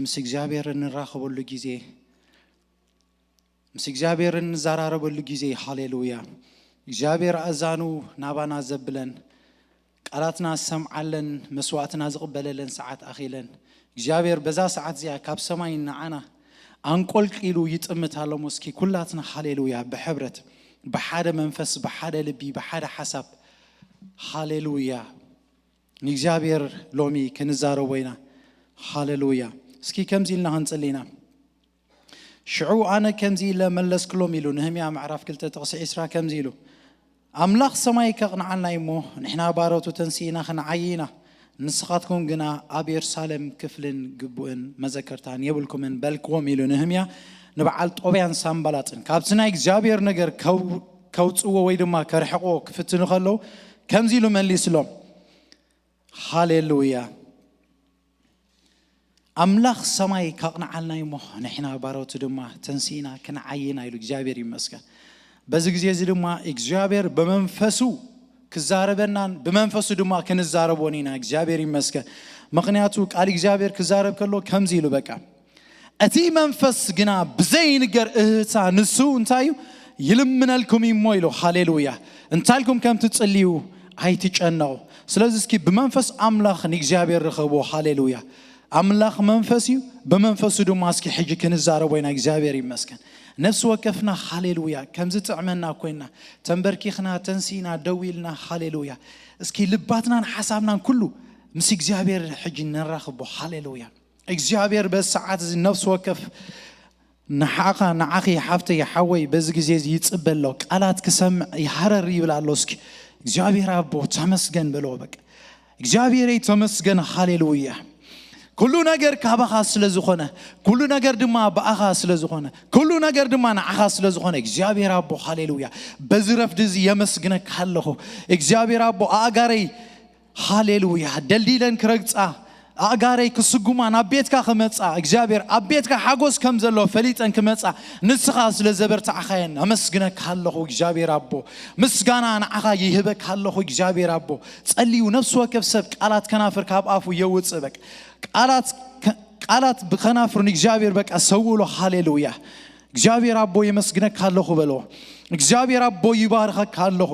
ምስ እግዚኣብሔር እንራኸበሉ ግዜ፣ ምስ እግዚኣብሔር እንዘራረበሉ ግዜ። ሃሌሉያ። እግዚኣብሔር ኣእዛኑ ናባና ዘብለን፣ ቃላትና ዝሰምዓለን፣ መስዋዕትና ዝቕበለለን ሰዓት ኣኺለን። እግዚኣብሔር በዛ ሰዓት እዚኣ ካብ ሰማይ ንዓና ኣንቆልቂሉ ይጥምት ኣሎ። እስኪ ኩላትና ሃሌሉያ ብሕብረት፣ ብሓደ መንፈስ፣ ብሓደ ልቢ፣ ብሓደ ሓሳብ። ሃሌሉያ። ንእግዚኣብሔር ሎሚ ክንዛረቦ ኢና። ሃሌሉያ። እስኪ ከምዚ ኢልና ክንጽሊ ኢና። ሽዑ ኣነ ከምዚ ኢለ መለስክሎም ኢሉ፣ ነህምያ ምዕራፍ ክልተ ጥቕሲ ዕስራ ከምዚ ኢሉ፣ ኣምላኽ ሰማይ ከቕንዓልና እሞ ንሕና ባሮቱ ተንሲእና ክንዓይ ኢና፣ ንስኻትኩም ግና ኣብ የሩሳሌም ክፍልን ግቡእን መዘከርታን የብልኩምን በልክዎም ኢሉ ነህምያ ንበዓል ጦብያን ሳምባላጥን። ካብቲ ናይ እግዚኣብሔር ነገር ከው-፣ ከውጽዎ ወይ ድማ ከርሕቆ ክፍትኑ ከለዉ ከምዚ ኢሉ መሊስሎም። ሃሌሉያ። ኣምላኽ ሰማይ ካቕንዓልና እሞ ንሕና ባሮቱ ድማ ተንሲእና ክንዓይና ኢሉ። እግዚኣብሔር ይመስገን። በዚ ግዜ እዚ ድማ እግዚኣብሔር ብመንፈሱ ክዛረበናን ብመንፈሱ ድማ ክንዛረቦን ኢና። እግዚኣብሔር ይመስገን። ምኽንያቱ ቃል እግዚኣብሔር ክዛረብ ከሎ ከምዚ ኢሉ በቃ፣ እቲ መንፈስ ግና ብዘይንገር እህታ ንሱ እንታይ እዩ? ይልምነልኩም እሞ ኢሉ። ሃሌሉያ። እንታይ ኢልኩም ከም ትጽልዩ ኣይትጨነቑ። ስለዚ እስኪ ብመንፈስ ኣምላኽ ንእግዚኣብሔር ርኸብዎ። ሃሌሉያ። ኣምላኽ መንፈስ እዩ። ብመንፈሱ ድማ እስኪ ሕጂ ክንዛረቦ ኢና። እግዚኣብሔር ይመስገን። ነፍሲ ወከፍና ሃሌሉያ ከምዚ ጥዕመና ኮይና ተንበርኪኽና ተንሲና ደው ኢልና ሃሌሉያ። እስኪ ልባትናን ሓሳብናን ኩሉ ምስ እግዚኣብሔር ሕጂ ነራኽቦ። ሃሌሉያ። እግዚኣብሔር በዚ ሰዓት እዚ ነፍሲ ወከፍ ንዓኻ ንዓኺ ሓፍተይ ሓወይ በዚ ግዜ እዚ ይጽበ ኣሎ። ቃላት ክሰምዕ ይሃረር ይብል ኣሎ። እስኪ እግዚኣብሔር ኣቦ ተመስገን በልዎ። በቃ እግዚኣብሔረይ ተመስገን። ሃሌሉያ። ኩሉ ነገር ካባኻ ስለ ዝኾነ፣ ኩሉ ነገር ድማ ብኣኻ ስለ ዝኾነ፣ ኩሉ ነገር ድማ ንዓኻ ስለ ዝኾነ እግዚኣብሔር ኣቦ ሃሌሉያ። በዚ ረፍዲ እዚ የመስግነካ ኣለኹ እግዚኣብሔር ኣቦ። ኣእጋረይ ሃሌሉያ ደልዲለን ክረግጻ፣ ኣእጋረይ ክስጉማ ናብ ቤትካ ክመጻ እግዚኣብሔር ኣብ ቤትካ ሓጎስ ከም ዘሎ ፈሊጠን ክመጻ ንስኻ ስለ ዘበርታዕኻየን ኣመስግነካ ኣለኹ እግዚኣብሔር ኣቦ። ምስጋና ንዓኻ ይህበካ ኣለኹ እግዚኣብሔር ኣቦ። ጸልዩ ነፍሲ ወከፍ ሰብ ቃላት ከናፍር ካብ ኣፉ የውጽእ። በቃ ቃላት ከ-፣ ቃላት ብኸናፍር ንእግዚኣብሔር በቃ ሰውእሎ። ሃሌሉያ። እግዚኣብሔር ኣቦ የመስግነካ ኣለኹ በሎ። እግዚኣብሔር ኣቦ ይባርኸካ ኣለኹ።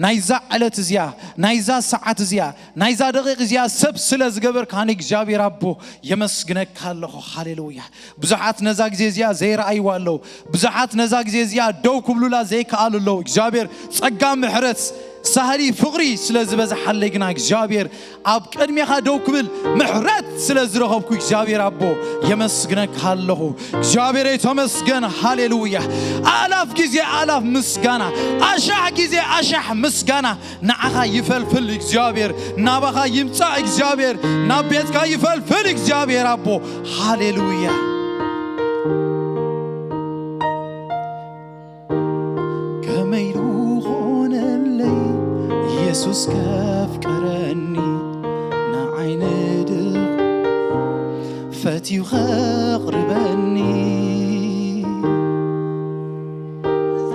ናይዛ ዕለት እዚኣ፣ ናይዛ ሰዓት እዚኣ፣ ናይዛ ደቂቕ እዚኣ ሰብ ስለ ዝገበርካ ንእግዚኣብሔር ኣቦ የመስግነካ ኣለኹ። ሃሌሉያ። ብዙሓት ነዛ ግዜ እዚኣ ዘይረኣይዋ ኣለዉ። ብዙሓት ነዛ ግዜ እዚኣ ደው ክብሉላ ዘይከኣሉ ኣለዉ። እግዚኣብሔር ጸጋ ምሕረት ሳህሊ ፍቕሪ ስለ ዝበዝሓለይ ግና እግዚኣብሔር ኣብ ቅድሜኻ ደው ክብል ምሕረት ስለ ዝረኸብኩ እግዚኣብሔር ኣቦ የመስግነካ ኣለኹ። እግዚኣብሔረይ ተመስገን። ሃሌሉያ። ኣላፍ ግዜ ኣላፍ ምስጋና፣ ኣሻሕ ግዜ ኣሻሕ ምስጋና ንዓኻ ይፈልፍል እግዚኣብሔር፣ ናባኻ ይምጻእ እግዚኣብሔር፣ ናብ ቤትካ ይፈልፍል እግዚኣብሔር ኣቦ። ሃሌሉያ። ከመይ ኢሉ ኾነለይ ኢየሱስ ከፍቅረኒ፣ ንዓይ ንድኽ ፈትዩ ከቕርበኒ።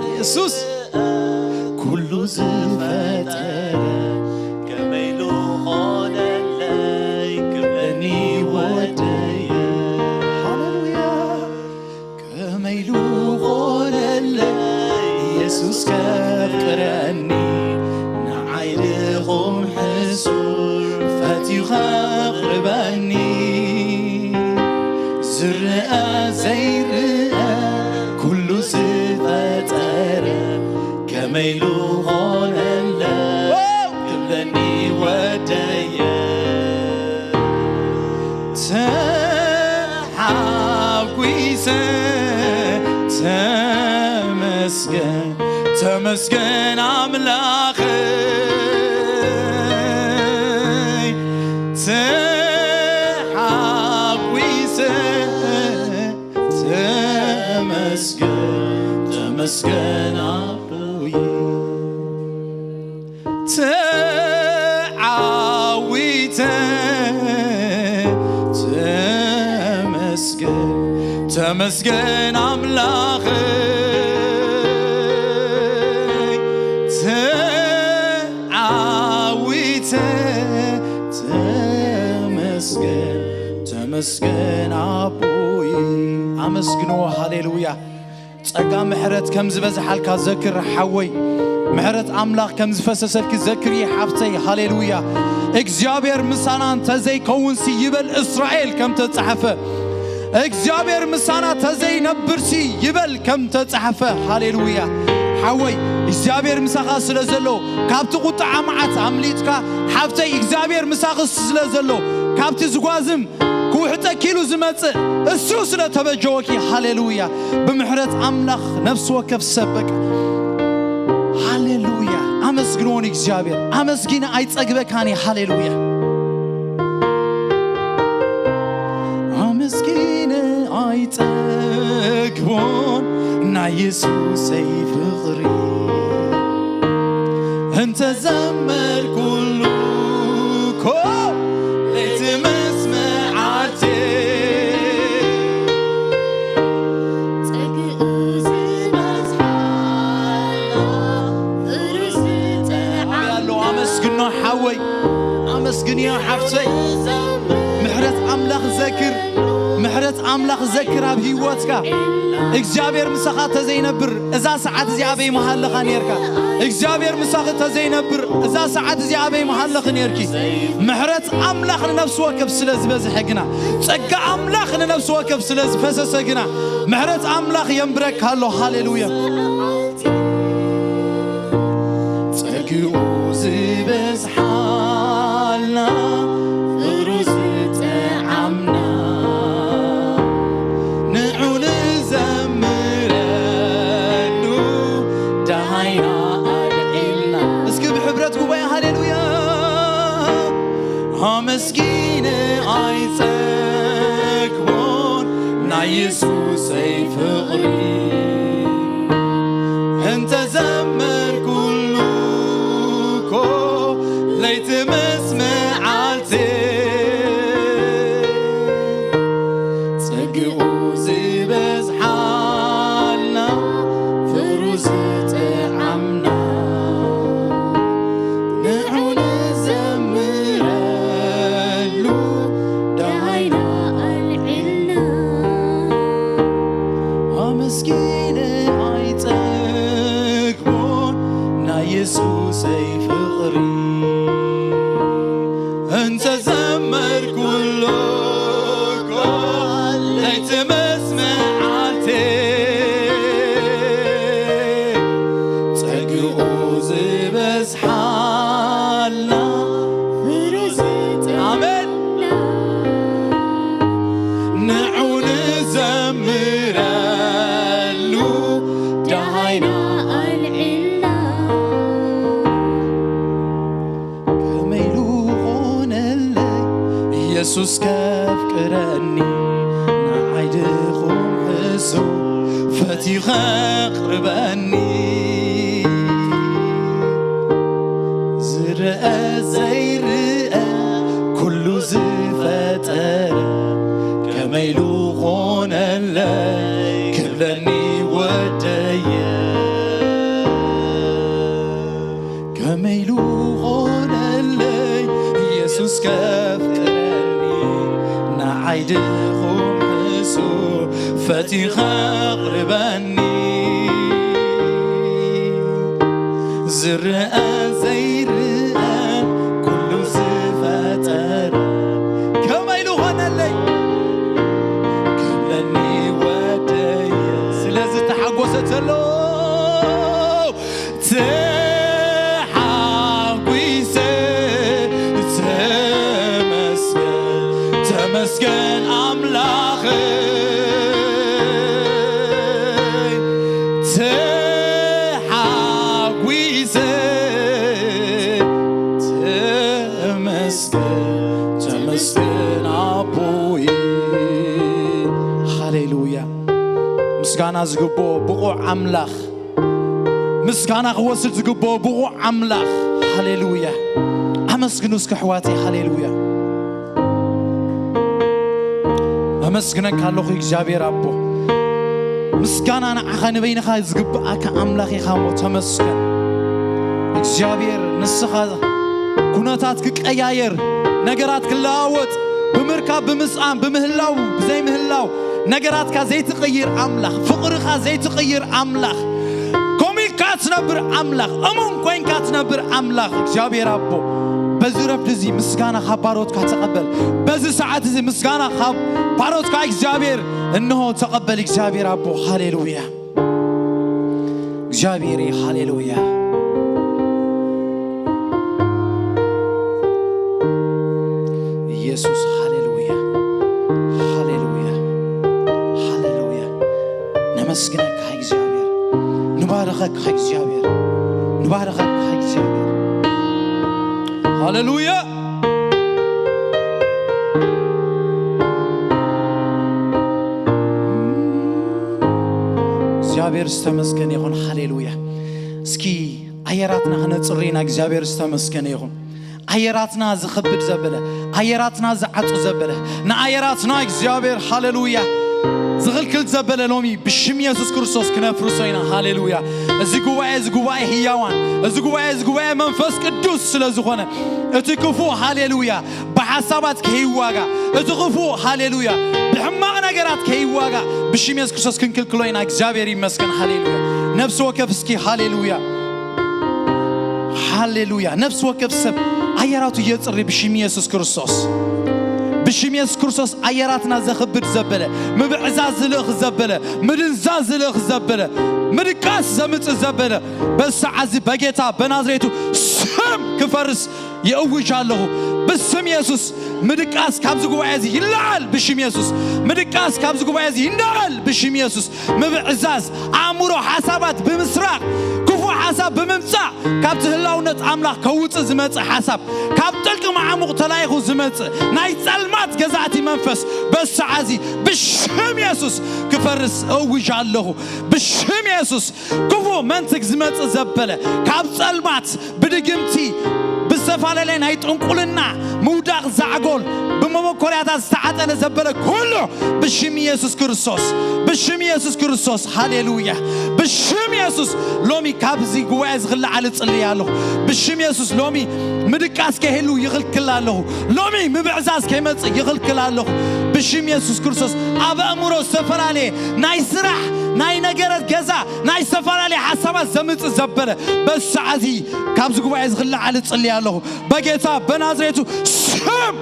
ኢየሱስ ኩሉ ዝፈጠረ ከመይ ኢሉ ኾነለይ ክብለኒ ወደየ። ሃሌሉያ። ከመይ ኢሉ ኾነለይ ኢየሱስ ከፍቅረኒ፣ ንዓይ ድኹም ሕሱር ፈትዩ ከቕርበኒ። ዝርአ ዘይርአ ኩሉ ዝፈጠረ ከመይ ኢሉ ኾነለይ ክብለኒ ወደየ። ተሓጒሰ ተመስገን፣ ተመስገን ኣምላኸይ። ተሓጒሰ ተመስገን፣ ተመስገን ኣቦይ። ተዓዊተ ተመስገን፣ ተመስገን ኣምላኸይ። ተዓዊተ ተመስገን፣ ተመስገን ኣቦ። ኣመስግንዎ። ሃሌሉያ። ጸጋ ምሕረት ከም ዝበዝሓልካ ዘክር ሓወይ። ምሕረት ኣምላኽ ከም ዝፈሰሰልኪ ዘክሪ ሓፍተይ። ሃሌሉያ። እግዚኣብሔር ምሳና እንተዘይከውንሲ ይበል እስራኤል ከም ተጻሕፈ፣ እግዚኣብሔር ምሳና ተዘይነብርሲ ይበል ከም ተጻሕፈ። ሃሌሉያ። ሓወይ፣ እግዚኣብሔር ምሳኻ ስለ ዘሎ፣ ካብቲ ቁጥዓ መዓት ኣምሊጥካ፣ ሓፍተይ፣ እግዚኣብሔር ምሳኺ ስለ ዘሎ፣ ካብቲ ዝጓዝም ክውሕጠኪ ኢሉ ዝመጽእ እሱ ስለ ተበጀወኪ፣ ሃሌሉያ። ብምሕረት ኣምላኽ ነፍሲ ወከፍ ሰብ በቃ፣ ሃሌሉያ፣ ኣመስግንዎ ንእግዚኣብሔር። ኣመስጊነ ኣይጸግበካን እየ። ሃሌሉያ። ኣመስጊነ ኣይጸግቦን ናይ የሱሰይ ፍቕሪ፣ እንተ ዘመርኩሉ እኮ ለይቲ ምስ መዓልቲ፣ ጸግኡ ዝበዝሓላ ፍሩስ ጥዓም ኣሎ። ኣመስግኖ ሓወይ፣ ኣመስግንዮ ሓፍተይ። ምሕረት ኣምላኽ ዘክር፣ ምሕረት ኣምላኽ ዘክር ኣብ ህይወትካ። እግዚኣብሔር ምሳኻ ተዘይነብር እዛ ሰዓት እዚኣ ኣበይ ምሃለኻ ኔርካ? እግዚኣብሔር ምሳኺ ተዘይነብር እዛ ሰዓት እዚኣ ኣበይ ምሃለኺ ኔርኪ? ምሕረት ኣምላኽ ንነፍሲ ወከፍ ስለ ዝበዝሐ ግና፣ ጸጋ ኣምላኽ ንነፍሲ ወከፍ ስለ ዝፈሰሰ ግና፣ ምሕረት ኣምላኽ የንብረካ ኣሎ። ሃሌሉያ። ጸግኡ ዝበዝሓልና ፍቕሩ ዝጠዓምና፣ ንዑ ንዘምረሉ ደሃይና ኣልዒልና። እስኪ ብሕብረት ጉባኤ ሃሌሉያ። ኣመስጊነ ኣይጸግቦን ናይ የሱሰይ ፍቕሪ፣ እንተ ዘመርኩሉ እኮ ለይቲ ምስ መዓልቲ፣ ጸግኡ ዝበዝሓልና ፍቕሩ ዝጠዓምና፣ ንዑ ንዘምረሉ ደሃይና ኣልዒልና። ኣመስጊነ ኣይጸግቦን ናይ የሱሰይ ፍቕሪ፣ እንተ ዘመርኩሉ እኮ ለይቲ ምስ መዓልቲ፣ ጸግኡ ዝበዝሓልና ፍሩዝ ኣሜን። ንዑ ንዘምረሉ ደሃይና ኣልዒልና። ከመይ ኢሉ ኾነለይ ኢየሱስ ከፍቅረኒ፣ ንዓይ ድኹም ሕሱር ፈትዩ ኸቕርበኒ። ዝረአ ዘይረአ ኩሉ ዝፈጠረ፣ ከመይ ኢሉ ኾነለይ ክብለኒ ወደየ። ከመይ ኢሉ ኾነለይ ኢየሱስ ከፍቅረኒ፣ ንዓይ ድኹም ሕሱር ፈትዩ ኸቕርበኒ። ዝረአ ዘይረአ ኩሉ ዝፈጠረ፣ ከመይ ኢሉ ኾነለይ ክብለኒ ወደየ። ስለዚ ተሓጎሰ ተሎ ተሓጒሰ ተመስገን፣ ተመስገን ኣምላኸይ። ተሓጒሰ ተመስገን፣ ተመስገን ኣቦይ። ሃሌሉያ። ምስጋና ዝግብኦ ብቑዕ ኣምላኽ፣ ምስጋና ክወስድ ዝግብኦ ብቑዕ ኣምላኽ። ሃሌሉያ። ኣመስግኑ እስከ ኣሕዋተይ። ሃሌሉያ። ኣመስግነካ ኣለኹ እግዚኣብሔር ኣቦ። ምስጋና ንዓኻ ንበይንኻ ዝግብኣካ ኣምላኽ ኢኻ እሞ ተመስገን። እግዚኣብሔር ንስኻ ኩነታት ክቀያየር፣ ነገራት ክለዋወጥ፣ ብምርካብ፣ ብምስኣን፣ ብምህላው፣ ብዘይምህላው፣ ነገራትካ ዘይትቕይር ኣምላኽ፣ ፍቕርኻ ዘይትቕይር ኣምላኽ፣ ከምኡ ኢልካ ትነብር ኣምላኽ፣ እሙን ኮይንካ ትነብር ኣምላኽ እግዚኣብሔር ኣቦ፣ በዚ ረፍዲ እዚ ምስጋና ካብ ባሮትካ ተቐበል። በዚ ሰዓት እዚ ምስጋና ካብ ባሮትካ እግዚኣብሔር እንሆ ተቐበል እግዚኣብሔር ኣቦ። ሃሌሉያ። እግዚኣብሔር፣ ሃሌሉያ። ኢየሱስ፣ ሃሌሉያ፣ ሃሌሉያ፣ ሃሌሉያ። ነመስግነካ እግዚኣብሔር፣ ንባረኸካ እግዚኣብሔር፣ ንባረኸካ እግዚኣብሔር። ሃሌሉያ። እግዚኣብሔር ዝተመስገነ ይኹን። ሃሌሉያ። እስኪ ኣየራትና ክነጽሪ ኢና። እግዚኣብሔር ዝተመስገነ ይኹን። ኣየራትና ዝኽብድ ዘበለ፣ ኣየራትና ዝዓጹ ዘበለ፣ ንኣየራትና እግዚኣብሔር፣ ሃሌሉያ፣ ዝኽልክል ዘበለ ሎሚ ብሽም ኢየሱስ ክርስቶስ ክነፍርሶ ኢና። ሃሌሉያ። እዚ ጉባኤ፣ እዚ ጉባኤ ህያዋን፣ እዚ ጉባኤ፣ እዚ ጉባኤ መንፈስ ቅዱስ ስለ ዝኾነ፣ እቲ ክፉእ፣ ሃሌሉያ፣ ብሓሳባት ከይዋጋ፣ እቲ ክፉእ፣ ሃሌሉያ፣ ብሕማቕ ነገራት ከይዋጋ ብሽም ኢየሱስ ክርስቶስ ክንክልክሎ ኢና። እግዚኣብሔር ይመስገን። ሃሌሉያ። ነፍሲ ወከፍ እስኪ ሃሌሉያ፣ ሃሌሉያ። ነፍሲ ወከፍ ሰብ ኣየራቱ የጽሪ ብሽም ኢየሱስ ክርስቶስ። ብሽም ኢየሱስ ክርስቶስ ኣየራትና ዘኽብድ ዘበለ፣ ምብዕዛ ዝልእኽ ዘበለ፣ ምድንዛ ዝልእኽ ዘበለ፣ ምድቃስ ዘምጽእ ዘበለ፣ በሰዓዚ በጌታ በናዝሬቱ ስም ክፈርስ ይእውጅ ኣለኹ። ብስም ኢየሱስ ምድቃስ ካብዚ ጉባኤ እዚ ይለዓል። ብሽም ኢየሱስ ምድቃስ ካብዚ ጉባኤ እዚ ይነቐል። ብሽም ኢየሱስ ምብዕዛዝ፣ ኣእምሮ፣ ሓሳባት ብምስራቕ፣ ክፉእ ሓሳብ ብምምጻእ፣ ካብቲ ህላውነት ኣምላኽ ከውጽእ ዝመጽእ ሓሳብ፣ ካብ ጥልቂ መዓሙቕ ተላኢኹ ዝመጽእ ናይ ጸልማት ገዛእቲ መንፈስ በሰዓዚ ብሽም ኢየሱስ ክፈርስ እውጅ ኣለኹ። ብሽም ኢየሱስ ክፉእ መንትግ ዝመጽእ ዘበለ፣ ካብ ጸልማት ብድግምቲ፣ ብዝተፈላለየ ናይ ጥንቁልና ምውዳቕ ዛዕጎል፣ ብመበኮርያታት ዝተዓጠነ ዘበለ ኩሉ ብሽም ኢየሱስ ክርስቶስ፣ ብሽም ኢየሱስ ክርስቶስ፣ ሃሌሉያ፣ ብሽም ኢየሱስ ሎሚ ካብዚ ጉባኤ ዝኽላዓል እጽልይ ኣለኹ። ብሽም ኢየሱስ ሎሚ ምድቃስ ከይህሉ ይኽልክል ኣለኹ። ሎሚ ምብዕዛዝ ከይመጽእ ይኽልክል ኣለኹ። ብሽም ኢየሱስ ክርስቶስ ኣብ ኣእምሮ ዝተፈላለየ ናይ ስራሕ፣ ናይ ነገረት ገዛ፣ ናይ ዝተፈላለየ ሓሳባት ዘምጽእ ዘበለ በሰዓዚ ካብዚ ጉባኤ ዝኽላዓል እጽልይ ኣለኹ። በጌታ በናዝሬቱ ስም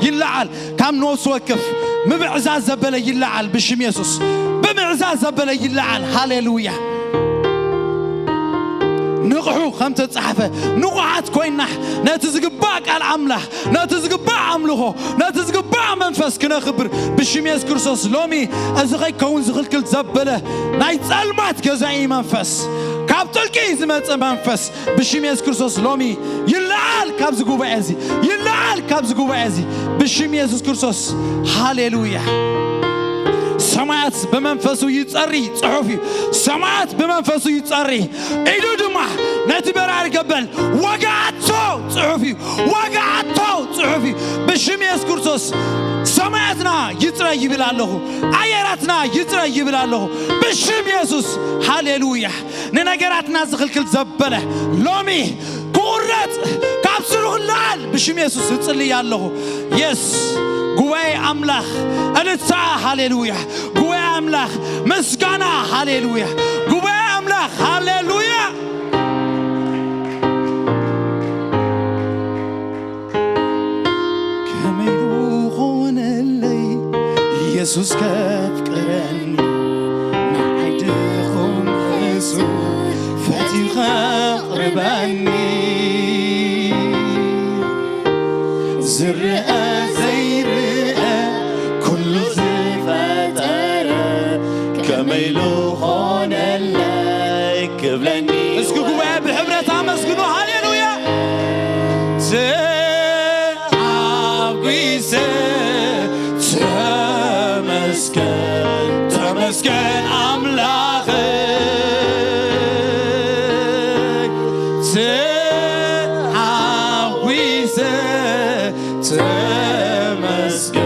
ይለዓል። ካብ ነፍሲ ወከፍ ምብዕዛዝ ዘበለ ይለዓል ብሽም ኢየሱስ። ብምዕዛዝ ዘበለ ይለዓል። ሃሌሉያ። ንቕሑ ከም ተጻሕፈ ንቑሓት ኮይና ነቲ ዝግባእ ቃል ኣምላኽ፣ ነቲ ዝግባእ ኣምልኾ፣ ነቲ ዝግባእ መንፈስ ክነኽብር ብሽም ኢየሱስ ክርስቶስ ሎሚ እዚ ከይከውን ዝኽልክል ዘበለ ናይ ጸልማት ገዛኢ መንፈስ፣ ካብ ጥልቂ ዝመጽእ መንፈስ ብሽም ኢየሱስ ክርስቶስ ሎሚ ይለዓል ካብዚ ጉባኤ እዚ፣ ይለዓል ካብዚ ጉባኤ እዚ ብሽም ኢየሱስ ክርስቶስ። ሃሌሉያ። ሰማያት ብመንፈሱ ይጸሪ ጽሑፍ እዩ። ሰማያት ብመንፈሱ ይጸሪ። ኢዱ ድማ ነቲ በራሪ ገበል ወጋኣቶ ጽሑፍ እዩ። ወጋኣቶ ጽሑፍ እዩ። ብሽም ኢየሱስ ክርስቶስ ሰማያትና ይጽረ ይብል ኣለኹ። ኣየራትና ይጽረ ይብል ኣለኹ። ብሽም ኢየሱስ። ሃሌሉያ። ንነገራትና ዝኽልክል ዘበለ ሎሚ ክቑረጽ፣ ካብ ስሩ ክለዓል ብሽም ኢየሱስ እጽልይ ኣለኹ። የስ፣ ጉባኤ ኣምላኽ እልልታ፣ ሃሌሉያ። ጉባኤ ኣምላኽ ምስጋና፣ ሃሌሉያ። ጉባኤ ኣምላኽ፣ ሃሌሉያ። ከመይ ኾነለይ ኢየሱስ ከፍቅረኒ፣ ንዓይ ድኹም እሱ ፈትዩ ከቕርበኒ። ዝረአ ዘይረአ ኩሉ ዝፈጠረ፣ ከመይ ኾነለይ ክብለኒ። እስኪ ጉባኤ ብሕብረት ኣመስግኑ። ሃሌሉያ። ተዓጒሰ ተመስገን፣ ተመስገን ኣምላኸይ። ተዓጒሰ ተመስገን፣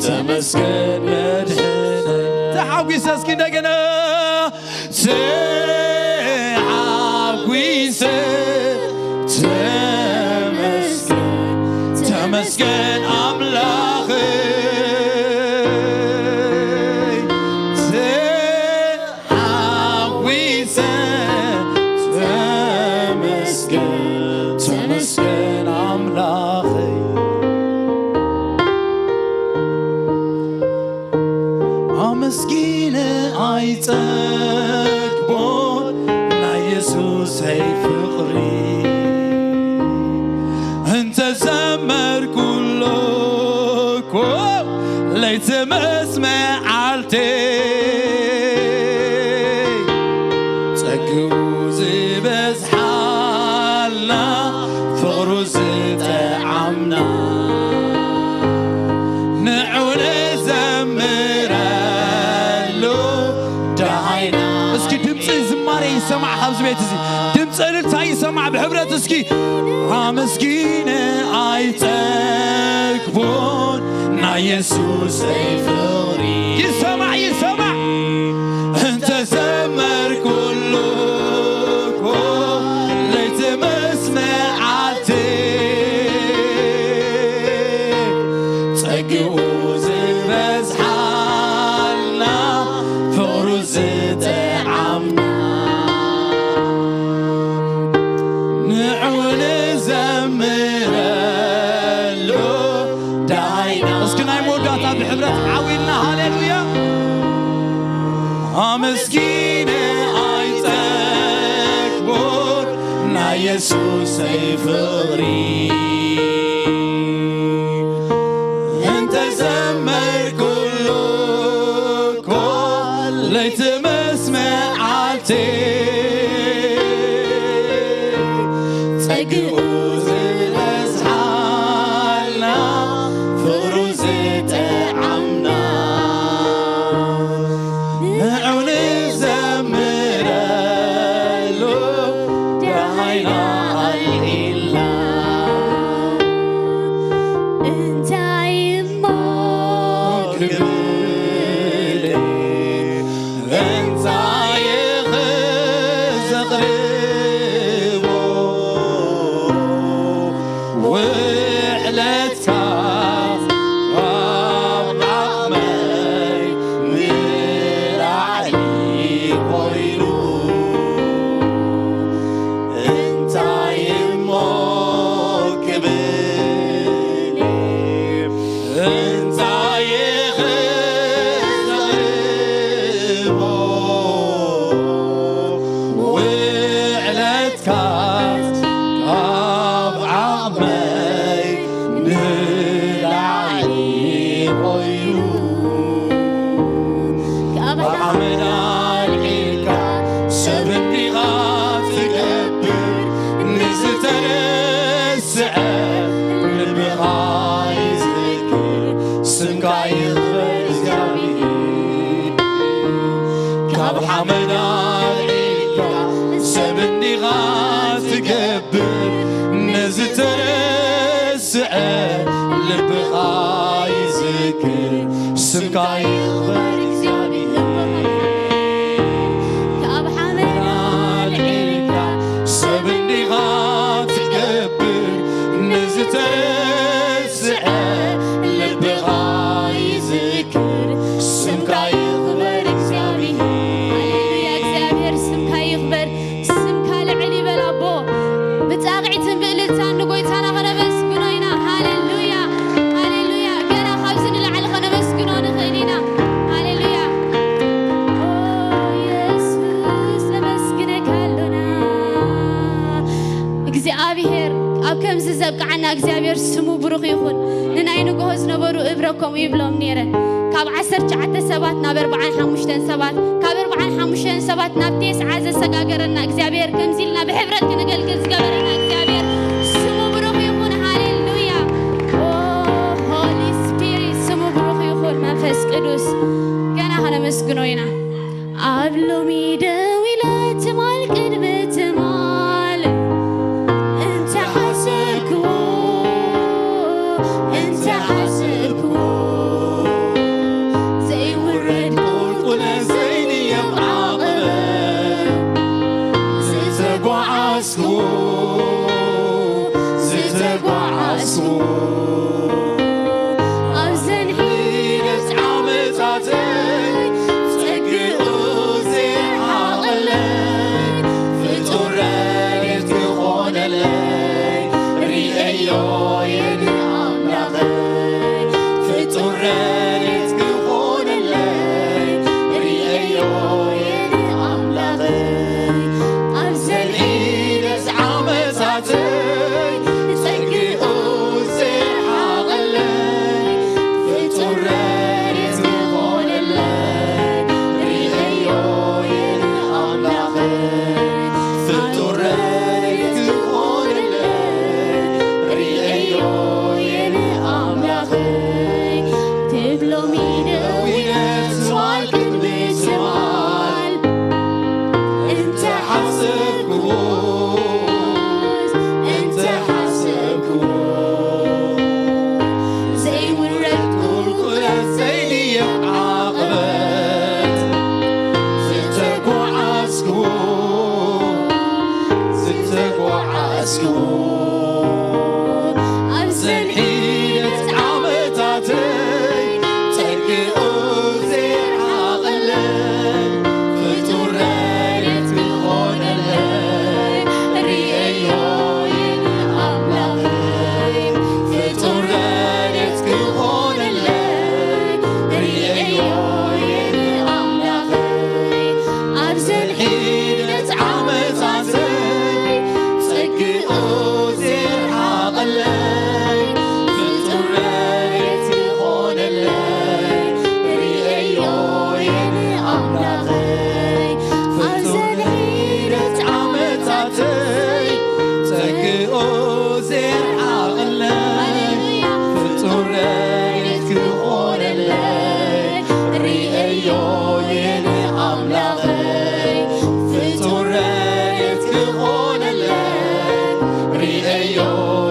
ተመስገን መድሕነይ። ተዓጒሰ እስኪ እንደገና። ተዓጒሰ ተመስገን፣ ተመስገን ኣምላኸይ። የሱሰይ ፍቕሪ እንተዘመርኩሉ እኮ ለይቲ ምስ መዓልቲ ጸግኡ ዝበዝሓልና ፍቕሩ ዝጠዓምና ንዑ ንዘምረሉ ደሃይና። እስኪ ድምፂ ዝማሬ ይሰማዕ ካብዚ ቤት እዚ፣ ድምፂ እልልታ ይሰማዕ ብሕብረት እስኪ። ኣመስጊነ ኣይጸግቦን ናይ የሱሰይ ፍቕሪ። ይሰማዕ ይሰማዕ። እንተዘመርኩሉ እኮ ለይቲ ምስ መዓልቲ ጸግኡ ዝበዝሓልና ፍቕሩ ዝጠዓምና ንዑ ንዘምረሉ ደሃይና። እስኪ ናይ መወዳእታ ብሕብረት ዓው ኢልና ሃሌሉያ። ኣመስጊነ ኣይጸግቦን ናይ የሱሰይ ፍቕሪ እንተዘመርኩሉ እኮ ለይቲ ምስ መዓልቲ ጸግኡ ዝበዝሓልና ፍቕሩ ዝጠዓምና ንዑ ንዘምረሉ ደሃይና ኣልዒልና። እንታይ እሞ ክብል እንታይ ክዘቕርቦ ውዕለትካ ካብ ዓቕመይ ንላዕሊ ኮይኑ እንታይ እሞ ክብል እንታይ ክዘርቦ ውዕለትካ ካብ ዓቕመይ ንላዕሊ ኮይኑ ካብ ሓመድ ኣልዒልካ ሰብ እንዲኻ ትገብር ንዝተረስዐ ልብኻ ይዝክር ስምካ ይኽበር እግዚኣብሔር ካብ ሓመድ ኣልዒልካ ሰብ እንዲኻ ትገብር ንዝተረስዐ ልብኻ ይዝክር ስምካ ይኽበር እግዚኣብሔር ካብ ሓመድ ኣልዒልካ ሰብ እንዲኻ ትገብር ንዝተረስዐ ልብኻ ይዝክር ስምካ ይኽበር እግዚኣብሔር። ሃሌሉያ፣ እግዚኣብሔር ስምካ ይኽበር፣ ስምካ ልዕል ይበል ኣቦ። ብጻቕዒትን ብእልልታን ንጎይታና ከነመስግኖ ኢና። ሃሌሉያ፣ ሃሌሉያ። ገና ካብዚ ንላዕሊ ከነመስግኖ ንኽእል ኢና። ሃሌሉያ። ኦ የሱስ ነመስግነካ ኣሎና። እግዚኣብሔር ኣብ ከምዚ ዘብቅዓና እግዚኣብሔር ስሙ ብሩኽ ይኹን። ንናይ ንግሆ ዝነበሩ እብረ ከምኡ ይብሎም ነይረ። ካብ ዓሰርተ ትሽዓተ ሰባት ናብ ኣርብዓን ሓሙሽተን ሰባት፣ ካብ ኣርብዓን ሓሙሽተን ሰባት ናብ ቴስዓ ዘሰጋገረና እግዚኣብሔር ከምዚ ኢልና ብሕብረት ክንገልግል ዝገበረና እግዚኣብሔር ስሙ ብሩኽ ይኹን። ሃሌሉያ። ኦ ሆሊ ስፒሪት ስሙ ብሩኽ ይኹን። መንፈስ ቅዱስ ገና ከነመስግኖ ኢና። ኣብ ሎሚ ደው ኢለ ትማል ቅድሚ ትማል እንተ ሓሰብክዎ፣ እንተ ሓሰብክዎ፣ ዘይውረድ ቁልቁለት ዘይንየው ዓቐበት ዝተጓዓዝክዎ፣ ዝተጓዓዝክዎ፣ ኣብዘን ሒደት ዓመታተይ ጸግኡ ዘይዓቐለይ ፍጡር ረድኤት ክኾነለይ ርእየዮ የኒ ኣምላኸይ ፍጡር ረድኤት ክኾነለይ ርእየዮ የኒ ኣምላኸይ ኣብ ዘልዒ እንተ ሓሰብክዎ ዘይውረድ ቁልቁለት ዘይድየብ ዓቐበት ዝተጓዓዝክዎ ዝተጓዓዝክዎ ኣብዘን ሒደት ዓመታተይ ጸግኡ ዘይዓቐለይ ፍጡር ረድኤት ክኾነለይ ርእየዮ እየ ንኣምላኸይ ፍጡር ረድኤት ክኾነለይ ርእየዮ እየ ንኣምላኸይ ኣብዘን ሒደት ዓመታተይ ጸግኡ ዘይርሓቐለይ ፍጡር ረድኤት ክኾነለይ ርእየዮ እየ ንኣምላኸይ ኣብዘን ሒደት ዓመታተይ ጸግኡ ዘይርሓቐለይ ፍጡር ረድኤት ክኾነለይ ርእየዮ እየ ንኣምላኸይ ፍጡር ረድኤት ክኾነለይ ርእየዮ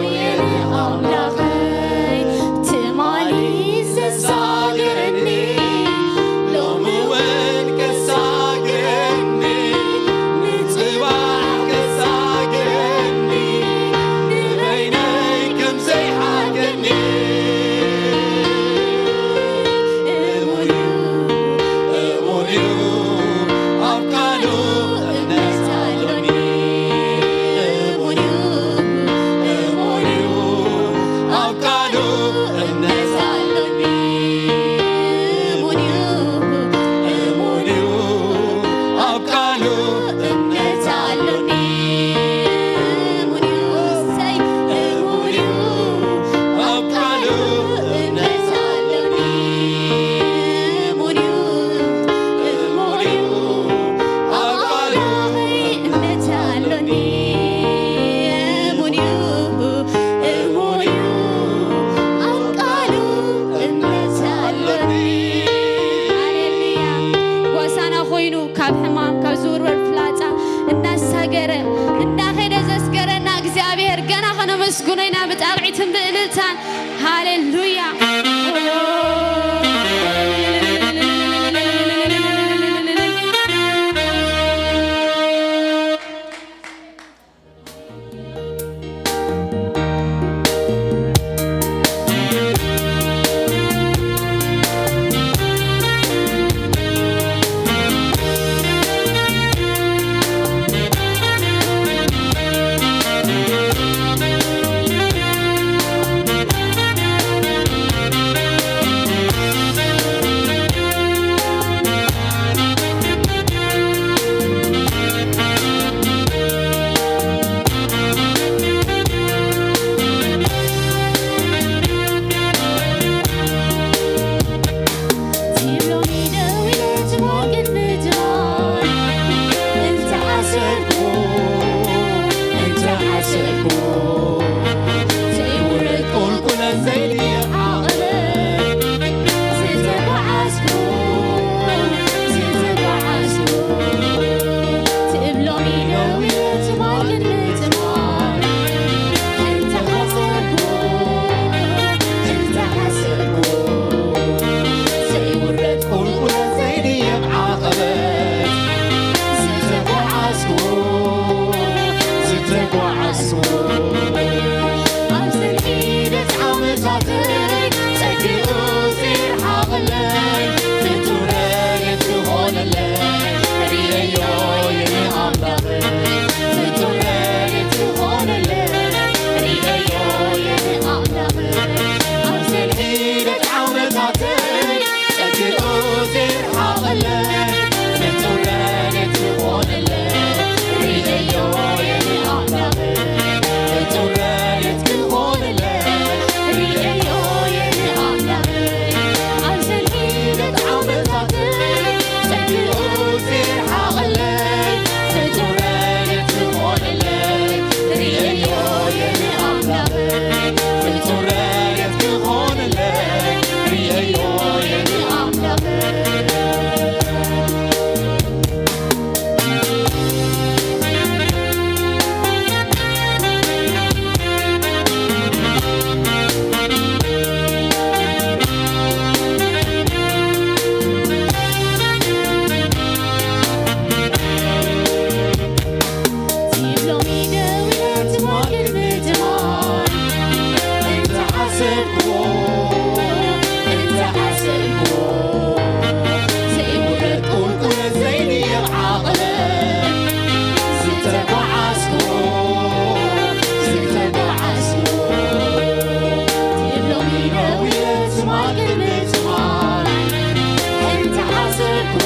እየ ንኣምላኸይ ትማሊ ዘሳገረኒ ሎሚ እውን ከሳግረኒ ንጽባሕ ከሳግረኒ ንበይነይ ከም ዘይሓገኒ እሙን እዩ እሙን እዩ ኣብ ቃሉ እምነት ኣሎኒ እሙን እዩ እሙን እዩ ኣብ ቃሉ እምነት ኣሎኒ እሙን እዩ እሙን እዩ ኣብ ቃሉ እምነት ኣሎኒ እሙን እዩ እሰይ እሙን እዩ ኣብ ቃሉ እምነት ኣሎኒ እሙን እዩ እሙን እዩ ኣብ ቃሉ እምነት ኣሎኒ እሙን እዩ እሙን እዩ ኣብ ቃሉ እምነት ኣሎኒ ሃሌሉያ ጎሳና ኮይኑ ካብ ሕማም ካብ ዝውርወር ፍላጻ እናሳገረ እናኸደ ዘስገረና እግዚኣብሔር ገና ከነመስግኖ ኢና ብጣቕዒትን ብእልልታን ሃሌሉያ እንተሓሰብኩ ዘይውረድ ቁልቁለት ዘይድየብ ዓቐበት ዝተጓዓዝኩ፣ ዝተጓዓዝኩ፣ ሎሚ ነዊሕ ትማል ቅድሚ ትማል እንተሓሰብኩ፣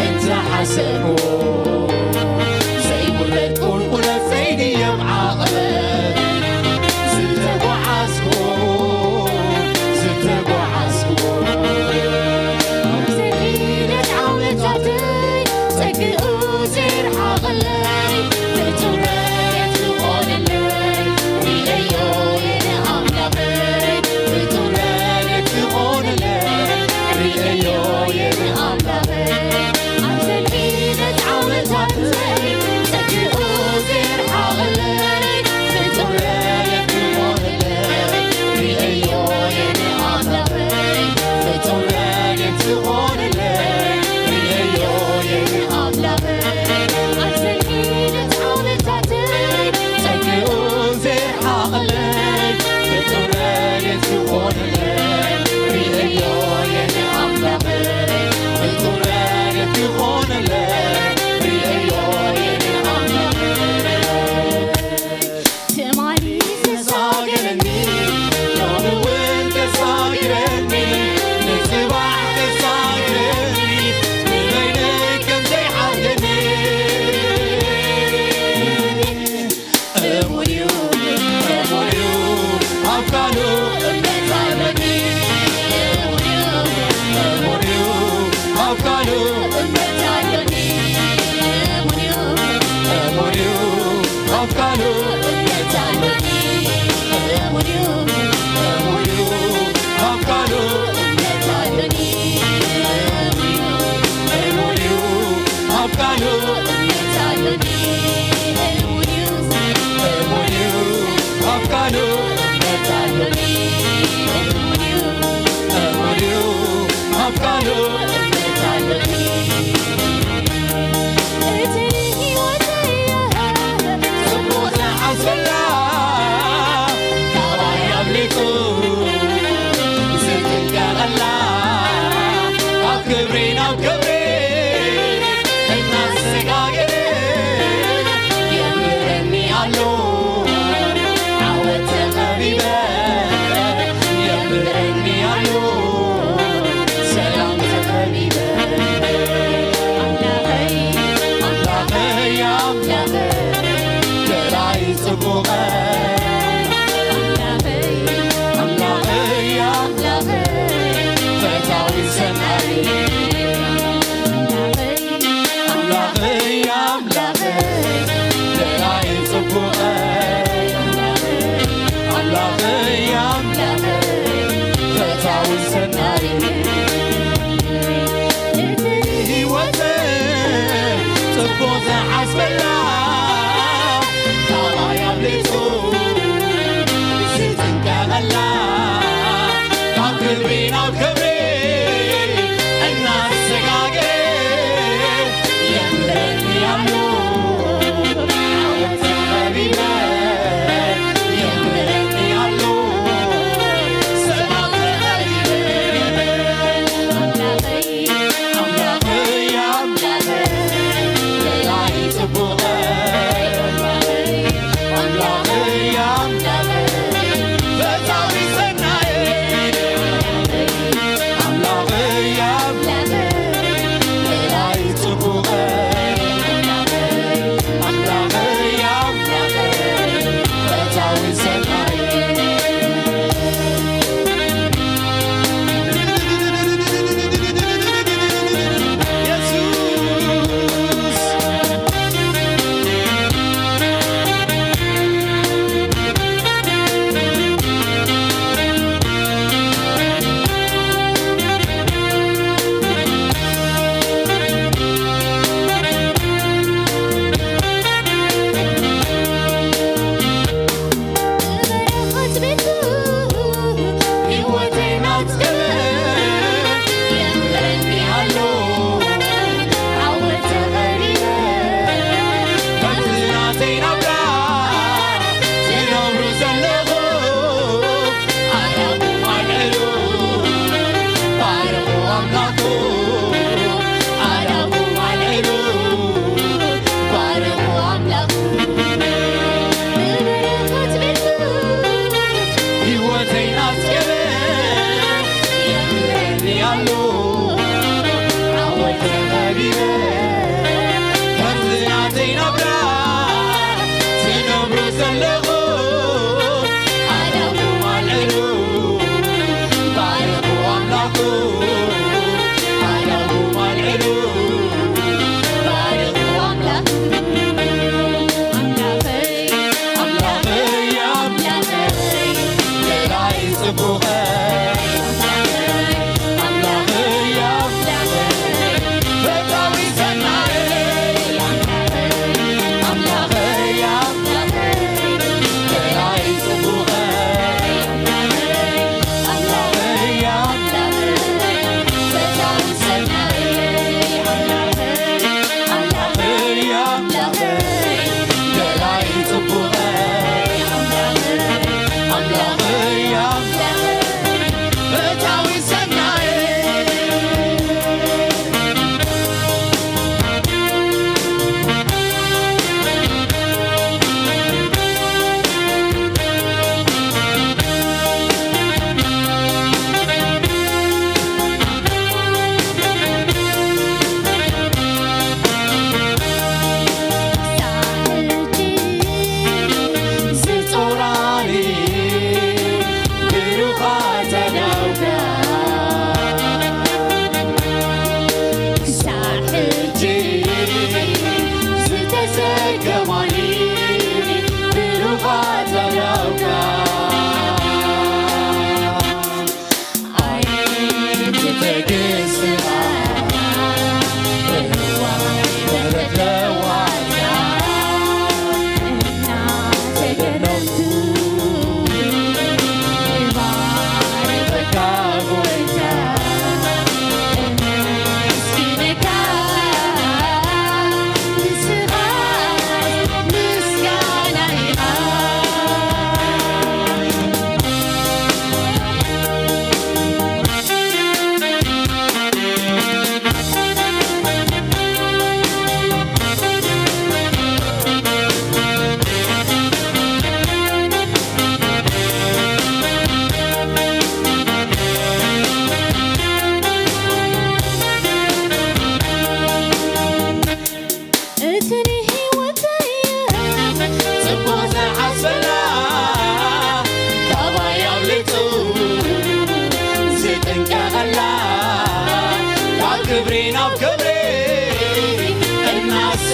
እንተሓሰብኩ ዘይውረድ ቁልቁለት ዘይድየብ ዓቐበት ዝተጓዓዝኩ፣ ዝተጓዓዝኩ፣ ኣብ ዘድሊ ዓመታተይ ጸግኡ ዘይርሓቐለይ፣ ፍጹም ረድኤት ዝኾነለይ፣ ርእየዮ የነ ኣምላኸይ፣ ፍጹም ረድኤት ዝኾነለይ፣ ርእየዮ የነ ኣምላኸይ። ኣብ ዘድሊ ዓመታተይ ጸግኡ ዘይርሓቐለይ፣ ፍጹም ረድኤት ዝኾነለይ፣ ርእየዮ የነ ኣምላኸይ፣ ፍጹም ረድኤት ዝኾነለይ፣ ርእየዮ የነ ኣምላኸይ። ኣብ ዘድሊ ዓመታተይ ጸግኡ ዘይርሓቐለይ፣ ፍጹም ረድኤት ዝኾነለይ፣ ርእየዮ የነ ኣምላኸይ፣ ፍጹም ረድኤት ዝኾነለይ፣ ርእየዮ የነ ኣምላኸይ። ትማሊ ተሳገረኒ፣ ሎሚ እውን ተሳግረኒ፣ ንጽባሕ ተሳግረኒ፣ ንበይነይ ከም ዘይሓልየኒ። እሙን እዩ፣ እሙን እዩ፣ ኣብ ቃሉ እምነት ኣለኒ። እሙን እዩ፣ እሙን እዩ፣ ኣብ ቃሉ እምነት ኣለኒ። እሙን እዩ፣ እሙን እዩ፣ ኣብ ቃሉ እምነት ኣለኒ። እሙን እዩ፣ እሙን እዩ፣ ኣብ ቃሉ እምነት ኣለኒ። እሙን እዩ፣ እሙን እዩ፣ ኣብ ቃሉ እምነት ኣለኒ። እሙን እዩ፣ እሙን እዩ፣ ኣብ ቃሉ እምነት ኣለኒ። እሙን እዩ፣ እሙን እዩ፣ ኣብ ቃሉ እምነት ኣለኒ። እቲ ንህይወተይ ጽቡቕ ዝዓሰላ ካባይ ኣብሊጹ ዝጥንቀቐላ፣ ካብ ክብሪ ናብ ክብሪ እናሰጋገረ የምህረኒ ኣሎ። ዓወት ተቐቢበ የምህረኒ ኣሎ። ሰላም ተቐቢበ ኣምላኸይ፣ ኣምላኸይ፣ ኣምላኸይ፣ ደላይ ጽቡቐይ ኣምላኸይ፣ ኣምላኸይ፣ ኣምላኸይ፣ ፈታዊ ሰናይ ኣምላኸይ፣ ኣምላኸይ፣ ኣምላኸይ፣ ደላይ ጽቡቐይ ኣምላኸይ፣ ኣምላኸይ፣ ኣምላኸይ፣ ፈታዊ ሰናይ ህይወተይ ጽቡቕ ዝዓስበላ ካባይ ኣብሊጹ ዝጥንቀቐላ፣ ካብ ክብሪ ናብ ክብሪ እናሰጋገረ የምህረኒ ኣሎ። ዓወት ተቐቢለ የምህረኒ ኣሎ። ሰላም ተቐቢለ ኣምላኸይ፣ ኣምላኸይ፣ ኣምላኸይ፣ ደላይ ጽቡቐይ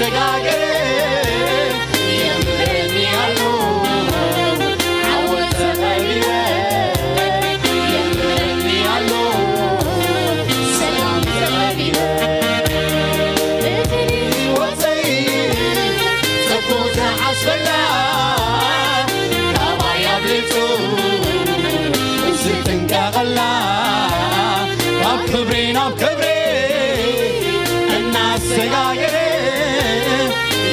ተጋገረ የምረኒ ኣሎ ዓወት ተቐቢረ የምረኒ ኣሎ ሰላም ተቐቢረ እቲ ንህይወተይ ጽቡቕ ዝሓስበላ ካባይ ኣብሊጹ ዝጥንቀቐላ ካብ ክብሪ ናብ ክብሪ እናሰጋገረ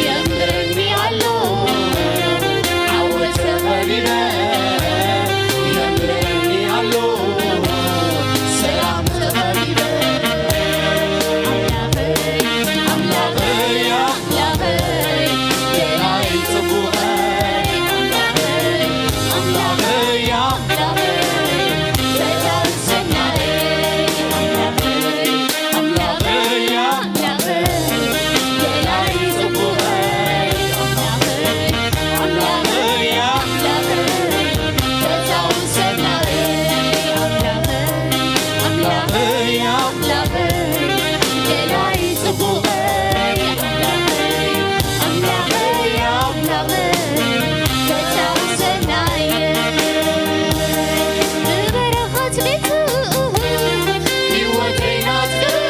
የምረኒ ኣሎ ዓወት ተቐቢረ የምረኒ ኣሎ ሰላም ተቐቢረ ኣምላኸይ ኣምላኸይ ኣምላኸይ ገላይ ጽቡቐይ ኣምላኸይ ኣምላኸይ ኣምላኸይ ፈታዊ ሰናይ ኣምላኸይ ኣምላኸይ ኣምላኸይ ገላይ ጽቡቐይ ኣምላኸይ ኣምላኸይ ኣምላኸይ ፈታዊ ሰናይ ኣምላኸይ ኣምላኸይ ኣምላኸይ ገላይ ጽቡቐይ ኣምላኸይ ኣምላኸይ ኣምላኸይ ፈታዊ ሰናይ ብበረኸት ቤቱ ህይወተይ ናትክብር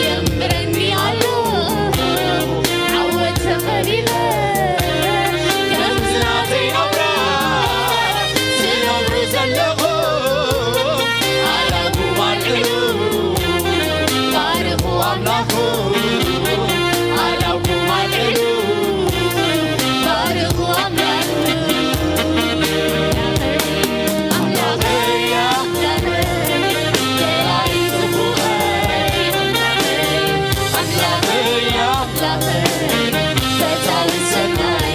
የምረኒ ኣሎ ዓወት ተኸቢበ ከምዚ ናተይ ናብራ ትነብሩ ዘለኹም ኣላኩም ኣልዕሉ ባርኹ ኣምላኹም ኣላኩም ኣልዕሉ ባርኹ ኣምላኹም ኣምላኸይ ኣምላኸይ ገላይ ጽቡቐይ ኣምላኸይ ኣምላኸይ ፈታዊ ሰናይ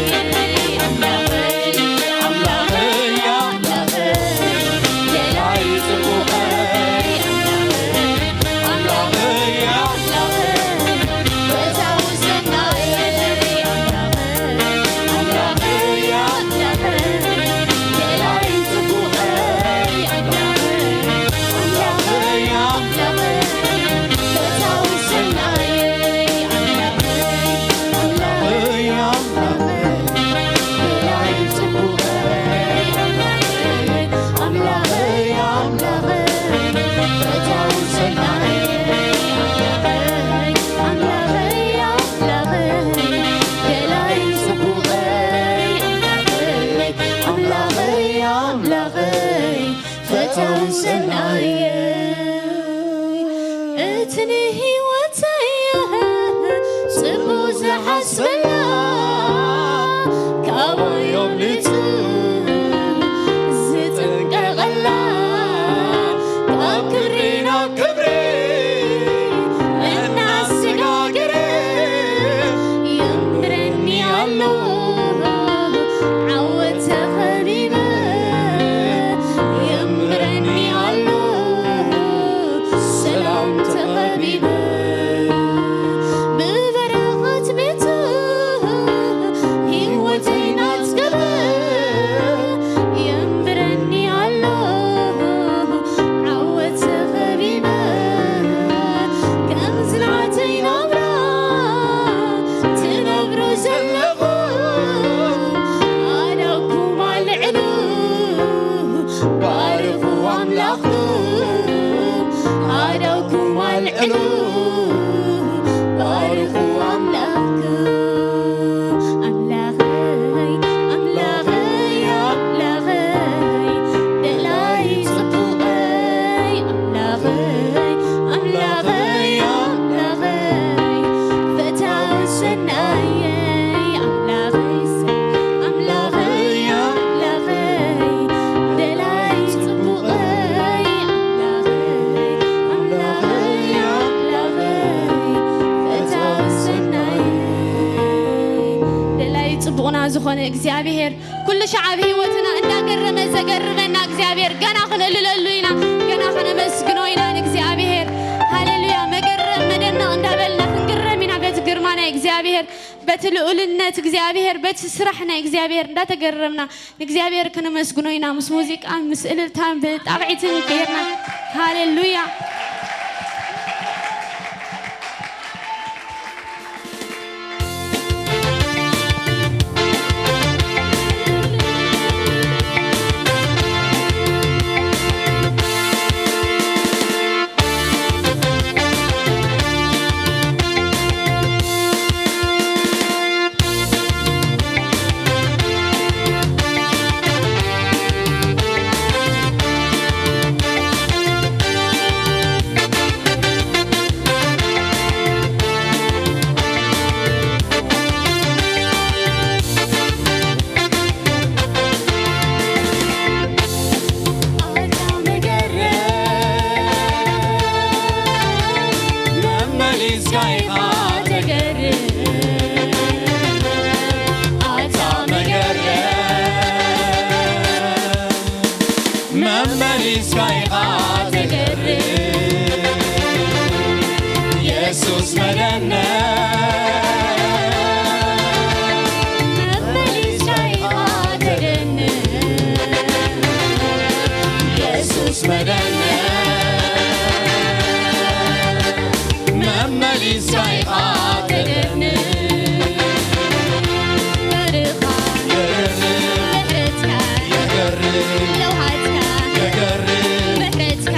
ኣምላኸይ ኣምላኸይ ኣምላኸይ ገላይ ጽቡቐይ ኣምላኸይ ኣምላኸይ ኣምላኸይ ፈታዊ ሰናይ ኣምላኸይ ኣምላኸይ ኣምላኸይ ገላይ ጽቡቐይ ኣምላኸይ ኣምላኸይ ኣምላኸይ ፈታዊ ሰናይ ኣምላኸይ ኣምላኸይ ገላይ ጽቡቐይ ኣምላኸይ ኣምላኸይ ኣምላኸይ ፈታዊ ሰናይ ኣምላኸይ ኣምላኸይ ኣምላኸይ ገላይ ጽቡቐይ ኣምላኸይ ኣምላኸይ ኣምላኸይ ፈታዊ ሰናየ እቲ ንህይወተይ ጽቡቕ ዝሓስበላ ካባይ ኣምሊጡ ዝጥንቀቐላ ካብ ክብሪ ናብ ክብሪ እናሰጋገረ የምረኒ ኣሎ ዓወት ተኸቢበ የምረኒ ኣሎ ሰላም ተኸቢበ ብበረኸት ቤቱ ህይወተይ ናጽገበ የምረኒ ኣሎ ዓወት ተኸቢበ ከምዚ ናተይ ናብራ ትነብሩ ዘለኹም ኣዳውኩም ኣልዕሉ ባርኹ ኣምላኽኩም ኣዳውኩም ኣልዕሉ ባርኹ ኣምላኽኩም ኣምላኸይ ኣምላኸይ ኣምላኸይ ደላይ ጽቡቐይ ኣምላኸይ ኣምላኸይ ኣምላኸይ ፈታዊ ሰናየይ ኣምላኸይ ኣምላኸይ ኣምላኸይ ደላይ ጽቡቐይ ኣምላኸይ ኣምላኸይ ኣምላኸይ ፈታዊ ሰናየይ ደላይ ጽቡቕና ዝኾነ እግዚኣብሔር ኩሉ ሻዕ ኣብ ህይወትና እንዳገረመ ዘገርመና እግዚኣብሔር ገና ክነልለሉ ኢና፣ ገና ከነመስግኖ ኢና ንእግዚኣብሔር። ሃሌሉያ! መገረም መደነቕ እንዳበልና ክንግረም ኢና በቲ ግርማ ናይ እግዚኣብሔር፣ በቲ ልኡልነት እግዚኣብሔር፣ በቲ ስራሕ ናይ እግዚኣብሔር እንዳተገረምና ንእግዚኣብሔር ክነመስግኖ ኢና። ምስ ሙዚቃን ምስ እልልታን ብጣቕዒትን ጌርና። ሃሌሉያ! ኢስካ ኢኻ ትገርም የሱስ መደነ መመሊስካ ኢኻ ተደንቅ የሱስ መደነ መመሊስካ ኢኻ ተደንቅ ፍቅርኻ የገርም ምሕረትካ የገርም ለውሃትካ የገርም ምሕረትካ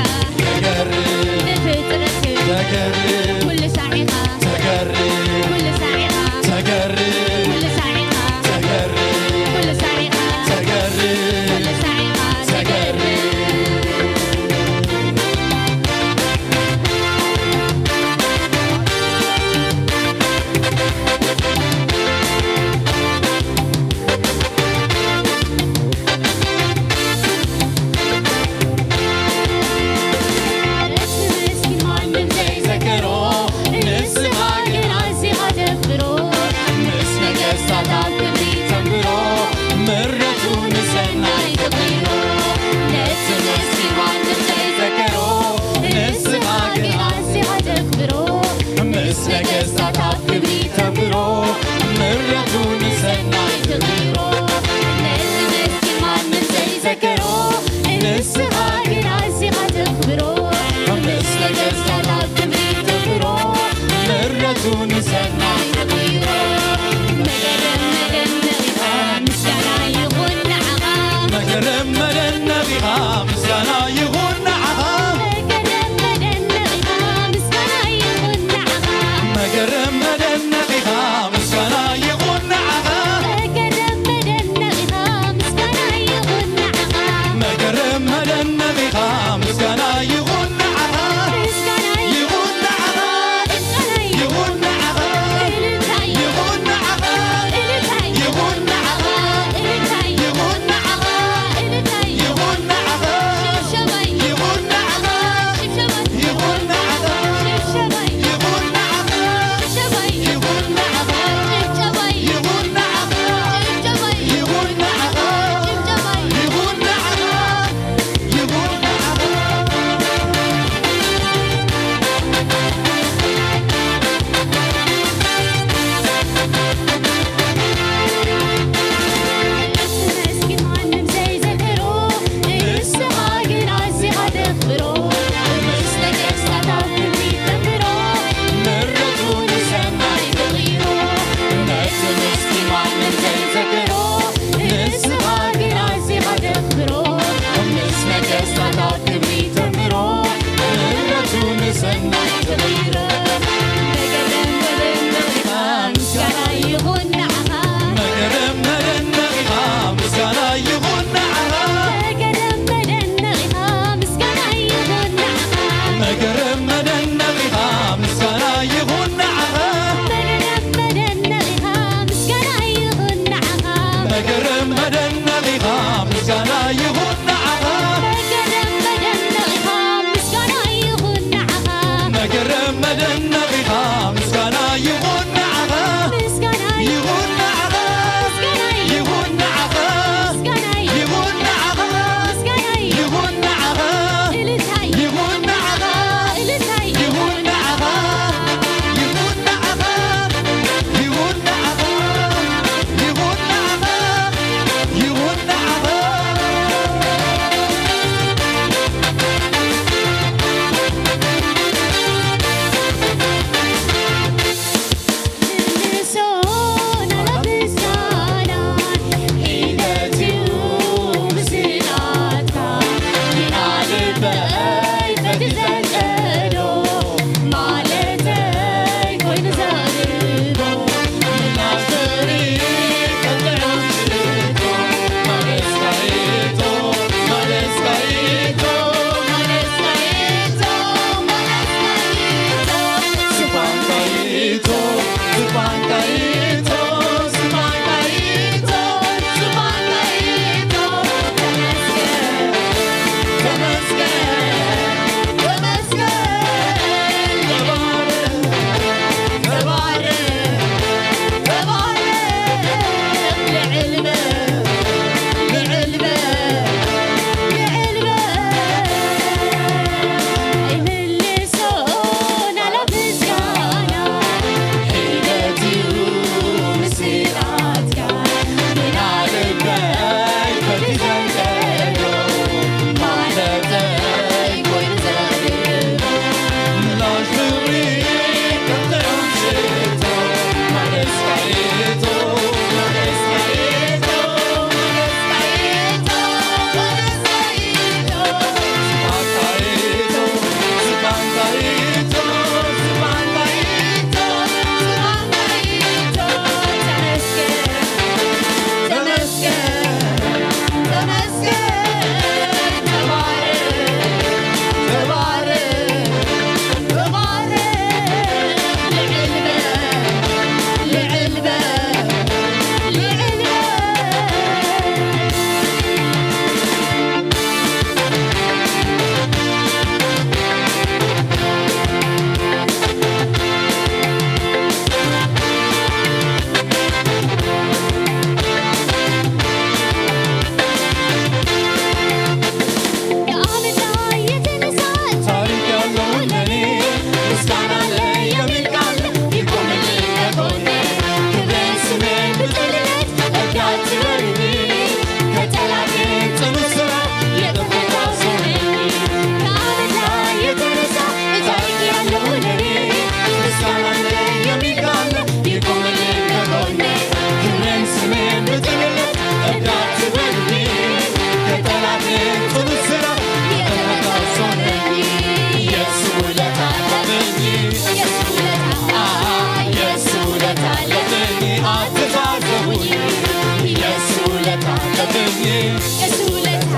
የሱ ውለታ፣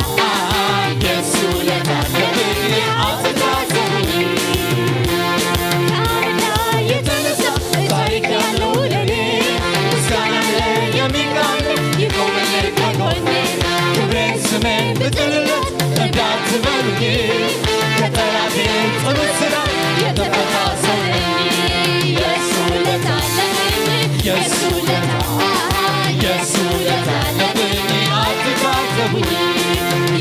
የሱ ውለታ አለብኝ አትታዘቡኝ። ከአመድ ላይ የተነሳ ታሪክ ያለው ለኔ ምስጋና የሚቃኝ ይቆምልኝ ከጎኔ። ክብሬን ስሜን ብጥልለት እርዳት በሉኝ። ከጠላቴ ጽኑ ስራ የተፈታ ሰው ነኝ። የሱ ውለታ አለብኝ፣ የሱ ውለታ፣ የሱ ውለታ አለብኝ አትታዘቡኝ።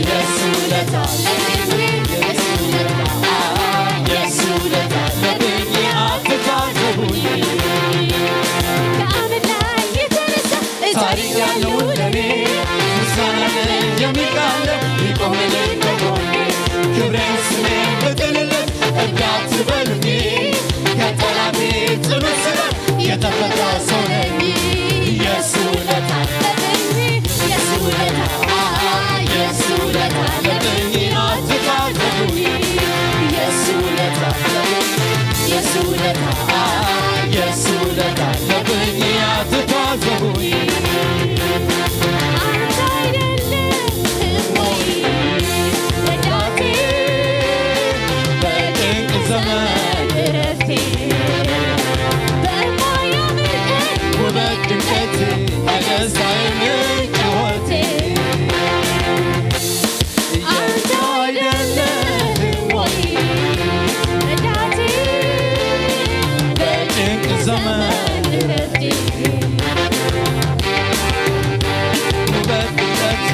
የሱ ውለታ አለብኝ፣ የሱ ውለታ፣ የሱ ውለታ አለብኝ አትታዘቡኝ። ከአመድ ላይ የተነሳ ታሪክ ያለው ለኔ ምስጋና የሚቃለ ይቆምልኝ ከጎኔ። ክብሬን ስሜን ብጥልለት እርዳት በሉኝ። ከጠላቴ ጽኑ ስራ የተፈታ ሰው ነኝ። የሱ ውለታ አለብኝ፣ የሱ ውለታ፣ የሱ ውለታ አለብኝ አትታዘቡኝ። የሱ ውለታ አለብኝ፣ የሱ ውለታ፣ የሱ ውለታ አለብኝ አትታዘቡኝ። አንተ አይደለህም ወይ ረዳቴ? በጭንቅ ዘመን እረፍቴ፣ በማያምር ቀን ውበት ድምቀቴ፣ የደስታዬ ምንጭ ሕይወቴ። አንተ አይደለህም ወይ ረዳቴ? በጭንቅ ዘመን እረፍቴ፣ ውበት ድምቀቴ፣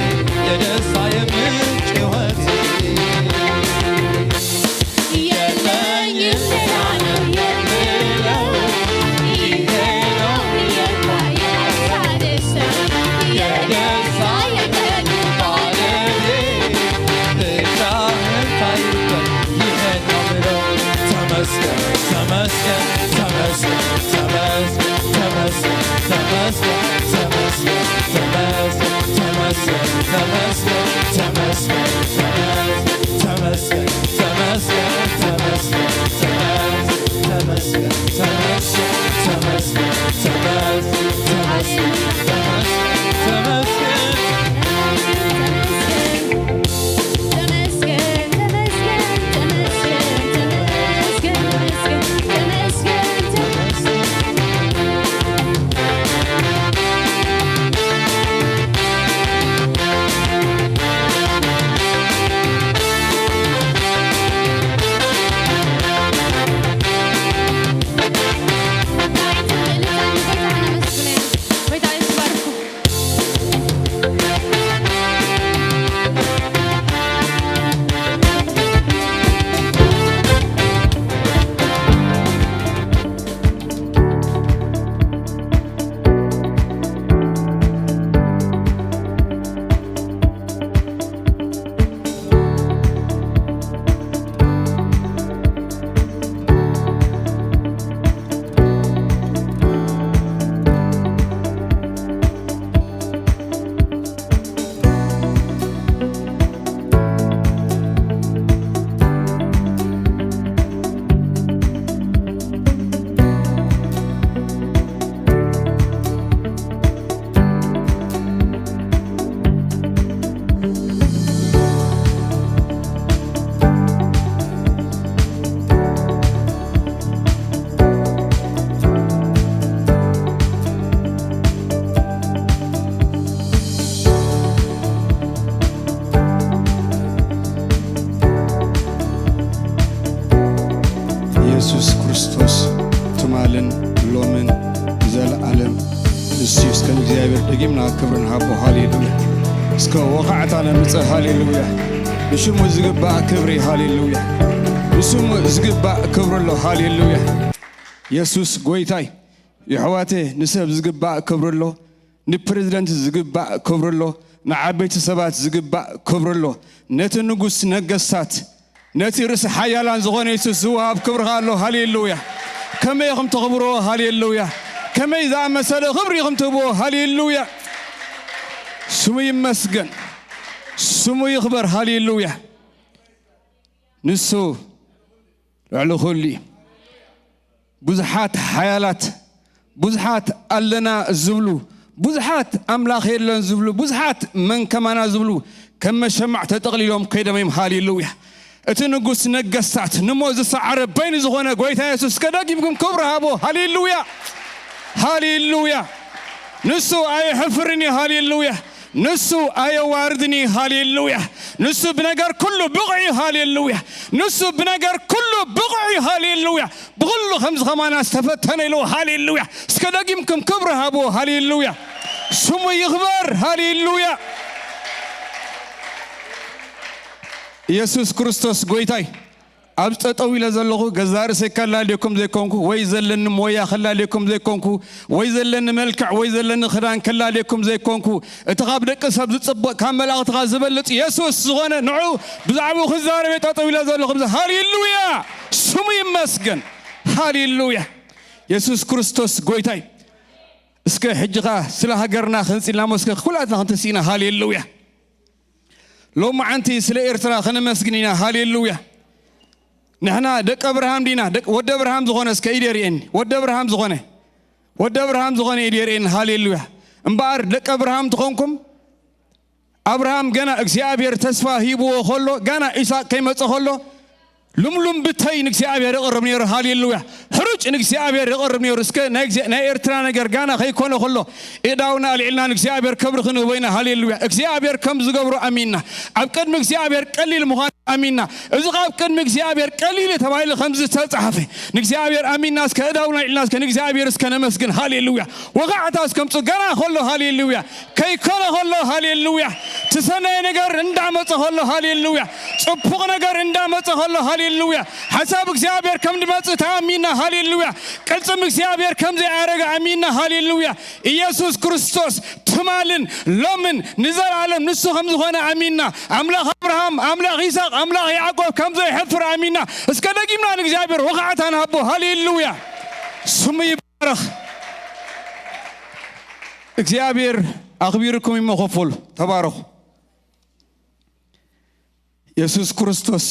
የደስታዬ ምንጭ ሕይወቴ። የለኝም ሌላ ነው የምለው፣ ይሄ ነው የኔ ደስታ፣ የደስታ የቀኑ ባለቤት፣ ብቻህን ታይበት፣ ይሄ ነው ምለው። ተመስገን፣ ተመስገን፣ ተመስገን፣ ተመስገን፣ ተመስገን፣ ተመስገን፣ ተመስገን፣ ተመስገን፣ ተመስገን፣ ተመስገን፣ ተመስገን፣ ተመስገን፣ ተመስገን፣ ተመስገን፣ ተመስገን፣ ተመስገን፣ ተመስገን፣ ተመስገን፣ ተመስገን፣ ተመስገን። ኢየሱስ ክርስቶስ ትማልን ሎምን ንዘለዓለም ንሱ እዩ። እስከ ንእግዚኣብሔር ደጊምና ክብሪ ንሃቦ። ሃሌሉያ። እስከ ወቓዕታ ነምጽእ። ሃሌሉያ። ንሽሙ ዝግባእ ክብሪ። ሃሌሉያ። ንስሙ ዝግባእ ክብሪ ኣሎ። ሃሌሉያ። የሱስ ጎይታይ። የሕዋተ ንሰብ ዝግባእ ክብሪ ኣሎ። ንፕሬዝደንት ዝግባእ ክብሪ ኣሎ። ንዓበይቲ ሰባት ዝግባእ ክብሪ ኣሎ። ነቲ ንጉስ ነገስታት፣ ነቲ ርእሲ ሓያላን ዝኾነ የሱስ ዝወሃብ ክብሪ ኣሎ። ሃሌሉያ። ከመይ ኢኹም ተኽብርዎ? ሃሌሉያ። ከመይ ዝኣመሰለ ክብሪ ኢኹም ትህብዎ? ሃሌሉያ። ስሙ ይመስገን። ስሙ ይኽበር። ሃሌሉያ። ንሱ ልዕሊ ኩሉ እዩ። ብዙሓት ሓያላት፣ ብዙሓት ኣለና ዝብሉ፣ ብዙሓት ኣምላኽ የለን ዝብሉ፣ ብዙሓት መን ከማና ዝብሉ ከም መሸማዕ ተጠቕሊሎም ከይዶም እዮም። ሃሌሉያ! እቲ ንጉስ ነገስታት ንሞት ዝሰዓረ በይኑ ዝኾነ ጎይታ የሱስ፣ እስከ ደጊምኩም ክብሪ ሃቦ። ሃሌሉያ! ሃሌሉያ! ንሱ ኣየሕፍርን እዩ። ሃሌሉያ! ንሱ ኣየዋርድን እዩ። ሃሌሉያ! ንሱ ብነገር ኩሉ ብቑዕ እዩ። ሃሌሉያ! ንሱ ብነገር ኩሉ ብቑዕ እዩ። ሃሌሉያ! ብኹሉ ከምዚ ከማና ዝተፈተነ ኢሉ። ሃሌሉያ! እስከ ደጊምኩም ክብሪ ሃብዎ። ሃሌሉያ! ስሙ ይኽበር። ሃሌሉያ! ኢየሱስ ክርስቶስ ጎይታይ። ኣብ ጠጠው ኢለ ዘለኹ ገዛ ርእሰይ ከላልየኩም ዘይኮንኩ፣ ወይ ዘለኒ ሞያ ከላልየኩም ዘይኮንኩ፣ ወይ ዘለኒ መልክዕ ወይ ዘለኒ ክዳን ከላልየኩም ዘይኮንኩ፣ እቲ ካብ ደቂ ሰብ ዝጽበቕ ካብ መላእኽትኻ ዝበልጽ የሱስ ዝኾነ ንዑ ብዛዕባኡ ክዛረብ እየ ጠጠው ኢለ ዘለኹ። ሃሌሉያ! ስሙ ይመስገን። ሃሌሉያ! የሱስ ክርስቶስ ጎይታይ። እስከ ሕጂ ኸኣ ስለ ሃገርና ክንጽልና መስከ ኩላትና ክንትስኢና። ሃሌሉያ! ሎማዓንቲ ስለ ኤርትራ ከነመስግን ኢና። ሃሌሉያ! ንሕና ደቂ ኣብርሃም ዲና? ደቂ ወዲ ኣብርሃም ዝኾነ እስከ ኢድ የርእየኒ። ወዲ ኣብርሃም ዝኾነ፣ ወዲ ኣብርሃም ዝኾነ ኢድ የርእየኒ። ሃሌሉያ! እምበኣር ደቂ ኣብርሃም ትኾንኩም ኣብርሃም ገና እግዚኣብሔር ተስፋ ሂብዎ ከሎ፣ ገና ኢሳቅ ከይመጸ ከሎ፣ ልምሉም ብተይ ንእግዚኣብሔር የቕርብ ነይሩ። ሃሌሉያ! ሕሩጭ ንእግዚኣብሔር የቕርብ ነይሩ። እስከ ናይ እግዚኣብ-፣ ናይ ኤርትራ ነገር ጋና ከይኮነ ከሎ፣ ኢዳውና ኣልዒልና ንእግዚኣብሔር ክብሪ ክንህቦ ኢና። ሃሌሉያ! እግዚኣብሔር ከም ዝገብሮ ኣሚንና፣ ኣብ ቅድሚ እግዚኣብሔር ቀሊል ምዃኑ ኣሚንና። እዚ ካብ ቅድሚ እግዚኣብሔር ቀሊል እዩ ተባሂሉ ከም ዝተጻሕፈ፣ ንእግዚኣብሔር ኣሚንና እስከ እዳውና ኣልዒልና እስከ ንእግዚኣብሔር እስከ ነመስግን። ሃሌሉያ! ወቓዕታ እስከምጽእ ገና ከሎ፣ ሃሌሉያ! ከይኮነ ከሎ፣ ሃሌሉያ! ትሰነየ ነገር እንዳመጸ ከሎ፣ ሃሌሉያ! ጽቡቕ ነገር እንዳመጸ ከሎ፣ ሃሌሉያ! ሓሳብ እግዚኣብሔር ከም ዝመጽእ ተኣሚና፣ ሃሌሉያ! ቅልጽም እግዚኣብሔር ከም ዘይኣረገ ኣሚና፣ ሃሌሉያ! ኢየሱስ ክርስቶስ ትማልን ሎምን ንዘለኣለም ንሱ ከም ዝኾነ ኣሚና፣ ኣምላኽ ኣብርሃም፣ ኣምላኽ ይስሐቅ፣ ኣምላኽ ያዕቆብ ከም ዘይሕፍር ኣሚና፣ እስከ ደጊምና ንእግዚኣብሔር ወኻዕታ ንሃቦ። ሃሌሉያ! ስሙ ይባረኽ። እግዚኣብሔር ኣኽቢርኩም ይመኸፈሉ። ተባረኹ። የሱስ ክርስቶስ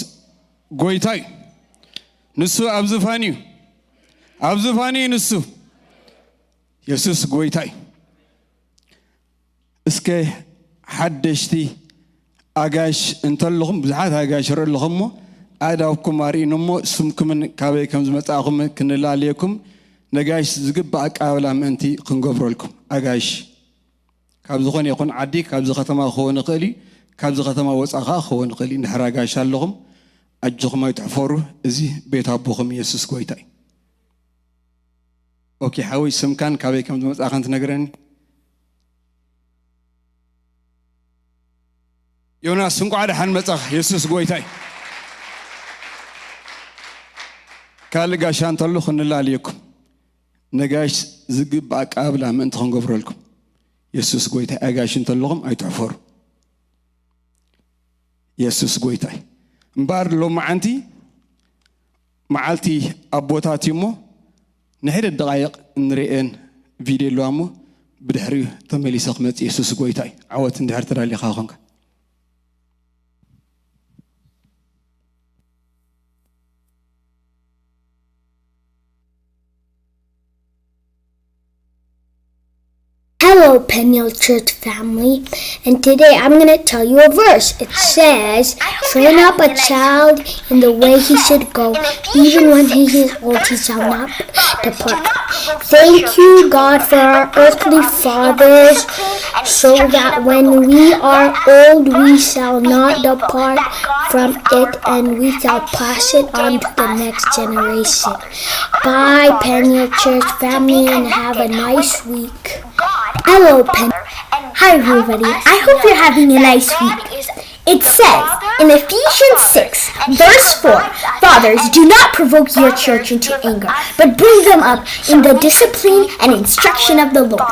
ጎይታ እዩ። ንሱ ኣብ ዝፋን እዩ። ኣብ ዝፋን እዩ ንሱ። የሱስ ጎይታ እዩ። እስከ ሓደሽቲ ኣጋሽ እንተለኹም፣ ብዙሓት ኣጋሽ ርኢ ኣለኹ እሞ፣ ኣእዳውኩም ኣርእዩኒ እሞ፣ ስምኩምን ካበይ ከም ዝመጻእኹም ክንላለየኩም፣ ነጋሽ ዝግባእ ኣቀባብላ ምእንቲ ክንገብረልኩም። ኣጋሽ ካብ ዝኾነ ይኹን ዓዲ፣ ካብዚ ከተማ ክኸውን ይኽእል እዩ፣ ካብዚ ከተማ ወጻኢ ኸኣ ክኸውን ይኽእል እዩ። እንድሕር ኣጋሽ ኣለኹም፣ ኣጆኹም ኣይትሕፈሩ፣ እዚ ቤት ኣቦኹም የሱስ ጎይታ እዩ። ኦኬ፣ ሓወይ ስምካን ካበይ ከም ዝመጻእካን ትነግረኒ? ዮናስ፣ እንቋዕ ደሓን መጻኻ። የሱስ ጎይታ እዩ። ካልእ ጋሻ እንተሎ ክንላለየኩም። ነጋሽ ዝግባእ ኣቀባብላ ምእንቲ ክንገብረልኩም። የሱስ ጎይታ። ኣጋሽ እንተለኹም ኣይትሕፈሩ። የሱስ ጎይታ እዩ። እምበኣር ሎማዓንቲ መዓልቲ ኣቦታት እዩ እሞ፣ ንሕደ ደቓይቕ እንርእየን ቪድዮ ኣለዋ እሞ፣ ብድሕሪኡ ተመሊሰ ክመጽእ። የሱስ ጎይታ እዩ። ዓወት እንድሕር ተዳሊኻ ኾንካ። Hello, Peniel Church family, and today I'm going to tell you a verse. It says, "Train up a child in the way he should go, even when he is old, he shall not depart." Thank you, God, for our earthly fathers, so that when we are old, we shall not depart from it, and we shall pass it on to the next generation. Bye, Peniel Church family, and have a nice week. Hello, Pen. Hi, everybody. I hope you're having a nice week. It says in Ephesians six, verse four, "Fathers, do not provoke your children to anger, but bring them up in the discipline and instruction of the Lord."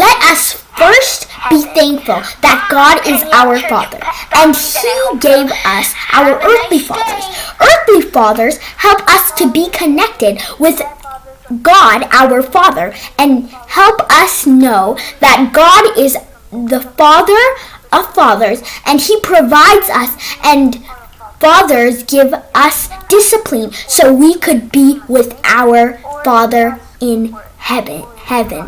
Let us first be thankful that God is our Father, and He gave us our earthly fathers. Earthly fathers help us to be connected with God, our Father, and help us know that God is the Father of fathers, and He provides us, and fathers give us discipline so we could be with our Father in heaven. Heaven.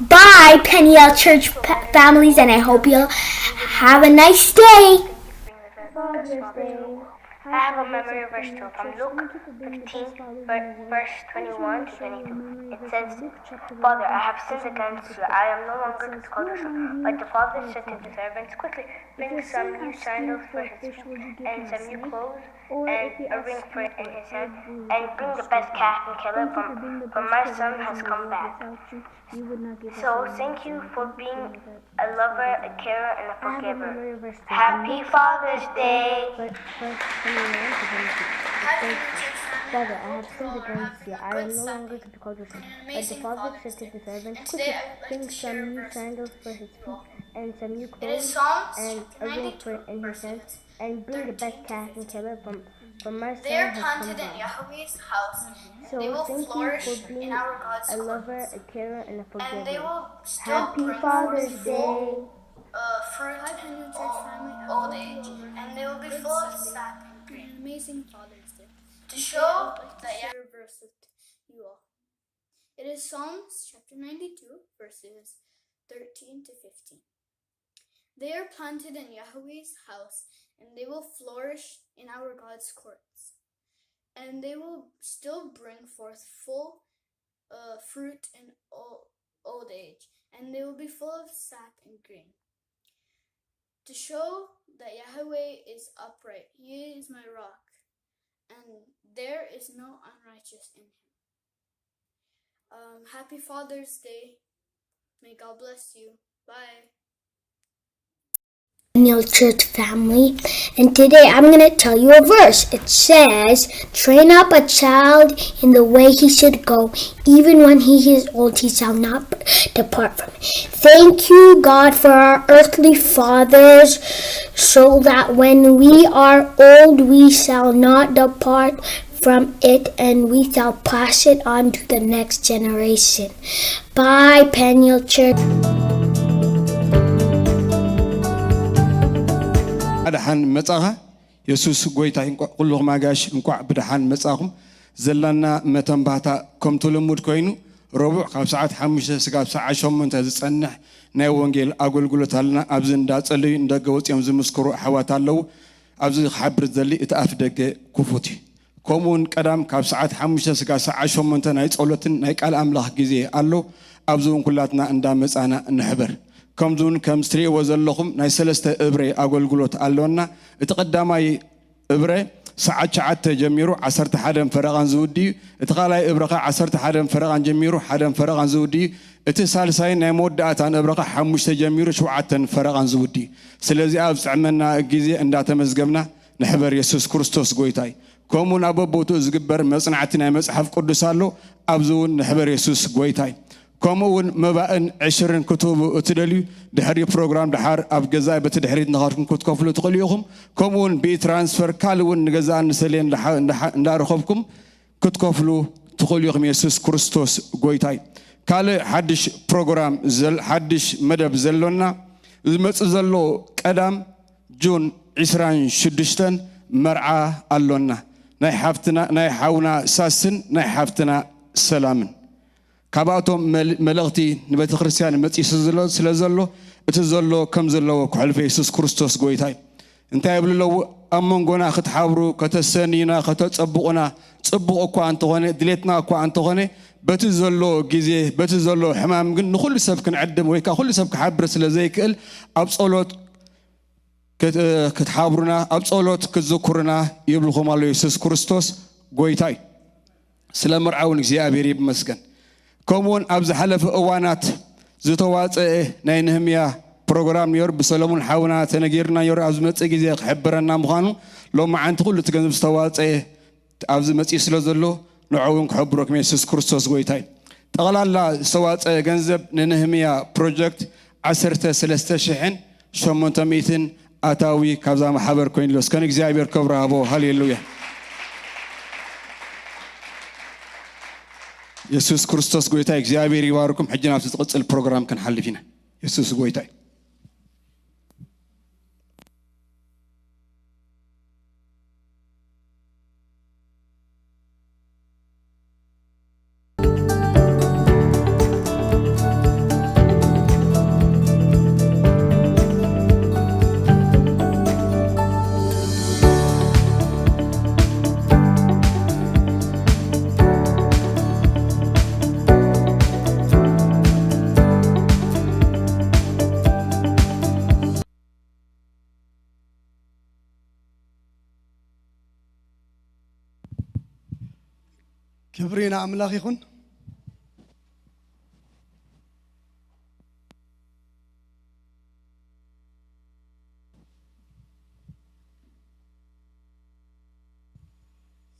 Bye, Peniel Church pa- families, and I hope you'll have a nice day. I have a memory verse too from Luke fifteen, ver- verse twenty-one to twenty-two. It says, "Father, I have sinned against you. I am no longer to call your son." But the father said to the servants, "Quickly, bring some new sandals for his feet and some new clothes and a ring for in his hand, and bring the best calf and camel from, from my son has come back." So thank you for being a lover, a carer, and a forgiver. Happy Father's Day! Father, I have sinned against you. I am no longer to be called your son. But the father said to the servants, "Quickly, bring some new sandals for his feet and some new clothes and a ring for in his hand, and bring the best calf and camel from, from my son has come back." Yahweh's house. So thank you for being a lover, a carer, and a forgiver. Happy Father's Day! Uh, fruit in old, old age, and they will be full of sap and grain. An amazing Father's Day. To show that Yah- share a verse with you all. It is Psalms chapter ninety-two, verses thirteen to fifteen. "They are planted in Yahweh's house, and they will flourish in our God's courts. And they will still bring forth full uh, fruit in old, old age, and they will be full of sap and green." To show that Yahweh is upright, he is my rock, and there is no unrighteous in him. Um, happy Father's Day. May God bless you. Bye. Daniel Church family, and today I'm going to tell you a verse. It says, "Train up a child in the way he should go, even when he is old, he shall not depart from it." Thank you, God, for our earthly fathers, so that when we are old, we shall not depart from it, and we shall pass it on to the next generation. Bye, Peniel Church. ብድሓን መጻኻ። የሱስ ጎይታ። እንቋዕ ኩልኹም ኣጋይሽ እንቋዕ ብድሓን መጻኹም። ዘላና መተንባህታ ከምቲ ልሙድ ኮይኑ፣ ረቡዕ ካብ ሰዓት ሓሙሽተ ስጋብ ሰዓት ሸሞንተ ዝጸንሕ ናይ ወንጌል ኣገልግሎት ኣለና። ኣብዚ እንዳጸለዩ ንደገ ወጺኦም ዝምስክሩ ኣሕዋት ኣለዉ። ኣብዚ ክሓብር ዝደሊ እቲ ኣፍ ደገ ክፉት እዩ። ከምኡ እውን ቀዳም ካብ ሰዓት ሓሙሽተ ስጋብ ሰዓት ሸሞንተ ናይ ጸሎትን ናይ ቃል ኣምላኽ ግዜ ኣሎ። ኣብዚ እውን ኩላትና እንዳመጻና ንሕበር። ከምዚ እውን ከምዚ ትርእይዎ ዘለኹም ናይ ሰለስተ እብረ ኣገልግሎት ኣሎና። እቲ ቀዳማይ እብረ ሰዓት ትሽዓተ ጀሚሩ ዓሰርተ ሓደን ፈረቓን ዝውዲ እዩ። እቲ ካልኣይ እብረ ኸዓ ዓሰርተ ሓደን ፈረቓን ጀሚሩ ሓደን ፈረቓን ዝውዲ እዩ። እቲ ሳልሳይን ናይ መወዳእታን እብረ ኸዓ ሓሙሽተ ጀሚሩ ሸውዓተን ፈረቓን ዝውዲ እዩ። ስለዚ ኣብ ዝጥዕመና ግዜ እንዳተመዝገብና ንሕበር። የሱስ ክርስቶስ ጎይታ እዩ። ከምኡ እውን ኣብ በቦትኡ ዝግበር መጽናዕቲ ናይ መጽሓፍ ቅዱስ ኣሎ። ኣብዚ እውን ንሕበር። የሱስ ጎይታ እዩ። ከምኡ እውን መባእን ዕሽርን ክትህቡ እትደልዩ ድሕሪ ፕሮግራም ደሓር ኣብ ገዛ በቲ ድሕሪት እናኸድኩም ክትከፍሉ ትኽእሉ ኢኹም። ከምኡ እውን ብኢ ትራንስፈር ካልእ እውን ንገዛእን ንሰሌን እንዳሓ- እንዳሓ- እንዳረኸብኩም ክትከፍሉ ትኽእሉ ኢኹም። የሱስ ክርስቶስ ጎይታ እዩ። ካልእ ሓድሽ ፕሮግራም ዘል- ሓድሽ መደብ ዘሎና ዝመጽእ ዘሎ ቀዳም ጁን ዕስራን ሽዱሽተን መርዓ ኣሎና። ናይ ሓፍትና ናይ ሓውና ሳስን ናይ ሓፍትና ሰላምን ካብኣቶም መል- መልእኽቲ ንቤተ ክርስቲያን መጺሱ ዘሎ ስለ ዘሎ እቲ ዘሎ ከም ዘለዎ ክሕልፎ። የሱስ ክርስቶስ ጎይታ እዩ። እንታይ ይብሉ ኣለዉ? ኣብ መንጎና ክትሓብሩ ከተሰንዩና ከተጸብቑና ጽቡቕ እኳ እንተኾነ ድሌትና እኳ እንተኾነ በቲ ዘሎ ግዜ በቲ ዘሎ ሕማም ግን ንኹሉ ሰብ ክንዕድም ወይ ከዓ ኩሉ ሰብ ክሓብር ስለ ዘይክእል ኣብ ጸሎት ክትሓብሩና ኣብ ጸሎት ክትዝክሩና ይብልኹም ኣሎ። የሱስ ክርስቶስ ጎይታ እዩ። ስለ መርዓ እውን እግዚኣብሔር ይመስገን። ከምኡውን ኣብ ዝሓለፈ እዋናት ዝተዋፀአ ናይ ነህምያ ፕሮግራም ነይሩ ብሰለሙን ሓውና ተነጊርና ነይሩ። ኣብ ዝመፅእ ግዜ ክሕብረና ምዃኑ ሎማዓንቲ ኩሉ እቲ ገንዘብ ዝተዋፀአ ኣብዚ መፂኡ ስለ ዘሎ ንዕኡ እውን ክሕብረኩም የሱስ ክርስቶስ ጎይታ እዩ። ጠቕላላ ዝተዋፀአ ገንዘብ ንነህምያ ፕሮጀክት ዓሰርተ ሰለስተ ሽሕን ሸሞንተ ሚእትን ኣታዊ ካብዛ ማሕበር ኮይኑ ኣሎ። እስከ ንእግዚኣብሔር ክብሪ ሃቦ። ሃሌሉያ። የሱስ ክርስቶስ ጎይታ። እግዚኣብሔር ይባርኩም። ሕጂ ናብቲ ዝቕፅል ፕሮግራም ክንሓልፍ ኢና። የሱስ ጎይታ እዩ። ክብሪ ንኣምላኽ ይኹን።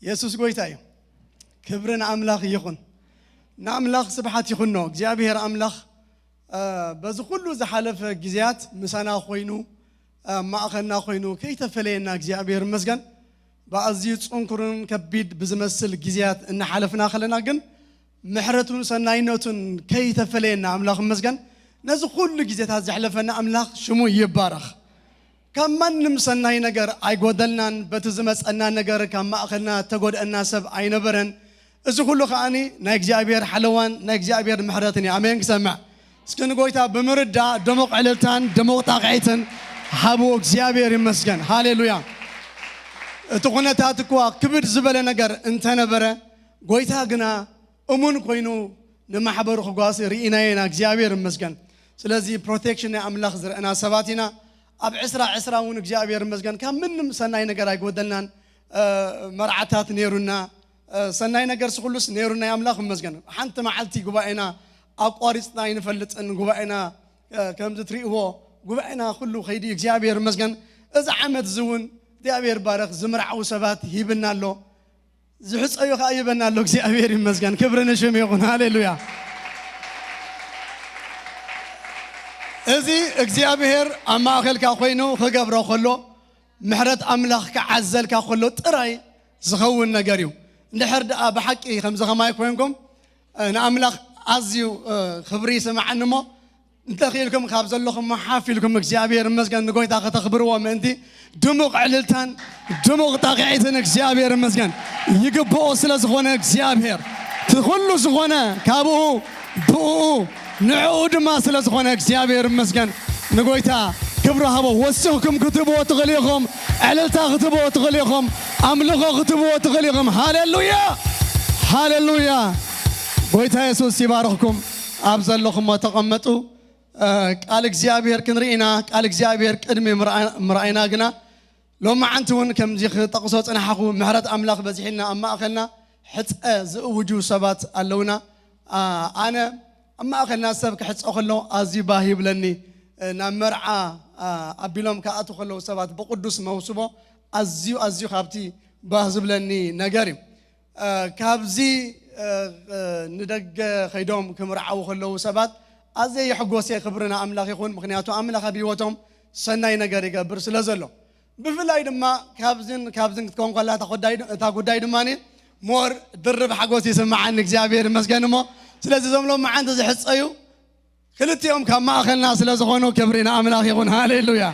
የሱስ ጎይታ እዩ። ክብሪ ንኣምላኽ ይኹን። ንኣምላኽ ስብሓት ይኹኖ። እግዚኣብሔር ኣምላኽ፣ እ፣ በዚ ኩሉ ዝሓለፈ ግዜያት ምሳና ኮይኑ፣ እ፣ ማእኸልና ኮይኑ ከይተፈለየና እግዚኣብሔር ይመስገን። ብኣዝዩ ጽንኩርን ከቢድ ብዝመስል ግዜያት እናሓለፍና ከለና ግን ምሕረቱን ሰናይነቱን ከይተፈለየና ኣምላኽ ይመስገን። ነዚ ኩሉ ግዜታት ዘሕለፈና ኣምላኽ ሽሙ ይባረኽ። ካብ ማንም ሰናይ ነገር ኣይጎደልናን። በቲ ዝመጸና ነገር ካብ ማእኸልና ተጎድአና ሰብ ኣይነበረን። እዚ ኩሉ ከኣኒ ናይ እግዚኣብሔር ሓለዋን ናይ እግዚኣብሔር ምሕረትን እዩ። ኣሜን ክሰምዕ። እስኪ ንጎይታ ብምርዳእ ድሙቕ ዕልልታን ድሙቕ ጣቕዒትን ሃቡ። እግዚኣብሔር ይመስገን። ሃሌሉያ። እቲ ኩነታት እኳ ክብድ ዝበለ ነገር እንተነበረ፣ ጎይታ ግና እሙን ኮይኑ ንማሕበሩ ክጓሲ ርኢናዮ ኢና። እግዚኣብሔር ይመስገን። ስለዚ ፕሮቴክሽን ናይ ኣምላኽ ዝረአና ሰባት ኢና። ኣብ ዕስራ ዕስራ እውን እግዚኣብሔር ይመስገን ካብ ምንም ሰናይ ነገር ኣይጎደልናን። እ፣ መርዓታት ነይሩና፣ እ፣ ሰናይ ነገርስ ኩሉስ ነይሩና። ኣምላኽ ይመስገን። ሓንቲ መዓልቲ ጉባኤና ኣቋሪፅና ኣይንፈልጥን። ጉባኤና፣ እ፣ ከምዚ ትሪእዎ ጉባኤና ኩሉ ከይዱ እዩ። እግዚኣብሔር ይመስገን። እዚ ዓመት እዚ እውን እግዚኣብሔር ባረኽ ዝምርዓው ሰባት ሂብና ኣሎ። ዝሕፀዩ ከዓ ይበና ኣሎ። እግዚኣብሔር ይመስገን። ክብሪ ንሽም ይኹን። ሃሌሉያ። እዚ እግዚኣብሔር ኣብ ማእኸልካ ኮይኑ ክገብሮ ከሎ ምሕረት ኣምላኽ ክዓዘልካ ከሎ ጥራይ ዝኸውን ነገር እዩ። እንድሕር ደኣ ብሓቂ ከምዚ ከማይ ኮይንኩም፣ እ፣ ንኣምላኽ ኣዝዩ፣ እ፣ ክብሪ ይስምዓኒ እሞ እንተኽኢልኩም ካብ ዘለኹም ሓፍ ኢልኩም እግዚኣብሔር ይመስገን ንጎይታ ከተኽብርዎ ምእንቲ ድሙቕ ዕልልታን ድሙቕ ጣቕዒትን እግዚኣብሔር ይመስገን ይግብኦ ስለ ዝኾነ እግዚኣብሔር እቲ ኩሉ ዝኾነ ካብኡ ብኡ ንዕኡ ድማ ስለ ዝኾነ እግዚኣብሔር ይመስገን ንጎይታ ክብሪ ሃቦ። ወሲኽኩም ክትብዎ ትኽእሉ ኢኹም። ዕልልታ ክትብዎ ትኽእሉ ኢኹም። ኣምልኾ ክትብዎ ትኽእሉ ኢኹም። ሃሌሉያ፣ ሃሌሉያ። ጎይታ የሱስ ይባርኽኩም። ኣብ ዘለኹሞ ተቐመጡ። እ፣ ቃል እግዚኣብሔር ክንርኢ ኢና። ቃል እግዚኣብሔር ቅድሚ ምርኣ-፣ ምርኣይና ግና ሎማዓንቲ እውን ከምዚ ክጠቕሶ ጽናሕኹ ምሕረት ኣምላኽ በዚሕልና ኣብ ማእኸልና ሕጸ ዝእውጁ ሰባት ኣለውና። ኣ፣ ኣነ ኣብ ማእኸልና ሰብ ክሕጸ ከሎ ኣዝዩ ባህ ይብለኒ። እ፣ ናብ መርዓ፣ ኣ፣ ኣቢሎም ክኣትዉ ከለዉ ሰባት ብቅዱስ መውስቦ ኣዝዩ፣ ኣዝዩ ካብቲ ባህ ዝብለኒ ነገር እዩ። እ፣ ካብዚ፣ እ፣ እ፣ ንደገ ከይዶም ክምርዓዉ ከለዉ ሰባት ኣዝየ ይሕጎስ እየ። ክብሪ ንኣምላኽ ይኹን። ምኽንያቱ ኣምላኽ ኣብ ህይወቶም ሰናይ ነገር ይገብር ስለ ዘሎ። ብፍላይ ድማ ካብዝን ካብዝን ክትከውን ከላ እታ ጉዳይ ድ-፣ እታ ጉዳይ ድማ ሞር ድርብ ሓጎስ ይስምዓኒ። እግዚኣብሔር ይመስገን እሞ ስለዚ እዞም ሎማዓንቲ ዝሕጸዩ ክልቲኦም ካብ ማእኸልና ስለ ዝኾኑ ክብሪ ንኣምላኽ ይኹን። ሃሌሉያ።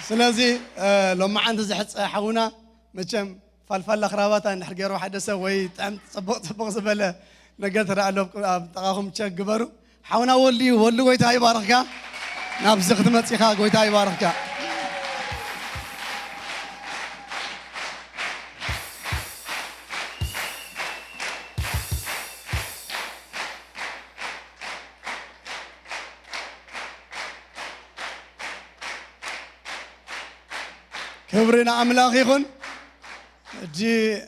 ስለዚ፣ እ፣ ሎማዓንቲ ዝሕጸ ሓውና መቸም ፋልፋላ ክራባታ እንድሕር ገይሩ ሓደ ሰብ ወይ ጥዕም ጽቡቕ ጽቡቕ ዝበለ ነገር ተደኣ ኣሎ ኣብ ጥቓኹም ቸክ ግበሩ። ሓውና ወልዱ እዩ። ወልዱ ጎይታ ይባርኽካ። ናብዚ ክትመጽእ ኢኻ፣ ጎይታ ይባርኽካ። ክብሪ ንኣምላኽ ይኹን። ሕጂ፣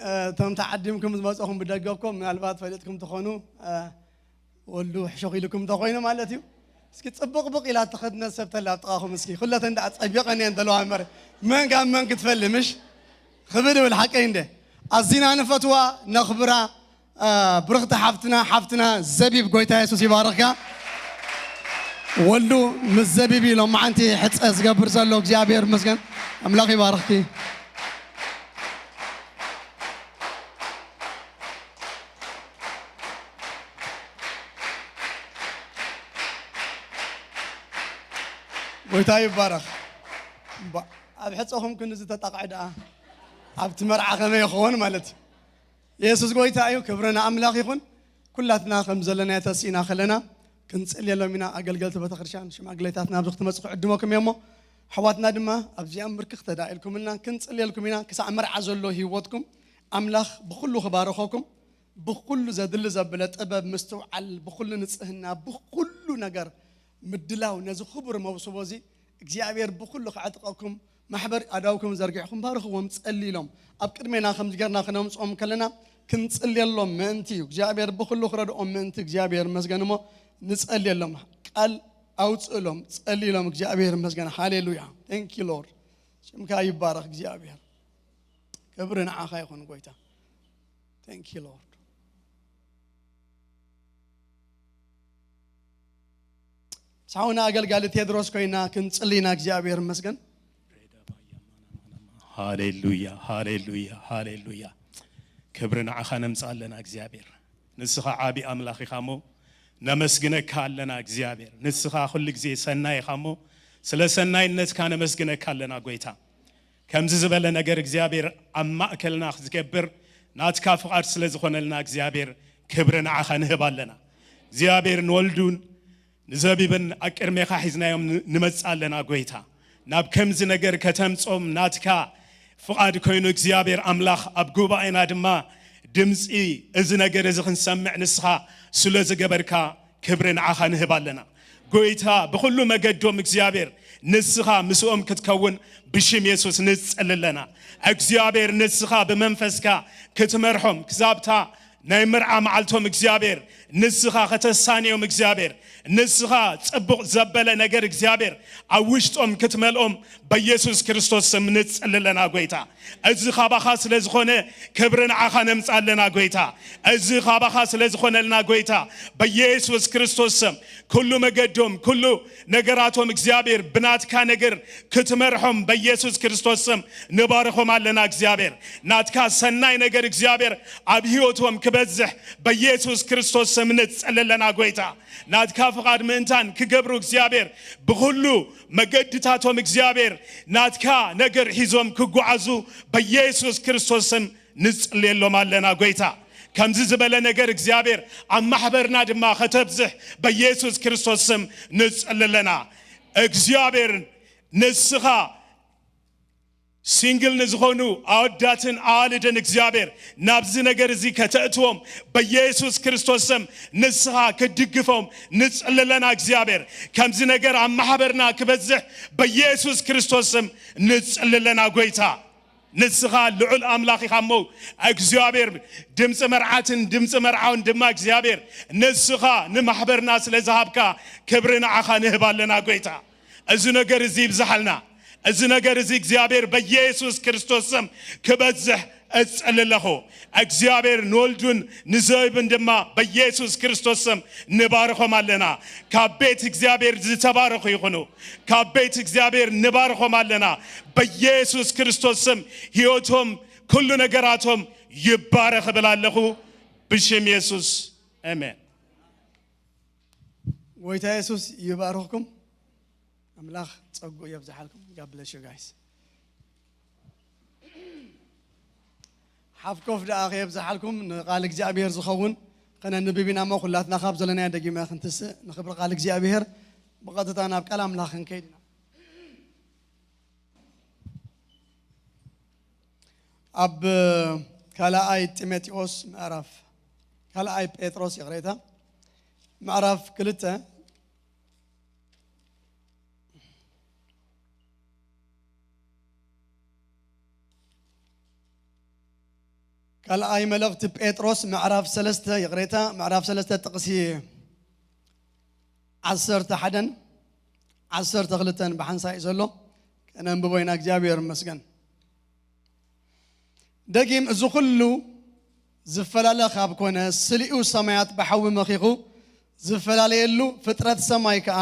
እ፣ እቶም ተዓዲምኩም ዝመጸኹም ብደገ እኮ ምናልባት ፈሊጥኩም ትኾኑ፣ እ፣ ወልዱ ሕሹኽ ኢልኩም እንተኾይኑ ማለት እዩ። እስኪ ጽብቕብቕ ኢላ እተኸድነት ሰብ ተላ ኣብ ጥቓኹም እስኪ። ኩለተን ደኣ ጸቢቐን እየን ዘለዋ እምበር መን ካብ መን ክትፈሊ ምሽ? ክብድ ይብል ሓቀይ እንደ። ኣዚና ንፈትዋ፣ ነኽብራ፣ እ፣ ብርኽቲ ሓፍትና፣ ሓፍትና ዘቢብ ጎይታ የሱስ ይባርኽካ። ወልዱ ምስ ዘቢብ እዩ ሎማዓንቲ ሕጸ ዝገብር ዘሎ። እግዚኣብሔር ይመስገን። ኣምላኽ ይባርኽኪ። ጎይታ ይባረኽ። እባ፣ ኣብ ሕጸኹም ክንዲ ዝተጣቕዐ ደኣ ኣብቲ መርዓ ከመይ ይኸውን ማለት እዩ። የሱስ ጎይታ እዩ። ክብሪ ንኣምላኽ ይኹን። ኩላትና ከም ዘለናዮ ተሲእና ከለና ክንጽልየሎም ኢና። ኣገልገልቲ ቤተክርስትያን ሽማግሌታት ናብዚ ክትመጹ ክዕድመኩም እየ እሞ ኣሕዋትና ድማ ኣብዚኣ ምርክኽ ተዳኢልኩምልና ክንጽልየልኩም ኢና። ክሳዕ መርዓ ዘሎ ህይወትኩም ኣምላኽ ብኹሉ ክባርኸኩም፣ ብኹሉ ዘድሊ ዘብለ ጥበብ፣ ምስትውዓል፣ ብኹሉ ንጽህና፣ ብኹሉ ነገር ምድላው ነዚ ክቡር መውስቦ እዚ እግዚኣብሔር ብኹሉ ክዕጥቀኩም ማሕበር ኣዳውኩም ዘርጊሕኩም ባርኽዎም፣ ጸልይሎም። ኣብ ቅድሜና ከም ጌርና ክነምጽኦም ከለና ክንጽልየሎም ምእንቲ እዩ። እግዚኣብሔር ብኹሉ ክረድኦም ምእንቲ እግዚኣብሔር ይመስገን እሞ ንጸልየሎም። ቃል ኣውጽእሎም፣ ጸልይሎም። እግዚኣብሔር ይመስገን። ሃሌሉያ። Thank you Lord። ሽምካ ይባረኽ እግዚኣብሔር። ክብሪ ንዓኻ ይኹን ጎይታ። Thank you Lord። ሳውና ኣገልጋሊ ቴድሮስ ኮይና ክንጽልይና እግዚኣብሔር ይመስገን። ሃሌሉያ፣ ሃሌሉያ፣ ሃሌሉያ። ክብሪ ንዓኻ ነምጽእ ኣለና እግዚኣብሔር። ንስኻ ዓቢ ኣምላኽ ኢኻ እሞ ነመስግነካ ኣለና እግዚኣብሔር። ንስኻ ኩሉ ግዜ ሰናይ ኢኻ እሞ ስለ ሰናይነትካ ነመስግነካ ኣለና ጎይታ። ከምዚ ዝበለ ነገር እግዚኣብሔር ኣብ ማእከልና ክትገብር ናትካ ፍቓድ ስለ ዝኾነልና እግዚኣብሔር ክብሪ ንዓኻ ንህብ ኣለና። እግዚኣብሔር ንወልዱን ንዘቢብን ኣብ ቅድሜኻ ሒዝናዮም ን- ንመጽእ ኣለና ጎይታ። ናብ ከምዚ ነገር ከተምጾም ናትካ ፍቓድ ኮይኑ እግዚኣብሔር ኣምላኽ ኣብ ጉባኤና ድማ ድምፂ እዚ ነገር እዚ ክንሰምዕ ንስኻ ስለ ዝገበርካ ክብሪ ንዓኻ ንህብ ኣለና። ጎይታ ብኹሉ መገዶም እግዚኣብሔር ንስኻ ምስኦም ክትከውን ብሽም የሱስ ንጽሊ ኣለና። እግዚኣብሔር ንስኻ ብመንፈስካ ክትመርሖም ክዛብታ ናይ መርዓ መዓልቶም እግዚኣብሔር ንስኻ ከተሳንዮም እግዚኣብሔር ንስኻ ጽቡቕ ዘበለ ነገር እግዚኣብሔር ኣብ ውሽጦም ክትመልኦም በኢየሱስ ክርስቶስ ስም ንጽሊ ኣለና ጎይታ። እዚ ካባኻ ስለ ዝኾነ ክብሪ ንዓኻ ነምጽእ ኣለና ጎይታ። እዚ ካባኻ ስለ ዝኾነልና ጎይታ በኢየሱስ ክርስቶስ ስም ኩሉ መገዶም ኩሉ ነገራቶም እግዚኣብሔር ብናትካ ነገር ክትመርሖም በኢየሱስ ክርስቶስ ስም ንባርኾም ኣለና እግዚኣብሔር። ናትካ ሰናይ ነገር እግዚኣብሔር ኣብ ህይወቶም ክበዝሕ በኢየሱስ ክርስቶስ ስም ንጽሊ ኣለና ጎይታ። ናትካ ፍቓድ ምእንታን ክገብሩ እግዚኣብሔር ብኹሉ መገድታቶም እግዚኣብሔር ናትካ ነገር ሒዞም ክጓዓዙ በኢየሱስ ክርስቶስ ስም ንጽልየሎም ኣለና ጎይታ። ከምዚ ዝበለ ነገር እግዚኣብሔር ኣብ ማሕበርና ድማ ከተብዝሕ በኢየሱስ ክርስቶስ ስም ንጽሊ ኣለና። እግዚኣብሔር ንስኻ ሲንግል ንዝኾኑ ኣወዳትን ኣዋልድን እግዚኣብሔር ናብዚ ነገር እዚ ከተእትዎም በኢየሱስ ክርስቶስ ስም ንስኻ ክትድግፎም ንጽሊ ኣለና እግዚኣብሔር። ከምዚ ነገር ኣብ ማሕበርና ክበዝሕ በኢየሱስ ክርስቶስ ስም ንጽሊ ኣለና ጎይታ። ንስኻ ልዑል ኣምላኽ ኢኻ እሞ እግዚኣብሔር ድምፂ መርዓትን ድምፂ መርዓውን ድማ እግዚኣብሔር ንስኻ ንማሕበርና ስለ ዝሃብካ ክብሪ ንዓኻ ንህብ ኣለና ጎይታ። እዚ ነገር እዚ ይብዝሓልና። እዚ ነገር እዚ እግዚኣብሔር በኢየሱስ ክርስቶስ ስም ክበዝሕ እጸሊ ኣለኹ። እግዚኣብሔር ንወልዱን ንዘይብን ድማ በኢየሱስ ክርስቶስ ስም ንባርኾም ኣለና። ካብ ቤት እግዚኣብሔር ዝተባረኹ ይኹኑ። ካብ ቤት እግዚኣብሔር ንባርኾም ኣለና። በኢየሱስ ክርስቶስ ስም ህይወቶም ኩሉ ነገራቶም ይባረኽ እብል ኣለኹ ብሽም የሱስ ኣሜን። ጎይታ የሱስ ይባርኽኩም። ኣምላኽ ጸጉኡ የብዝሓልኩም። God bless you guys። ሓፍ ኮፍ ደኣ ከየብዝሓልኩም ንቃል እግዚኣብሔር ዝኸውን ከነንብብ ኢና እሞ ኩላትና ካብ ዘለናዮ ደጊመ ክንትስእ ንኽብሪ ቃል እግዚኣብሔር ብቐጥታ ናብ ቃል ኣምላኽ ክንከይድ ኢና። ኣብ ካልኣይ ጢሞቴዎስ ምዕራፍ ካልኣይ ጴጥሮስ ይቕሬታ ምዕራፍ ክልተ ካልኣይ መልእኽቲ ጴጥሮስ ምዕራፍ ሰለስተ ይቕሬታ ምዕራፍ ሰለስተ ጥቕሲ ዓሰርተ ሓደን ዓሰርተ ክልተን ብሓንሳእ እዩ ዘሎ። ከነንብቦ ኢና። እግዚኣብሔር ይመስገን። ደጊም እዚ ኩሉ ዝፈላለ ካብ ኮነ ስሊኡ ሰማያት ብሓዊ መኺኹ ዝፈላለየሉ ፍጥረት ሰማይ ከኣ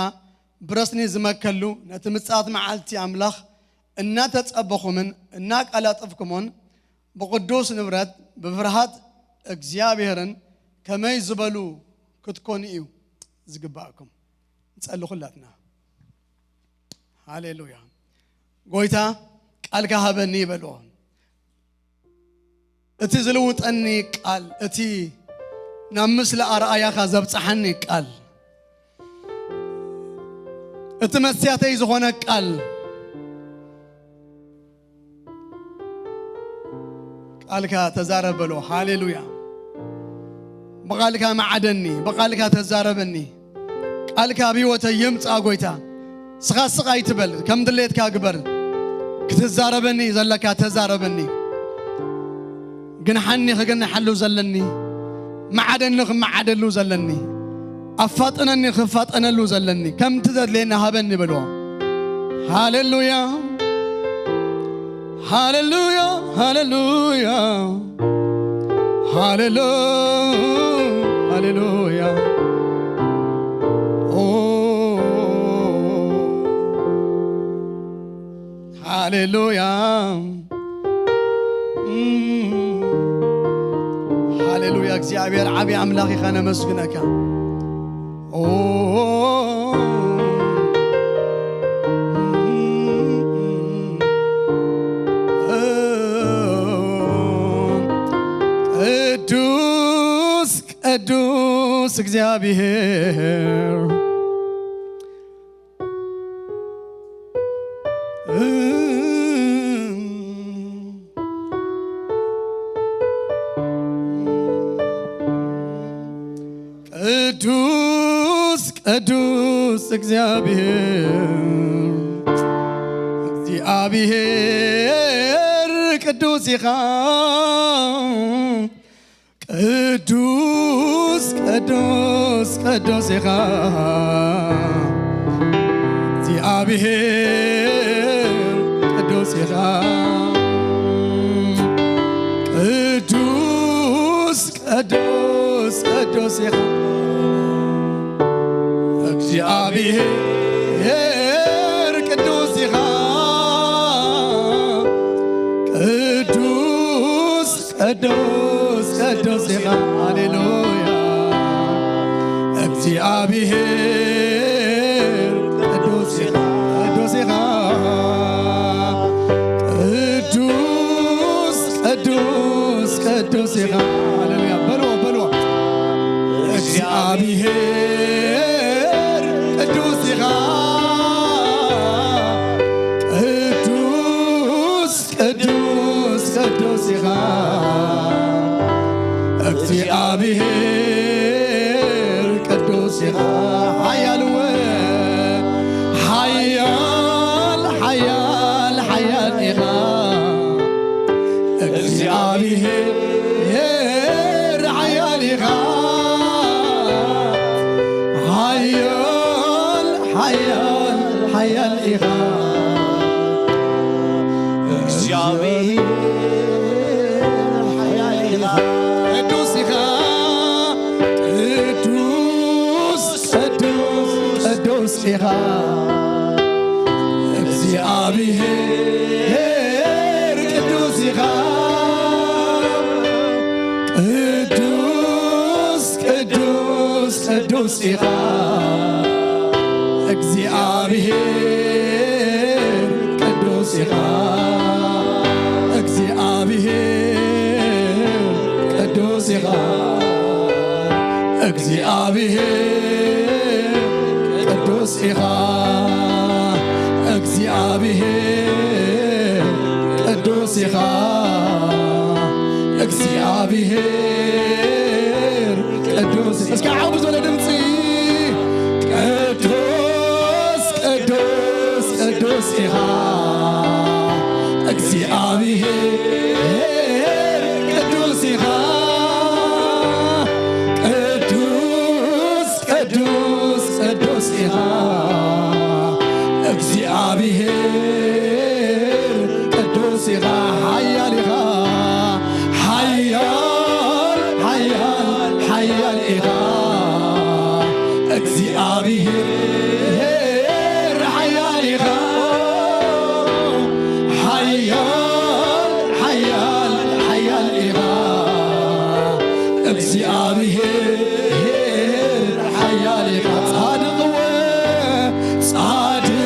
ብረስኒ ዝመከሉ ነቲ ምጽኣት መዓልቲ ኣምላኽ እናተጸበኹምን እናቀላጠፍኩሞን ብቕዱስ ንብረት ብፍርሃት እግዚኣብሔርን ከመይ ዝበሉ ክትኮኑ እዩ ዝግባእኩም። ንጸሊ ኩላትና። ሃሌሉያ። ጎይታ ቃልካ ሃበኒ ይበልዎ። እቲ ዝልውጠኒ ቃል፣ እቲ ናብ ምስሊ ኣርኣያኻ ዘብጽሓኒ ቃል፣ እቲ መስትያተይ ዝኾነ ቃል፣ ቃልካ ተዛረብ በሎ። ሃሌሉያ። ብቓልካ መዓደኒ፣ ብቓልካ ተዛረበኒ። ቃልካ ኣብ ህይወተይ ይምጻእ ጎይታ። ስኻ ስቕ ኣይትበል፣ ከም ድሌትካ ግበር። ክትዛረበኒ ዘለካ ተዛረበኒ። ግንሓኒ ክግንሓሉ ዘለኒ፣ መዓደኒ ክመዓደሉ ዘለኒ፣ ኣፋጥነኒ ክፋጠነሉ ዘለኒ፣ ከምቲ ዘድልየኒ ሃበኒ በልዎ። ሃሌሉያ፣ ሃሌሉያ፣ ሃሌሉያ፣ ሃሌሉ-፣ ሃሌሉያ። ኦ፣ ሃሌሉያ፣ ሃሌሉያ። እግዚኣብሔር ዓብዪ ኣምላኽ ኢኻ፣ ነመስግነካ። ኦ፣ ቅዱስ ቅዱስ እግዚኣብሔር፣ ቅዱስ ቅዱስ እግዚኣብሔር፣ እግዚኣብሔር ቅዱስ ኢኻ። ቅዱስ ቅዱስ ቅዱስ ኢኻ እግዚኣብሔር፣ ቅዱስ ኢኻ። ቅዱስ ቅዱስ ቅዱስ ኢኻ እግዚኣብሔር፣ ቅዱስ ኢኻ። ቅዱስ ቅዱስ ቅዱስ ኢኻ። ሃሌሉያ። እግዚኣብሔር ቅዱስ ኢኻ፣ ቅዱስ ኢኻ። ቅዱስ ቅዱስ ቅዱስ ኢኻ። ሃሌሉያ። በልዎ፣ በልዎ። እግዚኣብሔር ቅዱስ ኢኻ። ቅዱስ ቅዱስ ቅዱስ ኢኻ። እግዚኣብሔር ቅዱስ ኢኻ። ሓያል እወ፣ ሓያል፣ ሓያል፣ ሓያል ኢኻ። እግዚኣብሔር ሓያል ኢኻ። ሓያል፣ ሓያል፣ ሓያል ኢኻ። እግዚኣብሔር ሓያል ኢኻ። ቅዱስ ኢኻ። ቅዱስ፣ ቅዱስ፣ ቅዱስ ኢኻ። እግዚኣብሔር ቅዱስ ኢኻ። ቅዱስ፣ ቅዱስ፣ ቅዱስ ኢኻ። እግዚኣብሔር ቅዱስ ኢኻ። እግዚኣብሔር ቅዱስ ኢኻ። እግዚኣብሔር ቅዱስ ኢኻ። እግዚኣብሔር ቅዱስ ኢኻ። እግዚኣብሔር ቅዱስ። እስኪ ዓው ብዝበለ ድምፂ፣ ቅዱስ ቅዱስ ቅዱስ ኢኻ። እግዚኣብሔር ቅዱስ ኢኻ። ቅዱስ ቅዱስ ቅዱስ ኢኻ። እግዚኣብሔር ቅዱስ ኢኻ። ሓያል ኢኻ። ሓያል፣ ሓያል፣ ሓያል ኢኻ። እግዚኣብሔር ሓያል ኢኻ። ሓያል፣ ሓያል፣ ሓያል ኢኻ። እግዚኣብሔር ሓያል ኢኻ። ጻድቕ እወ፣ ጻድቕ፣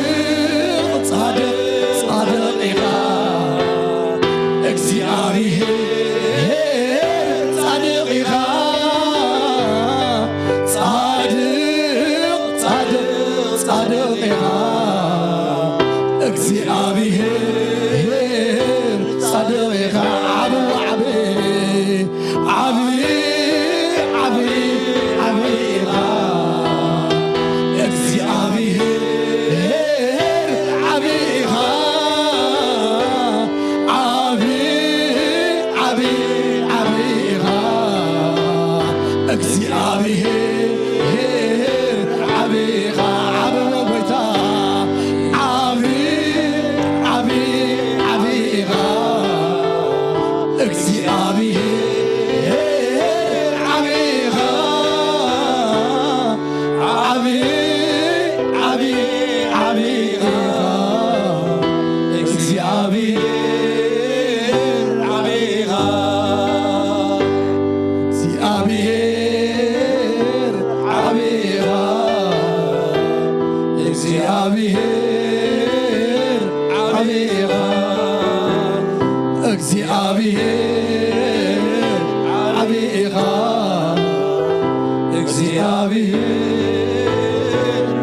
ጻድቕ፣ ጻድቕ ኢኻ። እግዚኣብሔር ጻድቕ ኢኻ። ጻድቕ፣ ጻድቕ፣ እግዚኣብሔር ዓቢ ኢኻ፣ እግዚኣብሔር ዓቢ ኢኻ፣ እግዚኣብሔር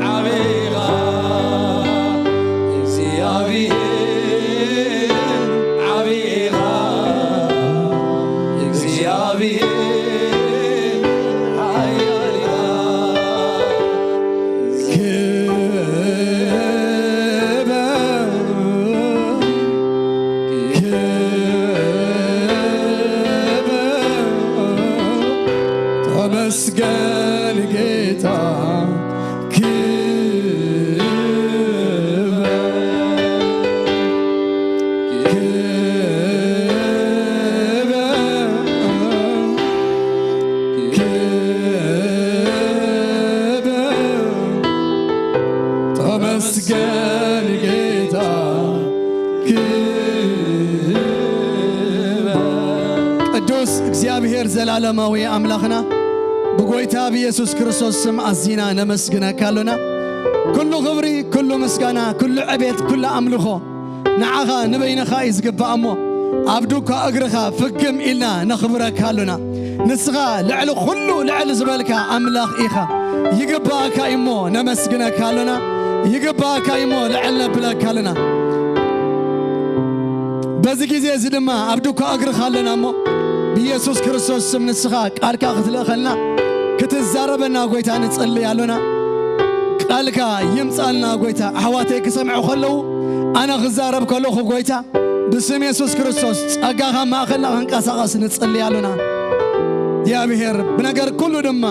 ዓቢ ኢኻ፣ እግዚኣብሔር ዓቢ ኢኻ፣ እግዚኣብሔር ሓያል ኢኻ። ክብር፣ ክብር፣ ተመስገን ጌታ፣ ክብር፣ ክብር፣ ክብር፣ ተመስገን ጌታ፣ ክብር። ቅዱስ እግዚኣብሔር ዘላለማዊ ኣምላኽና፣ ብጎይታ ብየሱስ ክርስቶስ ስም ኣዚና ነመስግነካ ኣሎና። ኩሉ ክብሪ፣ ኩሉ ምስጋና፣ ኩሉ ዕቤት፣ ኩሉ ኣምልኾ ንዓኻ ንበይንኻ እዩ ዝግባእ እሞ፣ ኣብ ዱካ እግርኻ ፍግም ኢልና ነኽብረካ ኣሎና። ንስኻ ልዕሊ ኩሉ ልዕሊ ዝበልካ ኣምላኽ ኢኻ። ይግባእካ እዩ እሞ ነመስግነካ ኣሎና። ይግባእካ እዩ እሞ ልዕል ነብለካ ኣሎና። በዚ ግዜ እዚ ድማ ኣብ ዱካ እግርኻ ኣለና እሞ፣ ብኢየሱስ ክርስቶስ ስም ንስኻ ቃልካ ክትልእኸልና፣ ክትዛረበና ጎይታ ንጽሊ ኣሎና። ቃልካ ይምጻልና ጎይታ። ኣሕዋተይ ክሰምዑ ከለዉ፣ ኣነ ክዛረብ ከለኹ ጎይታ፣ ብስም የሱስ ክርስቶስ ጸጋኻ ማእኸልና ክንቀሳቐስ ንጽሊ ኣሎና። እግዚኣብሔር ብነገር ኩሉ ድማ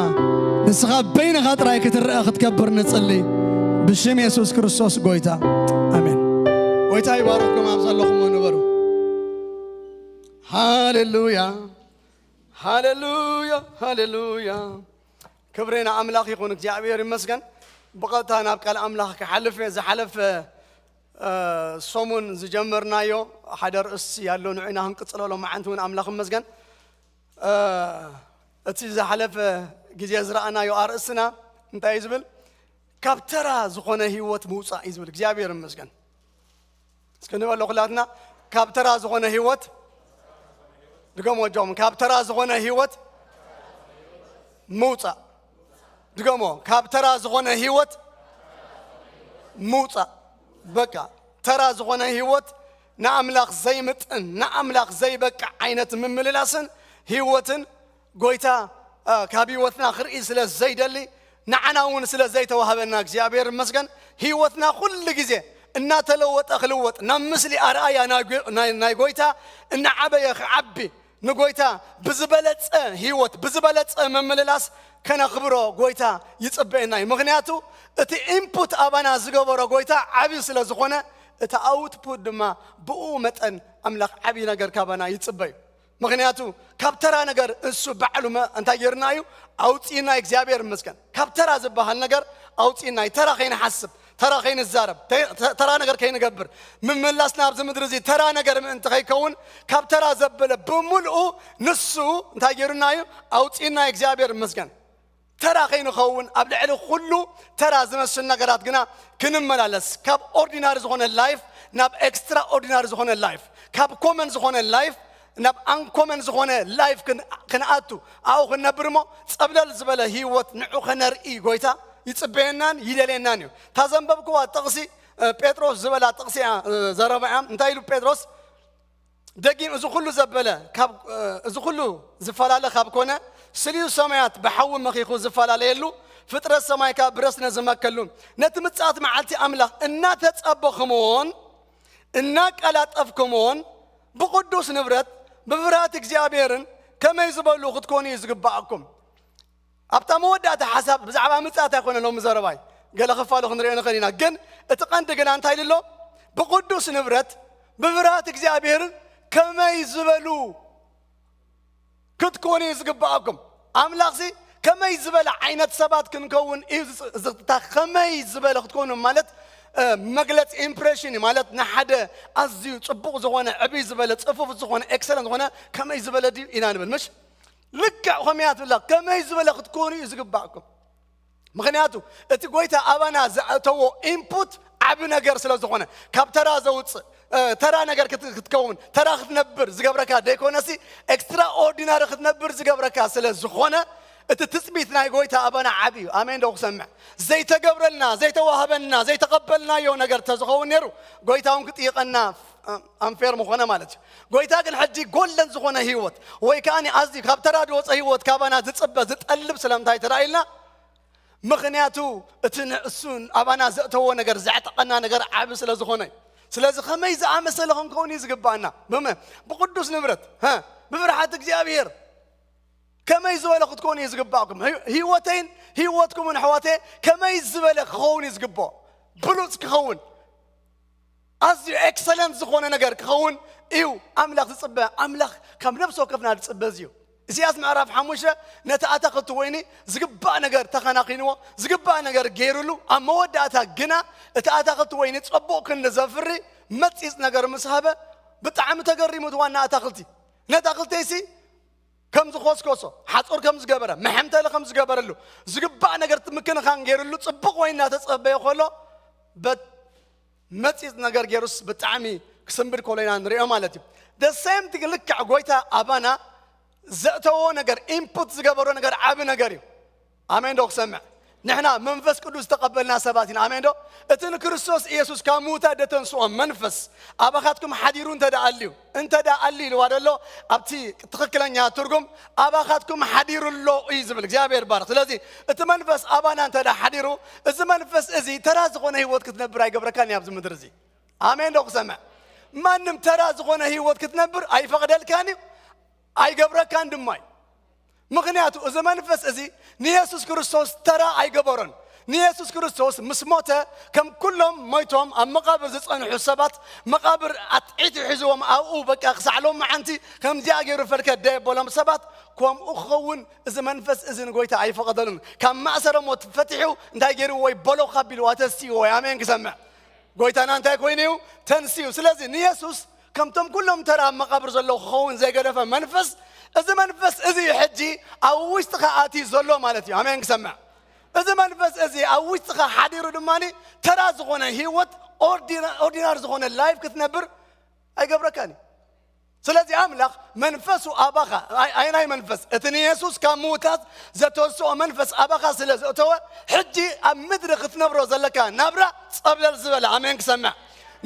ንስኻ በይንኻ ጥራይ ክትረአ ክትከብር ንጽሊ፣ ብሽም የሱስ ክርስቶስ ጎይታ፣ ኣሜን። ጎይታ ይባርኽኩም፣ ኣብ ዘለኹሞ ንበሩ። ሃሌሉያ፣ ሃሌሉያ፣ ሃሌሉያ። ክብሪ ንኣምላኽ ይኹን፣ እግዚኣብሔር ይመስገን። ብቐጥታ ናብ ቃል ኣምላኽ ክሓልፍ እየ። ዝሓለፈ፣ እ፣ ሰሙን ዝጀመርናዮ ሓደ ርእሲ ኣሎ፣ ንዑና ክንቅጽሎ ሎማዓንቲ እውን ኣምላኽ ይመስገን። እ፣ እቲ ዝሓለፈ ግዜ ዝረኣናዮ ኣርእስትና እንታይ እዩ ዝብል? ካብ ተራ ዝኾነ ህይወት ምውጻእ እዩ ዝብል። እግዚኣብሔር ይመስገን። እስኪ ንበሎ ኩላትና፣ ካብ ተራ ዝኾነ ህይወት፣ ድገሞ ኣጆኹም፣ ካብ ተራ ዝኾነ ህይወት ምውጻእ። ድገሞ፣ ካብ ተራ ዝኾነ ህይወት ምውጻእ። በቃ፣ ተራ ዝኾነ ህይወት፣ ንኣምላኽ ዘይምጥን፣ ንኣምላኽ ዘይበቅዕ ዓይነት ምምልላስን ህይወትን ጎይታ፣ እ፣ ካብ ህይወትና ክርኢ ስለ ዘይደሊ፣ ንዓና እውን ስለ ዘይተዋህበና እግዚኣብሔር ይመስገን። ህይወትና ኩሉ ግዜ እናተለወጠ ክልወጥ፣ ናብ ምስሊ ኣርኣያ ናይ ጎ-፣ ናይ፣ ናይ ጎይታ እናዓበየ ክዓቢ፣ ንጎይታ ብዝበለጸ ህይወት፣ ብዝበለጸ ምምልላስ ከነኽብሮ ጎይታ ይጽበየና እዩ። ምኽንያቱ እቲ ኢንፑት ኣባና ዝገበሮ ጎይታ ዓቢ ስለ ዝኾነ፣ እቲ ኣውትፑት ድማ ብኡ መጠን ኣምላኽ ዓቢ ነገር ካባና ይጽበ እዩ። ምኽንያቱ ካብ ተራ ነገር እሱ ባዕሉ መ-፣ እንታይ ጌርና እዩ ኣውጺእና? እግዚኣብሔር ይመስገን። ካብ ተራ ዝበሃል ነገር ኣውጺእና እዩ። ተራ ከይንሓስብ፣ ተራ ከይንዛረብ፣ ተ-፣ ተ-፣ ተራ ነገር ከይንገብር፣ ምምላስና ኣብዚ ምድሪ እዚ ተራ ነገር ምእንቲ ከይከውን፣ ካብ ተራ ዘበለ ብምልኡ ንሱ እንታይ ጌሩና እዩ ኣውጺእና እዩ። እግዚኣብሔር ይመስገን። ተራ ከይንኸውን፣ ኣብ ልዕሊ ኩሉ ተራ ዝመስል ነገራት ግና ክንመላለስ፣ ካብ ኦርዲናሪ ዝኾነ ላይፍ ናብ ኤክስትራ ኦርዲናሪ ዝኾነ ላይፍ፣ ካብ ኮመን ዝኾነ ላይፍ ናብ ኣንኮመን ዝኾነ ላይፍ ክን-፣ ክንኣቱ፣ ኣብኡ ክንነብር እሞ ጸብለል ዝበለ ህይወት ንዑ ከነርኢ ጎይታ ይጽበየናን ይደልየናን እዩ። እታ ዘንበብክዋ ጥቕሲ፣ እ፣ ጴጥሮስ ዝበላ ጥቕሲ እያ፣ እ፣ ዘረባ እያ። እንታይ ኢሉ ጴጥሮስ? ደጊም እዚ ኩሉ ዘበለ፣ ካብ፣ እ፣ እዚ ኩሉ ዝፈላለ ካብ ኮነ፣ ስልዩ ሰማያት ብሓዊ መኺኹ ዝፈላለየሉ፣ ፍጥረት ሰማይ ካብ ብረስነ ዝመከሉ፣ ነቲ ምጽኣት መዓልቲ ኣምላኽ እናተጸበኹምዎን እናቀላጠፍኩምዎን ብቕዱስ ንብረት ብፍርሃት እግዚኣብሔርን ከመይ ዝበሉ ክትኮኑ እዩ ዝግባኣኩም። ኣብታ መወዳእታ ሓሳብ ብዛዕባ ምጽኣት ኣይኮነ ሎሚ ዘረባይ፣ ገለ ክፋሉ ክንሪኦ ንኽእል ኢና። ግን እቲ ቀንዲ ግና እንታይ ኢሉ ኣሎ? ብቕዱስ ንብረት ብፍርሃት እግዚኣብሔርን ከመይ ዝበሉ ክትኮኑ እዩ ዝግባኣኩም። ኣምላኽሲ ከመይ ዝበለ ዓይነት ሰባት ክንከውን እዩ ዝጽ-፣ ዝታ-፣ ከመይ ዝበለ ክትኮኑ ማለት፣ እ፣ መግለጺ ኢምፕሬሽን እዩ ማለት፣ ንሓደ ኣዝዩ ጽቡቕ ዝኾነ፣ ዕብይ ዝበለ፣ ጽፉፍ ዝኾነ፣ ኤክሰለንት ዝኾነ ከመይ ዝበለ ድዩ ኢና ንብል፣ ምሽ? ልክዕ ከምያ ትብላ፣ ከመይ ዝበለ ክትኮኑ እዩ ዝግባኣኩም። ምኽንያቱ እቲ ጎይታ ኣባና ዘእተዎ ኢንፑት ዓቢ ነገር ስለ ዝኾነ፣ ካብ ተራ ዘውፅእ፣ እ፣ ተራ ነገር ክት-፣ ክትከውን፣ ተራ ክትነብር ዝገብረካ ደይኮነሲ፣ ኤክስትራኦርዲናሪ ክትነብር ዝገብረካ ስለ ዝኾነ፣ እቲ ትጽቢት ናይ ጎይታ ኣባና ዓቢ እዩ። ኣሜን ዶ ክሰምዕ? ዘይተገብረልና፣ ዘይተዋህበና፣ ዘይተቐበልናዮ ነገር ተዝኸውን ነይሩ፣ ጎይታ እውን ክጥይቐና ኣንፌር ምኾነ ማለት እዩ። ጎይታ ግን ሕጂ ጎልደን ዝኾነ ህይወት፣ ወይ ከኣ ኣዝዩ ካብ ተራ ዝወፀ ህይወት ካባና ዝጽበ፣ ዝጠልብ ስለምንታይ ተራኢልና? ምኽንያቱ እቲ ንእሱ ኣባና ዘእተዎ ነገር፣ ዘዕጠቐና ነገር ዓቢ ስለ ዝኾነ እዩ። ስለዚ ከመይ ዝኣመሰለ ክንከውን እዩ ዝግባኣና? ብመ-፣ ብቅዱስ ንብረት፣ ሀ፣ ብፍርሓት እግዚኣብሔር ከመይ ዝበለ ክትኮኑ እዩ ዝግባእኩም? ህይ-፣ ህይወተይን ህይወትኩምን ኣሕዋተይ ከመይ ዝበለ ክኸውን እዩ ዝግባኦ? ብሉጽ ክኸውን፣ ኣዝዩ ኤክሰለንት ዝኾነ ነገር ክኸውን እዩ ኣምላኽ ዝጽበ። ኣምላኽ ካብ ነፍሲ ወከፍና ዝጽበ እዚ እዩ። ኢሳያስ ምዕራፍ ሓሙሽተ፣ ነቲ ኣታኽልቲ ወይኒ ዝግባእ ነገር ተኸናኺንዎ፣ ዝግባእ ነገር ገይሩሉ፣ ኣብ መወዳእታ ግና እቲ ኣታኽልቲ ወይኒ ጸቡቕ ክንዲ ዘፍሪ መጺጽ ነገር ምስ ሃበ፣ ብጣዕሚ ተገሪሙ እቲ ዋና ኣታኽልቲ። ነታኽልተይሲ ከም ዝኾስኮሶ፣ ሓጹር ከም ዝገበረ፣ መሐምተሊ ከም ዝገበረሉ፣ ዝግባእ ነገር እቲ ምክንኻን ገይሩሉ፣ ጽቡቕ ወይኒ እናተጸበየ ከሎ፣ በት-፣ መጺጽ ነገር ገይሩስ ብጣዕሚ ክስንብድ ከሎ ኢና ንሪኦ ማለት እዩ። The same thing፣ ልክዕ ጎይታ ኣባና ዘእተዎ ነገር፣ ኢንፑት ዝገበሮ ነገር ዓቢ ነገር እዩ። ኣሜን ዶ ክሰምዕ? ንሕና መንፈስ ቅዱስ ዝተቐበልና ሰባት ኢና። ኣሜን ዶ? እቲ ንክርስቶስ ኢየሱስ ካብ ምዉታት ደተንስኦ መንፈስ ኣባኻትኩም ሓዲሩ እንተ ደኣ ኣልዩ፣ እንተ ደኣ ኣልዩ ኢልዋ ደሎ፣ ኣብቲ ትኽክለኛ ትርጉም ኣባኻትኩም ሓዲሩ ኣሎ እዩ ዝብል። እግዚኣብሔር ይባረኽ። ስለዚ እቲ መንፈስ ኣባና እንተ ደኣ ሓዲሩ፣ እዚ መንፈስ እዚ ተራ ዝኾነ ህይወት ክትነብር ኣይገብረካን እዩ ኣብዚ ምድሪ እዚ። ኣሜን ዶ ክሰምዕ? ማንም ተራ ዝኾነ ህይወት ክትነብር ኣይፈቕደልካን እዩ፣ ኣይገብረካን ድማ እዩ። ምኽንያቱ እዚ መንፈስ እዚ ንየሱስ ክርስቶስ ተራ ኣይገበሮን። ንየሱስ ክርስቶስ ምስ ሞተ፣ ከም ኩሎም ሞይቶም ኣብ መቓብር ዝጸንሑ ሰባት፣ መቓብር ኣትዒቱ ሒዝዎም ኣብኡ፣ በቃ ክሳዕ ሎመዓንቲ ከምዚኣ ገይሩ ፈልከት ደየበሎም ሰባት፣ ከምኡ ክኸውን እዚ መንፈስ እዚ ንጎይታ ኣይፈቐደሉን። ካብ ማእሰረ ሞት ፈቲሑ እንታይ ገይርዎ? ይበሎ ካብ ኢልዋ ተስይዎ። ኣሜን ክሰምዕ። ጎይታና እንታይ ኮይኑ እዩ? ተንስዩ። ስለዚ ንየሱስ ከምቶም ኩሎም ተራ ኣብ መቓብር ዘለዉ ክኸውን ዘይገደፈ መንፈስ፣ እዚ መንፈስ እዚ እዩ ሕጂ ኣብ ውሽጥኻ ኣትዩ ዘሎ ማለት እዩ። ኣሜን ክሰምዕ። እዚ መንፈስ እዚ ኣብ ውሽጥኻ ሓዲሩ ድማ ተራ ዝኾነ ህይወት፣ ኦርዲና-፣ ኦርዲናሪ ዝኾነ ላይፍ ክትነብር ኣይገብረካን እዩ። ስለዚ ኣምላኽ መንፈሱ ኣባኻ፣ ኣይ-፣ ኣይናይ መንፈስ፣ እቲ ንየሱስ ካብ ምዉታት ዘተንስኦ መንፈስ ኣባኻ ስለ ዘእተወ፣ ሕጂ ኣብ ምድሪ ክትነብሮ ዘለካ ናብራ ጸብለል ዝበለ። ኣሜን ክሰምዕ።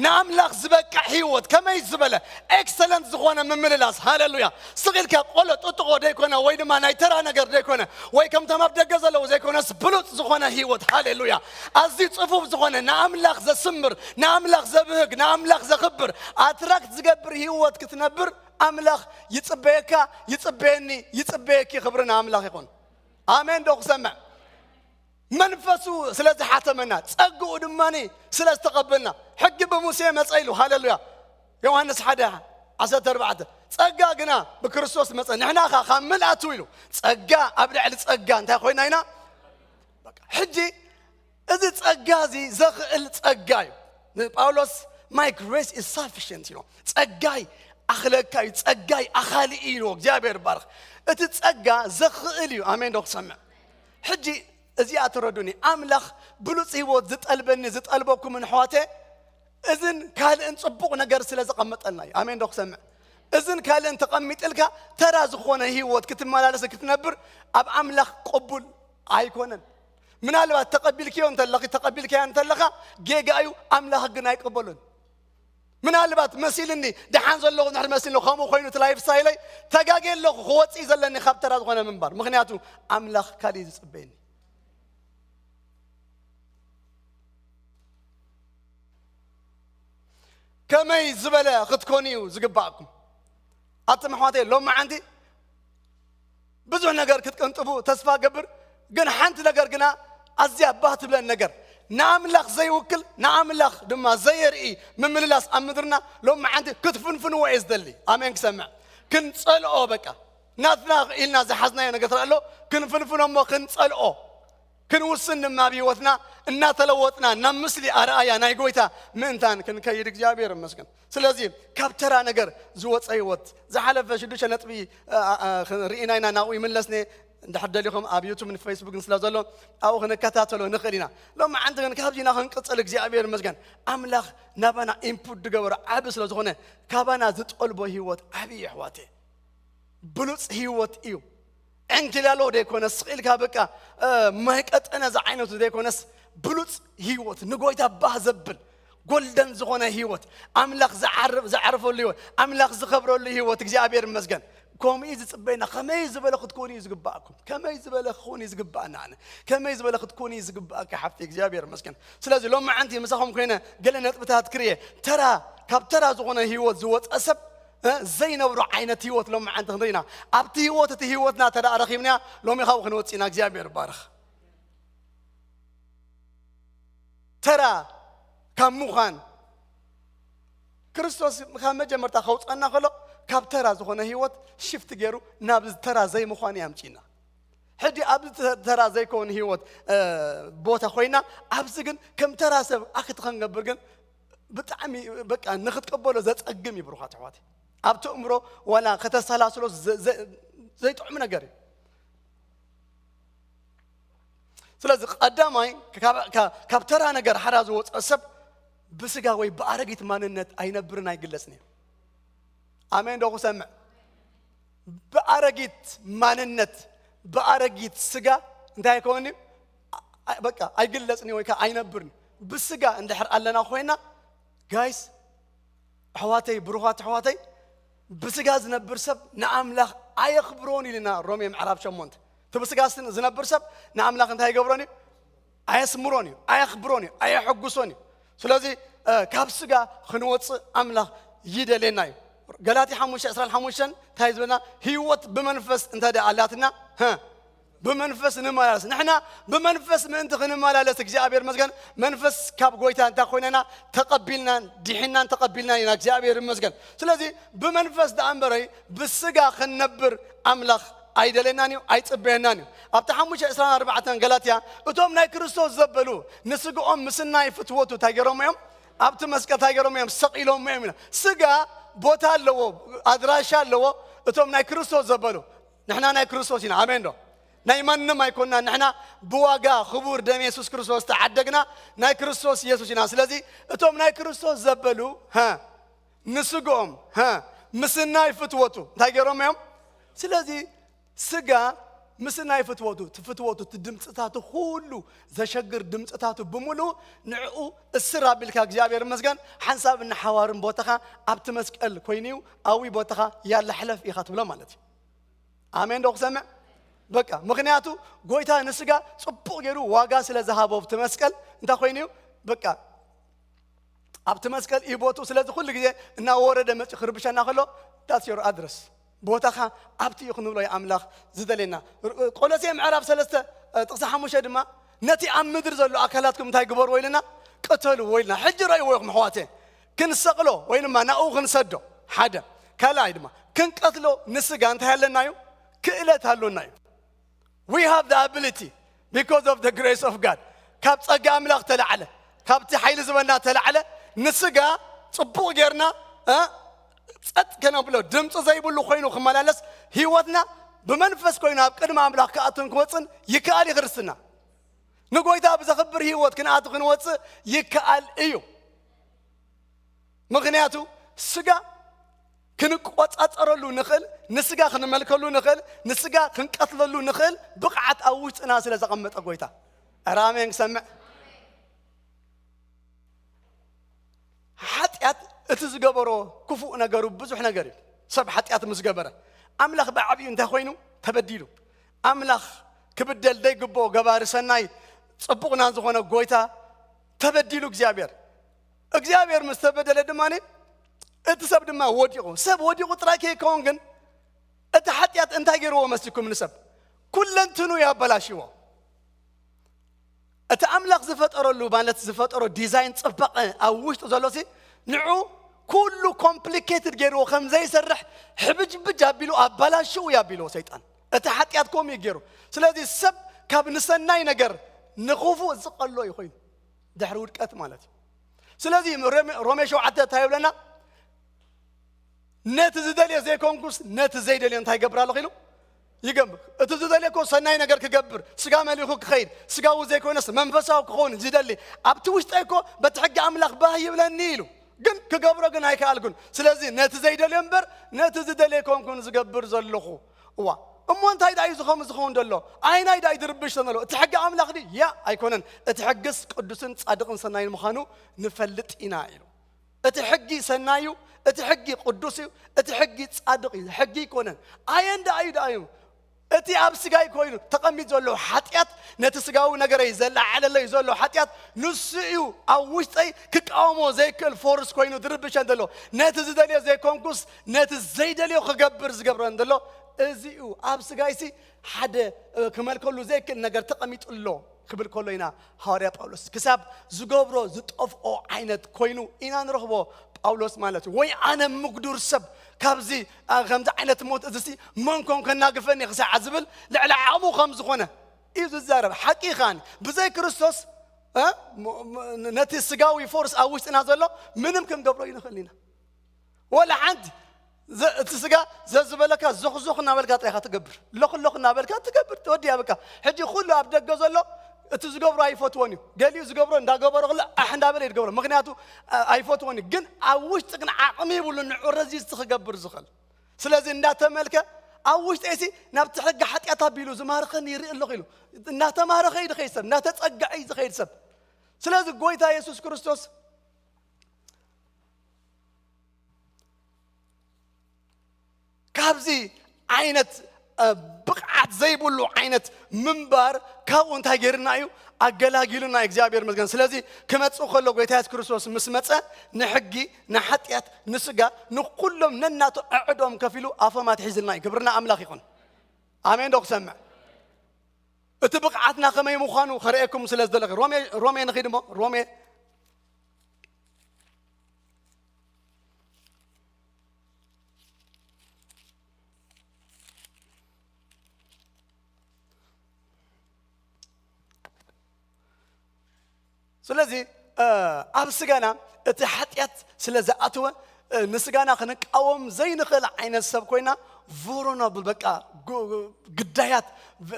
ንኣምላኽ ዝበቅዕ ህይወት፣ ከመይ ዝበለ ኤክሰለንት ዝኾነ ምምልላስ። ሃሌሉያ። ስቕ ኢልካ ቆሎ ጥጥቖ ደይኮነ፣ ወይ ድማ ናይ ተራ ነገር ደይኮነ፣ ወይ ከምቶም ኣብ ደገ ዘለዉ ዘይኮነስ፣ ብሉጽ ዝኾነ ህይወት። ሃሌሉያ። ኣዝዩ ጽፉፍ ዝኾነ፣ ንኣምላኽ ዘስምር፣ ንኣምላኽ ዘብህግ፣ ንኣምላኽ ዘኽብር፣ ኣትራክት ዝገብር ህይወት ክትነብር ኣምላኽ ይጽበየካ፣ ይጽበየኒ፣ ይጽበየኪ። ክብሪ ንኣምላኽ ይኹን። ኣሜን ዶ ክሰምዕ? መንፈሱ ስለ ዝሓተመና፣ ጸግኡ ድማ ስለ ዝተቐበልና። ሕጊ ብሙሴ መጸ ኢሉ፣ ሃሌሉያ። ዮሃንስ ሓደ ዓሰርተ ኣርባዕተ፣ ጸጋ ግና ብክርስቶስ መጸ፣ ንሕና ኸኣ ካብ ምልኣቱ ኢሉ፣ ጸጋ ኣብ ልዕሊ ጸጋ እንታይ ኮይና ኢና? በቃ፣ ሕጂ እዚ ጸጋ እዚ ዘኽእል ጸጋ እዩ። ንጳውሎስ፣ "My grace is sufficient" ኢሎ። ጸጋይ ኣኽለካ እዩ፣ ጸጋይ ኣኻሊ እዩ ኢልዎ። እግዚኣብሔር ይባረኽ። እቲ ጸጋ ዘኽእል እዩ። ኣሜን ዶ ክሰምዕ? ሕጂ እዚኣ ተረዱኒ። ኣምላኽ ብሉጽ ህይወት ዝጠልበኒ፣ ዝጠልበኩምን ኣሕዋተ፣ እዝን ካልእን ጽቡቕ ነገር ስለ ዘቐመጠልና እዩ። ኣሜን ዶ ክሰምዕ? እዝን ካልእን ተቐሚጥልካ ተራ ዝኾነ ህይወት ክትመላለስ ክትነብር ኣብ ኣምላኽ ቅቡል ኣይኮነን። ምናልባት ተቐቢልክዮ እንተለኺ፣ ተቐቢልካያ እንተለኻ ጌጋ እዩ፣ ኣምላኽ ግን ኣይቅበሉን። ምናልባት መሲልኒ፣ ደሓን ዘለኹ እንድሕር መሲልኒ፣ ከምኡ ኮይኑ እቲ ላይፍ ስታይለይ፣ ተጋግየ ኣለኹ፣ ክወፅእ ዘለኒ ካብ ተራ ዝኾነ ምንባር። ምኽንያቱ ኣምላኽ ካልእ እዩ ዝፅበየኒ። ከመይ ዝበለ ክትኮኑ እዩ ዝግባእኩም? ኣቱም ኣሕዋተይ፣ ሎማዓንቲ ብዙሕ ነገር ክትቅንጥቡ ተስፋ ገብር፣ ግን ሓንቲ ነገር ግና ኣዝያ ባህ ትብለን ነገር፣ ንኣምላኽ ዘይውክል፣ ንኣምላኽ ድማ ዘየርኢ ምምልላስ ኣብ ምድርና ሎማዓንቲ ክትፍንፍንዎ እየ ዝደሊ። ኣሜን ክሰምዕ። ክንጸልኦ በቃ። ናትና ኢልና ዝሓዝናዮ ነገር ተላ ኣሎ፣ ክንፍንፍኖ እሞ ክንጸልኦ። ክንውስን ድማ ኣብ ህይወትና እናተለወጥና ናብ ምስሊ ኣርኣያ ናይ ጎይታ ምእንታን ክንከይድ እግዚኣብሔር ይመስገን። ስለዚ ካብ ተራ ነገር ዝወፀ ህይወት፣ ዝሓለፈ ሽዱሽተ ነጥቢ፣ እ፣ እ፣ እ፣ ርኢና ኢና፣ ናብኡ ይምለስነ። እንድሕር ደሊኹም ኣብ ዩቱብን ፌስቡክን ስለ ዘሎ ኣብኡ ክንከታተሎ ንኽእል ኢና። ሎም መዓንቲ ግን ካብዚና ክንቅፅል እግዚኣብሔር ይመስገን። ኣምላኽ ናባና ኢንፑት ዝገበሮ ዓቢ ስለ ዝኾነ ካባና ዝጠልቦ ህይወት ዓቢ እዩ ኣሕዋተይ። ብሉፅ ህይወት እዩ። ዕንኪላሎ ዘይኮነስ ስቕ ኢልካ በቃ ማይ ቀጠነ ዝዓይነቱ ዘይኮነስ ብሉፅ ህይወት፣ ንጎይታ ባህ ዘብል ጎልደን ዝኾነ ህይወት፣ ኣምላኽ ዝዓርፈሉ ህይወት፣ ኣምላኽ ዝኸብረሉ ህይወት። እግዚኣብሔር ይመስገን። ከምኡ እዩ ዝፅበየና። ከመይ ዝበለ ክትኮኑ እዩ ዝግባእኩም? ከመይ ዝበለ ክኾን እዩ ዝግባእና? ኣነ ከመይ ዝበለ ክትኮኑ እዩ ዝግባእካ ሓፍቲ? እግዚኣብሔር ይመስገን። ስለዚ ሎም መዓንቲ ምሳኹም ኮይነ ገለ ነጥብታት ክርየ። ተራ ካብ ተራ ዝኾነ ህይወት ዝወፀ ሰብ ዘይነብሮ ዓይነት ህይወት ሎም መዓንቲ ክንርኢ ኢና። ኣብቲ ህይወት እቲ ህይወትና ተዳ ረኺብና ሎሚ ካብኡ ክንወፅእ ኢና። እግዚኣብሔር ይባረኽ። ተራ ካብ ምዃን ክርስቶስ ካብ መጀመርታ ከውፀና ከሎ ካብ ተራ ዝኾነ ህይወት ሽፍት ገይሩ ናብ ተራ ዘይምዃን ያምፅና። ሕጂ ኣብዚ ተራ ዘይከውን ህይወት ቦታ ኮይና ኣብዚ ግን ከም ተራ ሰብ ኣክት ክንገብር ግን ብጣዕሚ በቃ ንክትቀበሎ ዘፀግም እዩ። ብሩኻት ኣሕዋት ኣብቲ እምሮ ዋላ ከተሰላስሎ ዘይጥዑም ነገር እዩ። ስለዚ ቀዳማይ ካብ ተራ ነገር ሓራ ዝወፀ ሰብ ብስጋ ወይ ብኣረጊት ማንነት ኣይነብርን ኣይግለፅን እዩ። ኣሜን ዶ ክሰምዕ? ብኣረጊት ማንነት ብኣረጊት ስጋ እንታይ ኣይከውን እዩ? በቃ ኣይግለፅን እዩ ወይ ከዓ ኣይነብርን። ብስጋ እንድሕር ኣለና ኮይና ጋይስ ኣሕዋተይ ብሩኻት ኣሕዋተይ ብስጋ ዝነብር ሰብ ንኣምላኽ ኣየኽብሮን ኢልና ሮሜ ምዕራፍ ሸሞንተ። እቲ ብስጋ ዝነብር ሰብ ንኣምላኽ እንታይ ይገብሮን እዩ? ኣየስምሮን እዩ፣ ኣየኽብሮን እዩ፣ ኣየሐጉሶን እዩ። ስለዚ ካብ ስጋ ክንወፅእ ኣምላኽ ይደልየና እዩ። ገላትያ ሓሙሽተ ዕስራን ሓሙሽተን እንታይ ዝበልና? ህይወት ብመንፈስ እንተ ደኣ ኣላትና ብመንፈስ ንመላለስ። ንሕና ብመንፈስ ምእንቲ ክንመላለስ እግዚኣብሔር መስገን መንፈስ ካብ ጎይታ እንታ ኮይነና ተቐቢልናን ድሒናን ተቐቢልናን ኢና። እግዚኣብሔር ይመስገን። ስለዚ ብመንፈስ ደኣ እምበረይ ብስጋ ክንነብር ኣምላኽ ኣይደለናን እዩ ኣይጽበየናን እዩ። ኣብቲ ሓሙሽተ ዕስራን ኣርባዕተን ገላትያ እቶም ናይ ክርስቶስ ዘበሉ ንስግኦም ምስናይ ፍትወቱ እንታይ ገይሮም እዮም? ኣብቲ መስቀል እንታይ ገይሮም እዮም? ሰቒሎም እዮም ኢና። ስጋ ቦታ ኣለዎ፣ ኣድራሻ ኣለዎ። እቶም ናይ ክርስቶስ ዘበሉ ንሕና ናይ ክርስቶስ ኢና። ኣሜን ዶ? ናይ ማንም ኣይኮንና። ንሕና ብዋጋ ክቡር ደም የሱስ ክርስቶስ ተዓደግና ናይ ክርስቶስ የሱስ ኢና። ስለዚ እቶም ናይ ክርስቶስ ዘበሉ ሀ ንስግኦም ሀ ምስናይ ፍትወቱ እንታይ ገይሮም እዮም? ስለዚ ስጋ ምስናይ ፍትወቱ እቲ ፍትወቱ እቲ ድምፅታቱ ኩሉ ዘሸግር ድምፅታቱ ብምሉ ንዕኡ እስር ኣቢልካ እግዚኣብሔር መስገን ሓንሳብ እናሓዋርን ቦታኻ ኣብቲ መስቀል ኮይኑዩ ኣዊ ቦታኻ ያለ ሕለፍ ኢኻ ትብሎ ማለት እዩ። ኣሜን ዶ ክሰምዕ? በቃ ምክንያቱ ጎይታ ንስጋ ፅቡቕ ገይሩ ዋጋ ስለ ዝሃቦ ኣብቲ መስቀል እንታይ ኮይኑ እዩ? በቃ ኣብቲ መስቀል እዩ ቦትኡ። ስለዚ ኩሉ ግዜ እናወረደ መፂኡ ክርብሸና ከሎ that's your address፣ ቦታኻ ኣብቲ እዩ ክንብሎ እዩ ኣምላኽ ዝደልየና። ቆሎሴ ምዕራፍ ሰለስተ ጥቕሲ ሓሙሽተ ድማ ነቲ ኣብ ምድሪ ዘሎ ኣካላትኩም እንታይ ግበርዎ ኢልና ቅተልዎ ኢልና። ሕጂ ረእይዎ ኢኹም ኣሕዋተ፣ ክንሰቕሎ ወይ ድማ ናብኡ ክንሰዶ ሓደ፣ ካልኣይ ድማ ክንቀትሎ ንስጋ እንታይ ኣለና እዩ? ክእለት ኣሎና እዩ። We have the ability because of the grace of God። ካብ ጸጋ ኣምላኽ ተላዕለ ካብቲ ሓይሊ ዝበና ተላዕለ ንስጋ ጽቡቕ ጌርና ጸጥ ከነብሎ ድምፂ ዘይብሉ ኮይኑ ክመላለስ ህይወትና ብመንፈስ ኮይኑ ኣብ ቅድሚ ኣምላኽ ክኣትን ክወፅን ይከኣል እዩ። ክርስትና ንጎይታ ብዘኽብር ህይወት ክንኣቱ ክንወፅእ ይከኣል እዩ። ምኽንያቱ ስጋ ክንቆጻጸረሉ ንኽእል፣ ንስጋ ክንመልከሉ ንኽእል፣ ንስጋ ክንቀትለሉ ንኽእል ብቕዓት ኣብ ውሽጥና ስለ ዘቐመጠ ጎይታ። ኧረ ኣሜን ክሰምዕ። ሓጢኣት እቲ ዝገበሮ ክፉእ ነገሩ ብዙሕ ነገር እዩ። ሰብ ሓጢኣት ምስ ገበረ ኣምላኽ ብዓብዩ እንታይ ኮይኑ ተበዲሉ። ኣምላኽ ክብደል ዘይግብኦ ገባሪ ሰናይ ጽቡቕና ዝኾነ ጎይታ ተበዲሉ እግዚኣብሔር። እግዚኣብሔር ምስ ተበደለ ድማ እቲ ሰብ ድማ ወዲቑ። ሰብ ወዲቑ ጥራይ ከይከውን ግን እቲ ሓጢኣት እንታይ ገይርዎ መሲኩም ንሰብ? ኩለንትኑ ያበላሽዎ። እቲ ኣምላኽ ዝፈጠረሉ ማለት ዝፈጠሮ ዲዛይን ጽባቐ ኣብ ውሽጡ ዘሎ ሲ ንዑ ኩሉ ኮምፕሊኬትድ ገይርዎ ከም ዘይሰርሕ ሕብጅብጅ ኣቢሉ ኣባላሽው ያቢልዎ ሰይጣን። እቲ ሓጢኣት ከምኡ እዩ ገይሩ። ስለዚ ሰብ ካብ ንሰናይ ነገር ንኽፉእ ዝቐሎ እዩ ኮይኑ ድሕሪ ውድቀት ማለት እዩ። ስለዚ ሮሜ ሸውዓተ እንታይ ይብለና? ነቲ ዝደልዮ ዘይኮንኩስ ነቲ ዘይደልዮ እንታይ ይገብር ኣለኹ ኢሉ ይገብር። እቲ ዝደልዮ እኮ ሰናይ ነገር ክገብር፣ ስጋ መሊኹ ክኸይድ፣ ስጋዊ ዘይኮነስ መንፈሳዊ ክኸውን ዝደሊ፣ ኣብቲ ውሽጠይ እኮ በቲ ሕጊ ኣምላኽ ባህ ይብለኒ ኢሉ፣ ግን ክገብሮ ግን ኣይከኣልኩን። ስለዚ ነቲ ዘይደልዮ እምበር ነቲ ዝደልዮ ኣይኮንኩን ዝገብር ዘለኹ። እዋ፣ እሞ እንታይ ደኣ እዩ ዝኸውን፣ ዝኸውን ዘሎ? ኣይናይ ደኣ እዩ ዝርብሽ ዘሎ? እቲ ሕጊ ኣምላኽ ድዩ? ያ ኣይኮነን። እቲ ሕግስ ቅዱስን ጻድቕን ሰናይን ምዃኑ ንፈልጥ ኢና ኢሉ። እቲ ሕጊ ሰናይ እዩ፣ እቲ ሕጊ ቅዱስ እዩ፣ እቲ ሕጊ ጻድቕ እዩ። ሕጊ ኣይኮነን። ኣየን ደኣ እዩ፣ ደኣ እዩ። እቲ ኣብ ስጋይ ኮይኑ ተቐሚጡ ዘሎ ሓጢኣት፣ ነቲ ስጋዊ ነገረይ ዘለዓዕለለይ ዘሎ ሓጢኣት፣ ንሱ እዩ ኣብ ውሽጠይ ክቃወሞ ዘይክእል ፎርስ ኮይኑ ዝርብሸን ዘሎ። ነቲ ዝደልዮ ዘይኮንኩስ፣ ነቲ ዘይደልዮ ክገብር ዝገብረን ዘሎ እዚ እዩ። ኣብ ስጋይሲ ሓደ፣ እ፣ ክመልከሉ ዘይክእል ነገር ተቐሚጡ ኣሎ ክብል ከሎ ኢና ሃዋርያ ጳውሎስ ክሳብ ዝገብሮ ዝጠፍኦ ዓይነት ኮይኑ ኢና ንረኽቦ ጳውሎስ ማለት እዩ። ወይ ኣነ ምጉዱር ሰብ፣ ካብዚ፣ እ፣ ከምዚ ዓይነት ሞት እዚሲ መን ኮን ከናግፈኒ ክሳዕ ዝብል ልዕሊ ዓቕሙ ከም ዝኾነ እዩ ዝዛረብ። ሓቂ ኻን ብዘይ ክርስቶስ፣ እ፣ ሞ-፣ ሞ-፣ ነቲ ስጋዊ ፎርስ ኣብ ውሽጥና ዘሎ ምንም ክንገብሮ ይንኽእል ኢና። ወላ ሓንቲ ዘ-፣ እቲ ስጋ ዘዝበለካ ዞኽዞኽ እናበልካ ጥራይ ኢኻ ትገብር። ሎኽ ሎኽ እናበልካ ትገብር። ተወዲያ በቃ። ሕጂ ኩሉ ኣብ ደገ ዘሎ እቲ ዝገብሮ ኣይፈትዎን እዩ። ገሊኡ ዝገብሮ እንዳገበሮ ከሎ ኣሕ እንዳበለ እዩ ዝገብሮ። ምኽንያቱ፣ ኣ-፣ ኣይፈትዎን እዩ። ግን ኣብ ውሽጢ ግን ዓቕሚ ይብሉ ንዑ ረዚዝቲ ክገብር ዝኽእል። ስለዚ እንዳተመልከ ኣብ ውሽጠይሲ ናብቲ ሕጊ ሓጢኣት ኣቢሉ ዝማርኸኒ ይርኢ ኣለኹ ኢሉ። እንዳተማረኸ እዩ ዝኸይድ ሰብ፣ እንዳተጸግዐ እዩ ዝኸይድ ሰብ። ስለዚ ጎይታ የሱስ ክርስቶስ ካብዚ ዓይነት፣ እ፣ ብቕዓት ዘይብሉ ዓይነት ምንባር ካብኡ እንታይ ገይርና እዩ? ኣገላጊሉና። እግዚኣብሔር ይመስገን። ስለዚ ክመጽእ ከሎ ጎይታ የሱስ ክርስቶስ ምስ መጸ ንሕጊ፣ ንሓጢኣት፣ ንስጋ፣ ንኩሎም ነናቱ ኣዕዶም ከፊሉ ኣፎም ኣትሒዝልና እዩ። ክብርና ኣምላኽ ይኹን። ኣሜን ዶ ክሰምዕ? እቲ ብቕዓትና ከመይ ምዃኑ ከርእየኩም ስለ ዝደለኹ ሮሜ፣ ሮሜ ንኺድ እሞ ሮሜ ስለዚ፣ እ፣ ኣብ ስጋና እቲ ሓጢኣት ስለ ዝኣተወ፣ እ፣ ንስጋና ክንቃወም ዘይንኽእል ዓይነት ሰብ ኮይና፣ ቮሮኖብል በቃ ግ-፣ ግዳያት፣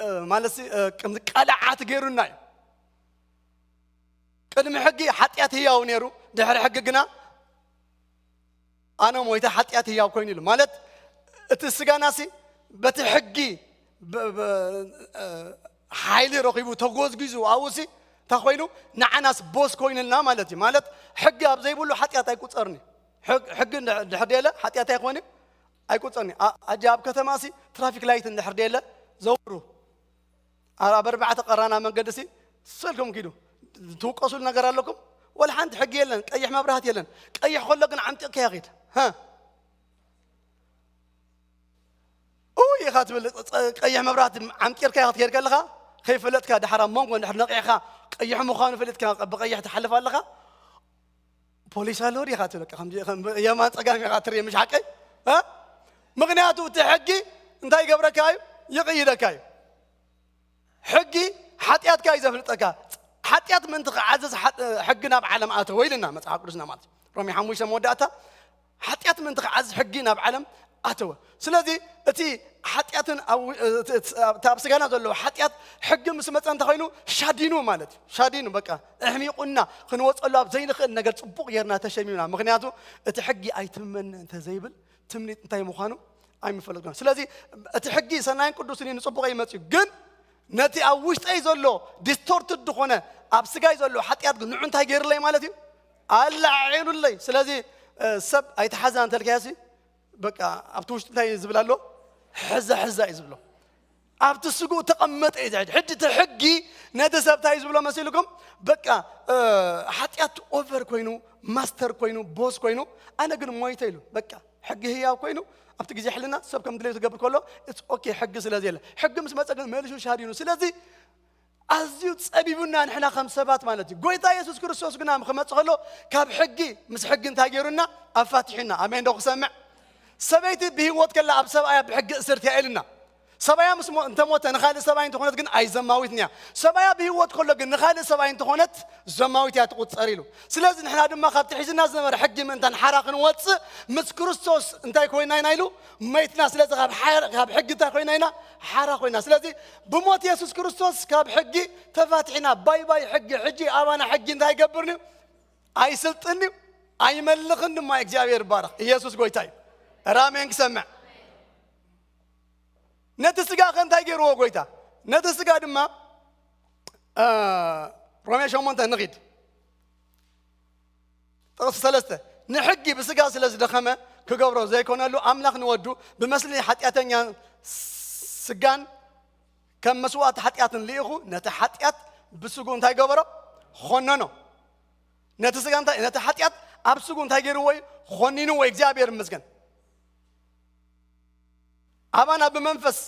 እ፣ ማለት ሲ፣ እ፣ ከም ቀላዓት ገይሩና እዩ። ቅድሚ ሕጊ ሓጢኣት ህያው ነይሩ፣ ድሕሪ ሕጊ ግና ኣነ ሞይተ ሓጢኣት ህያው ኮይኑ ኢሉ። ማለት እቲ ስጋናሲ በቲ ሕጊ ብ-፣ ብ-፣ እ፣ ሓይሊ ረኺቡ ተጎዝጊዙ ኣብኡሲ እንታይ ኮይኑ ንዓናስ ቦስ ኮይኑልና ማለት እዩ። ማለት ሕጊ ኣብ ዘይብሉ ሓጢኣት ኣይቁጸርኒ። ሕግ-፣ ሕጊ እንድሕ-፣ እንድሕር ደየለ ሓጢኣት ኣይኮን እዩ፣ ኣይቁጸርኒ። ኣ-፣ ኣጂ ኣብ ከተማሲ ትራፊክ ላይት እንድሕር ደየለ ዘውሩ። ኣብ ኣርባዕተ ቀራና መንገዲ ሲ ስልኩም ኪዱ። ትውቀሱሉ ነገር ኣለኩም? ወላ ሓንቲ ሕጊ የለን፣ ቀይሕ መብራህቲ የለን። ቀይሕ ከሎ ግን ዓምጢቕካ ይኺድ። ሃ? ኡይ ኢኻ ትብል፣ ጸ-፣ ቀይሕ መብራህቲ ዓምጢርካ ኢኻ ትከይድ ከለኻ፣ ከይፈለጥካ ድሓር ኣብ መንጎ እንድሕር ነቒዕካ፣ ቀይሕ ምዃኑ ፈሊጥካ ብቐይሕ ትሓልፍ ኣለኻ። ፖሊስ ኣሎ ዲኻ ትብል፣ በቃ ከምዚ ከም የማን ጸጋም ኢኻ ትርኢ፣ ምሽ ሓቀይ? እ? ምኽንያቱ እቲ ሕጊ እንታይ ይገብረካ እዩ? ይቕይደካ እዩ። ሕጊ ሓጢኣትካ እዩ ዘፍልጠካ። ሓጢኣት ምእንቲ ክዓዝዝ ሓ-፣ ሕጊ ናብ ዓለም ኣተወ ኢልና መጽሓፍ ቅዱስና ማለት እዩ። ሮሜ ሓሙሽተ መወዳእታ ሓጢኣት ምእንቲ ክዓዝዝ ሕጊ ናብ ዓለም ኣተወ። ስለዚ እቲ ሓጢኣትን ኣብ ው-፣ እቲ፣ እቲ፣ እቲ ኣብ ስጋና ዘለዎ ሓጢኣት ሕጊ ምስ መጸ እንታይ ኮይኑ? ሻዲኑ ማለት እዩ። ሻዲኑ በቃ ኣሕሚቑና ክንወጸሉ ኣብ ዘይንኽእል ነገር ጽቡቕ ጌርና ተሸሚምና። ምኽንያቱ እቲ ሕጊ ኣይትመነ እንተ ዘይብል ትምኒት እንታይ ምዃኑ ኣይምፈለጥኩን። ስለዚ እቲ ሕጊ ሰናይን ቅዱስን እዩ፣ ንጽቡቕ ይመጽእ እዩ። ግን ነቲ ኣብ ውሽጠይ ዘሎ ዲስቶርትድ ዝኾነ ኣብ ስጋይ ዘሎ ሓጢኣት ግን ንዑ እንታይ ገይርለይ ማለት እዩ? ኣላዒሉለይ። ስለዚ፣ እ፣ ሰብ ኣይትሓዛ እንተልካዮሲ በቃ ኣብቲ ውሽጢ እንታይ እዩ ዝብል ኣሎ? ሕዛ ሕዛ እዩ ዝብሎ። ኣብቲ ስግኡ ተቐመጠ እዩ ዝሕድ። ሕጂ እቲ ሕጊ ነቲ ሰብ እንታይ እዩ ዝብሎ መሲልኩም? በቃ፣ እ፣ ሓጢኣት ኦቨር ኮይኑ፣ ማስተር ኮይኑ፣ ቦስ ኮይኑ፣ ኣነ ግን ሞይተ ኢሉ። በቃ ሕጊ ህያው ኮይኑ ኣብቲ ግዜ ሕልና ሰብ ከም ድሌቱ ዝገብር ከሎ፣ it's okay፣ ሕጊ ስለ ዘየለ። ሕጊ ምስ መጸ ግን መልሱ ሻዲኑ። ስለዚ ኣዝዩ ጸቢቡና ንሕና ከም ሰባት ማለት እዩ። ጎይታ የሱስ ክርስቶስ ግና ክመጽእ ከሎ ካብ ሕጊ፣ ምስ ሕጊ እንታይ ገይሩና? ኣፋቲሑና። ኣሜን ዶ ክሰምዕ? ሰበይቲ ብህይወት ከላ ኣብ ሰብኣያ ብሕጊ እስርቲ እያ ኢልና። ሰባያ ምስ ሞ-፣ እንተሞተ ንኻልእ ሰባይ እንተኾነት ግን ኣይዘማዊትን እያ። ሰባያ ብህይወት ከሎ ግን ንኻልእ ሰባይ እንተኾነት ዘማዊት እያ ትቑጸር ኢሉ። ስለዚ ንሕና ድማ ካብቲ ሒዝና ዝነበረ ሕጊ ምእንታን ሓራ ክንወጽእ ምስ ክርስቶስ እንታይ ኮይና ኢና ኢሉ? መይትና። ስለዚ ካብ ሓ-፣ ካብ ሕጊ እንታይ ኮይና ኢና? ሓራ ኮይና። ስለዚ ብሞት የሱስ ክርስቶስ ካብ ሕጊ ተፋቲሕና። ባይ ባይ ሕጊ። ሕጂ ኣባና ሕጊ እንታይ ይገብርን እዩ? ኣይስልጥን እዩ፣ ኣይመልኽን ድማ። እግዚኣብሔር ይባረኽ። ኢየሱስ ጎይታ እዩ። ራሜን ክሰምዕ። ነቲ ስጋ ከ እንታይ ገይርዎ ጎይታ? ነቲ ስጋ ድማ፣ እ፣ ሮሜ ሸሞንተ ንኺድ። ጥቕሲ ሰለስተ፣ ንሕጊ ብስጋ ስለ ዝደኸመ ክገብሮ ዘይኮነሉ፣ ኣምላኽ ንወዱ ብመስሊ ሓጢኣተኛ ስጋን ከም መስዋእቲ ሓጢኣትን ልኢኹ፣ ነቲ ሓጢኣት ብስጉ እንታይ ገበሮ? ኾነኖ። ነቲ ስጋ እንታይ፣ ነቲ ሓጢኣት ኣብ ስጉ እንታይ ገይርዎ እዩ? ኾኒንዎ። እግዚኣብሔር ይመስገን። ኣባና ብመንፈስ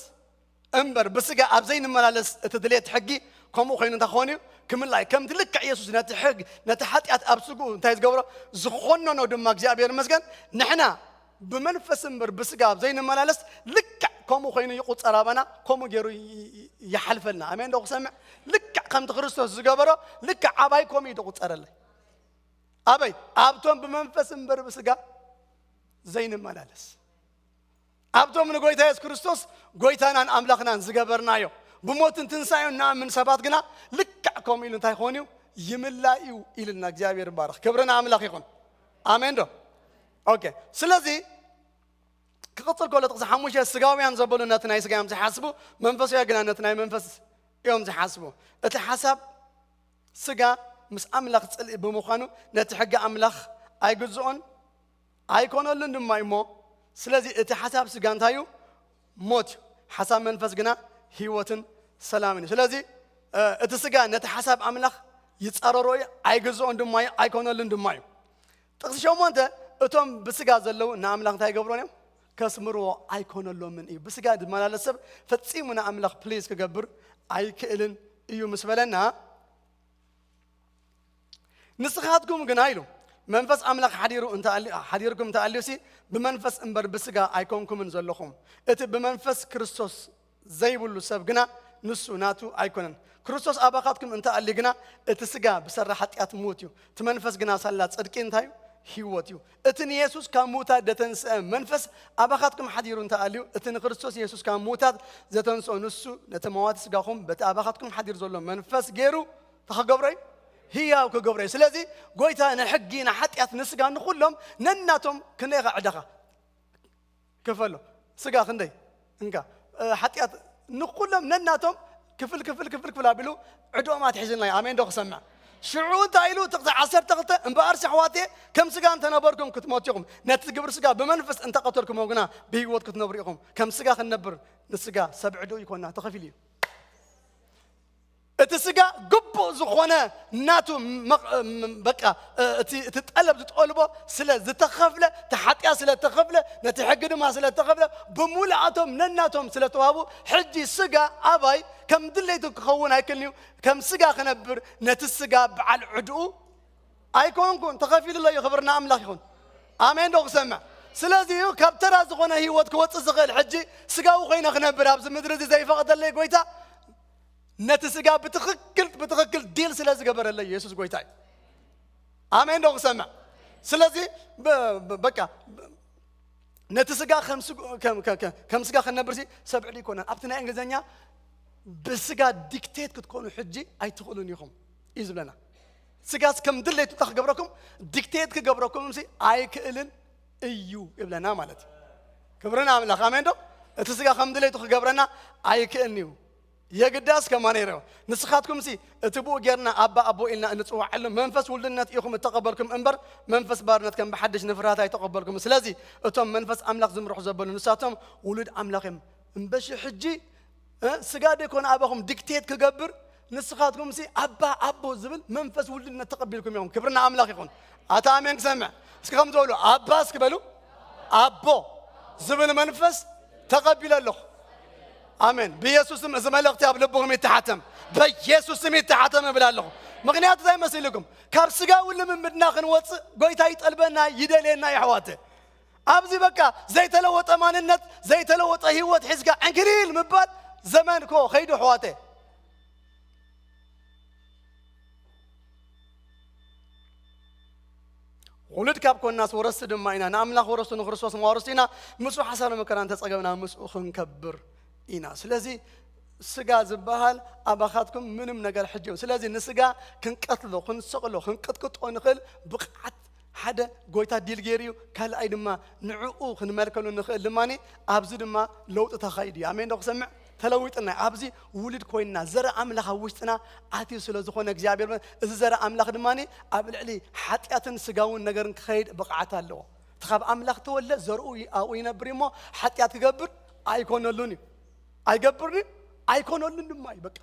እምበር ብስጋ ኣብ ዘይንመላለስ፣ እቲ ድሌት ሕጊ ከምኡ ኮይኑ እንታይ ክኾን እዩ? ክምላእ። ከምቲ ልክዕ ኢየሱስ ነቲ ሕግ፣ ነቲ ሓጢኣት ኣብ ስጉ እንታይ ዝገብሮ? ዝኾነኖ ድማ፣ እግዚኣብሔር ይመስገን፣ ንሕና ብመንፈስ እምበር ብስጋ ኣብ ዘይንመላለስ፣ ልክዕ ከምኡ ኮይኑ ይቑጸር ኣባና፣ ከምኡ ገይሩ ይ-፣ ይ-፣ ይሓልፈልና። ኣሜን ዶ ክሰምዕ? ልክዕ ከምቲ ክርስቶስ ዝገበሮ፣ ልክዕ ኣባይ ከምኡ እዩ ዝቑጸረለይ። ኣበይ? ኣብቶም ብመንፈስ እምበር ብስጋ ዘይንመላለስ። ኣብቶም ንጎይታ የሱስ ክርስቶስ ጎይታናን ኣምላኽናን ዝገበርናዮ፣ ብሞትን ትንሳኤን ንኣምን ሰባት ግና ልክዕ ከምኡ ኢሉ እንታይ ክኾን እዩ? ይምላእ እዩ ኢልና። እግዚኣብሔር ይባረኽ። ክብሪ ንኣምላኽ ይኹን። ኣሜን ዶ? ኦኬ። ስለዚ ክቕጽል ከሎ ጥቕሲ ሓሙሽተ፣ ስጋውያን ዘበሉ ነቲ ናይ ስጋ እዮም ዝሓስቡ፣ መንፈሳውያን ግና ነቲ ናይ መንፈስ እዮም ዝሓስቡ። እቲ ሓሳብ ስጋ ምስ ኣምላኽ ጽልኢ ብምዃኑ ነቲ ሕጊ ኣምላኽ ኣይግዝኦን ኣይኮነሉን ድማ እዩ እሞ፣ ስለዚ እቲ ሓሳብ ስጋ እንታይ እዩ? ሞት እዩ። ሓሳብ መንፈስ ግና ህይወትን ሰላምን እዩ። ስለዚ፣ እ፣ እቲ ስጋ ነቲ ሓሳብ ኣምላኽ ይጻረሮ እዩ፣ ኣይግዝኦን ድማ እዩ፣ ኣይኮነሉን ድማ እዩ። ጥቕሲ ሸሞንተ፣ እቶም ብስጋ ዘለዉ ንኣምላኽ እንታይ ይገብሮን እዮም? ከስምርዎ ኣይኮነሎምን እዩ። ብስጋ ዝመላለስ ሰብ ፈጺሙ ንኣምላኽ ፕሊዝ ክገብር ኣይክእልን እዩ ምስ በለና፣ ንስኻትኩም ግና ኢሉ፣ መንፈስ ኣምላኽ ሓዲሩ እንተ ኣሊ-፣ ሓዲርኩም እንተ ኣልዩሲ፣ ብመንፈስ እምበር ብስጋ ኣይኮንኩምን ዘለኹም። እቲ ብመንፈስ ክርስቶስ ዘይብሉ ሰብ ግና ንሱ ናቱ ኣይኮነን። ክርስቶስ ኣባኻትኩም እንተ ኣልዩ ግና፣ እቲ ስጋ ብሰራ ሓጢኣት ሞት እዩ፣ እቲ መንፈስ ግና ሳላ ጽድቂ እንታይ እዩ? ህይወት እዩ። እቲ ንየሱስ ካብ ምዉታት ዘተንስአ መንፈስ ኣባኻትኩም ሓዲሩ እንተ ኣልዩ፣ እቲ ንክርስቶስ የሱስ ካብ ምዉታት ዘተንስኦ ንሱ ነቲ መዋቲ ስጋኹም በቲ ኣባኻትኩም ሓዲሩ ዘሎ መንፈስ ገይሩ እንታይ ክገብሮ እዩ? ህያው ክገብሮ እዩ። ስለዚ ጎይታ ንሕጊ፣ ንሓጢኣት፣ ንስጋ፣ ንኹሎም ነናቶም ክንደይ ኢኻ ዕዳኻ? ክፈሎ። ስጋ ክንደይ? እንካ። እ፣ ሓጢኣት ንኹሎም ነናቶም ክፍል፣ ክፍል፣ ክፍል፣ ክፍል ኣቢሉ ዕድኦም ኣትሒዝልና እዩ። ኣሜን ዶ ክሰምዕ? ሽዑ እንታይ ኢሉ? ጥቕሲ ዓሰርተ ክልተ፣ እምበኣርሲ ኣሕዋተየ፣ ከም ስጋ እንተነበርኩም ክትሞቱ ኢኹም። ነቲ ግብሪ ስጋ ብመንፈስ እንተቐተልኩሞ ግና ብህይወት ክትነብሩ ኢኹም። ከም ስጋ ክንነብር ንስጋ ሰብ ዕድኡ ይኮና፣ ተኸፊሉ እዩ። እቲ ስጋ ግቡእ ዝኾነ ናቱ መቕ-፣ ም-፣ በቃ፣ እ፣ እቲ፣ እቲ ጠለብ ዝጠልቦ ስለ ዝተኸፍለ፣ እቲ ሓጢኣት ስለ ተኸፍለ፣ ነቲ ሕጊ ድማ ስለ ተኸፍለ፣ ብምሉኣቶም ነናቶም ስለ ተዋህቡ፣ ሕጂ ስጋ ኣባይ ከም ድሌቱ ክኸውን ኣይክእልን እዩ። ከም ስጋ ክነብር ነቲ ስጋ በዓል ዕድኡ ኣይኮንኩን፣ ተኸፊሉሎ እዩ። ክብሪ ንኣምላኽ ይኹን። ኣሜን ዶ ክሰምዕ? ስለዚ እዩ ካብ ተራ ዝኾነ ህይወት ክወጽእ ዝኽእል። ሕጂ ስጋዊ ኮይነ ክነብር ኣብዚ ምድሪ እዚ ዘይፈቐደለይ ጎይታ፣ ነቲ ስጋ ብትኽክል፣ ብትኽክል ዲል ስለ ዝገበረለይ የሱስ ጎይታ እዩ። ኣሜን ዶ ክሰምዕ? ስለዚ በ-፣ በ-፣ በቃ በ-፣ ነቲ ስጋ ከም ስግ-፣ ከም፣ ከ-፣ ከ-፣ ከም ስጋ ከነብርሲ ሰብ ዕድኡ ኣይኮነን። ኣብቲ ናይ እንግሊዝኛ ብስጋ ዲክቴት ክትኮኑ ሕጂ ኣይትኽእሉን ኢኹም እዩ ዝብለና። ስጋስ ከም ድሌቱ እንታይ ክገብረኩም? ዲክቴት ክገብረኩም ሲ ኣይክእልን እዩ ይብለና ማለት እዩ። ክብሪ ንኣምላኽ። ኣሜን ዶ? እቲ ስጋ ከም ድሌቱ ክገብረና ኣይክእልን እዩ። የግዳስ ከማን ይረዮ። ንስኻትኩም ሲ እቲ ብኡ ጌርና ኣባ ኣቦ ኢልና እንጽዋዓሉ መንፈስ ውልድነት ኢኹም እተቐበልኩም እምበር መንፈስ ባርነት ከም ብሓድሽ ንፍርሃት ኣይተቐበልኩም። ስለዚ እቶም መንፈስ ኣምላኽ ዝምርሑ ዘበሉ ንሳቶም ውሉድ ኣምላኽ እዮም። እምበሺ ሕጂ፣ እ፣ ስጋ ደይኮነ ኣባኹም ዲክቴት ክገብር፣ ንስኻትኩም ሲ ኣባ ኣቦ ዝብል መንፈስ ውልድነት ተቐቢልኩም ኢኹም። ክብሪ ንኣምላኽ ይኹን። ኣታ ኣሜን ክሰምዕ። እስኪ ከም ዝበሉ ኣባ እስኪ በሉ። ኣቦ ዝብል መንፈስ ተቐቢለ ኣለኹ። ኣሜን። ብኢየሱስ ስም እዚ መልእኽቲ ኣብ ልብኹም ይተሓተም። በኢየሱስ ስም ይተሓተም እብል ኣለኹ። ምኽንያቱ እንታይ መሲልኩም? ካብ ስጋዊ ልምምድና ክንወጽእ ጎይታ ይጠልበና፣ ይደልየና፣ የሕዋተ። ኣብዚ በቃ ዘይተለወጠ ማንነት፣ ዘይተለወጠ ህይወት ሒዝካ ዕንክሊል ምባል ዘመን እኮ ኸይዱ፣ ኣሕዋተ። ውሉድ ካብ ኮንናስ ወረስቲ ድማ ኢና፣ ንኣምላኽ ወረስቱ ንክርስቶስ መዋርስቲ ኢና፣ ምስኡ ሓሳረ መከራ እንተጸገብና ምስኡ ክንከብር ኢና። ስለዚ ስጋ ዝበሃል ኣባኻትኩም ምንም ነገር ሕጂ እዩ። ስለዚ ንስጋ ክንቀትሎ፣ ክንሰቕሎ፣ ክንቅጥቅጦ ንኽእል ብቕዓት ሓደ ጎይታ ዲል ገይሩ እዩ፣ ካልኣይ ድማ ንዕኡ ክንመልከሉ ንኽእል ድማ ኣብዚ ድማ ለውጢ ተኻይዱ እዩ። ኣሜን ዶ ክሰምዕ? ተለዊጥና ኣብዚ ውሉድ ኮይንና ዘርኢ ኣምላኽ ኣብ ውሽጥና ኣትዩ ስለ ዝኾነ እግዚኣብሔር መ-፣ እዚ ዘርኢ ኣምላኽ ድማ ኣብ ልዕሊ ሓጢኣትን ስጋውን ነገርን ክኸይድ ብቕዓት ኣለዎ። እቲ ካብ ኣምላኽ ተወልደ ዘርኡ ይ-፣ ኣብኡ ይነብር እዩ እሞ ሓጢኣት ክገብር ኣይኮነሉን እዩ። ኣይገብርን እዩ፣ ኣይኮነሉን ድማ እዩ። በቃ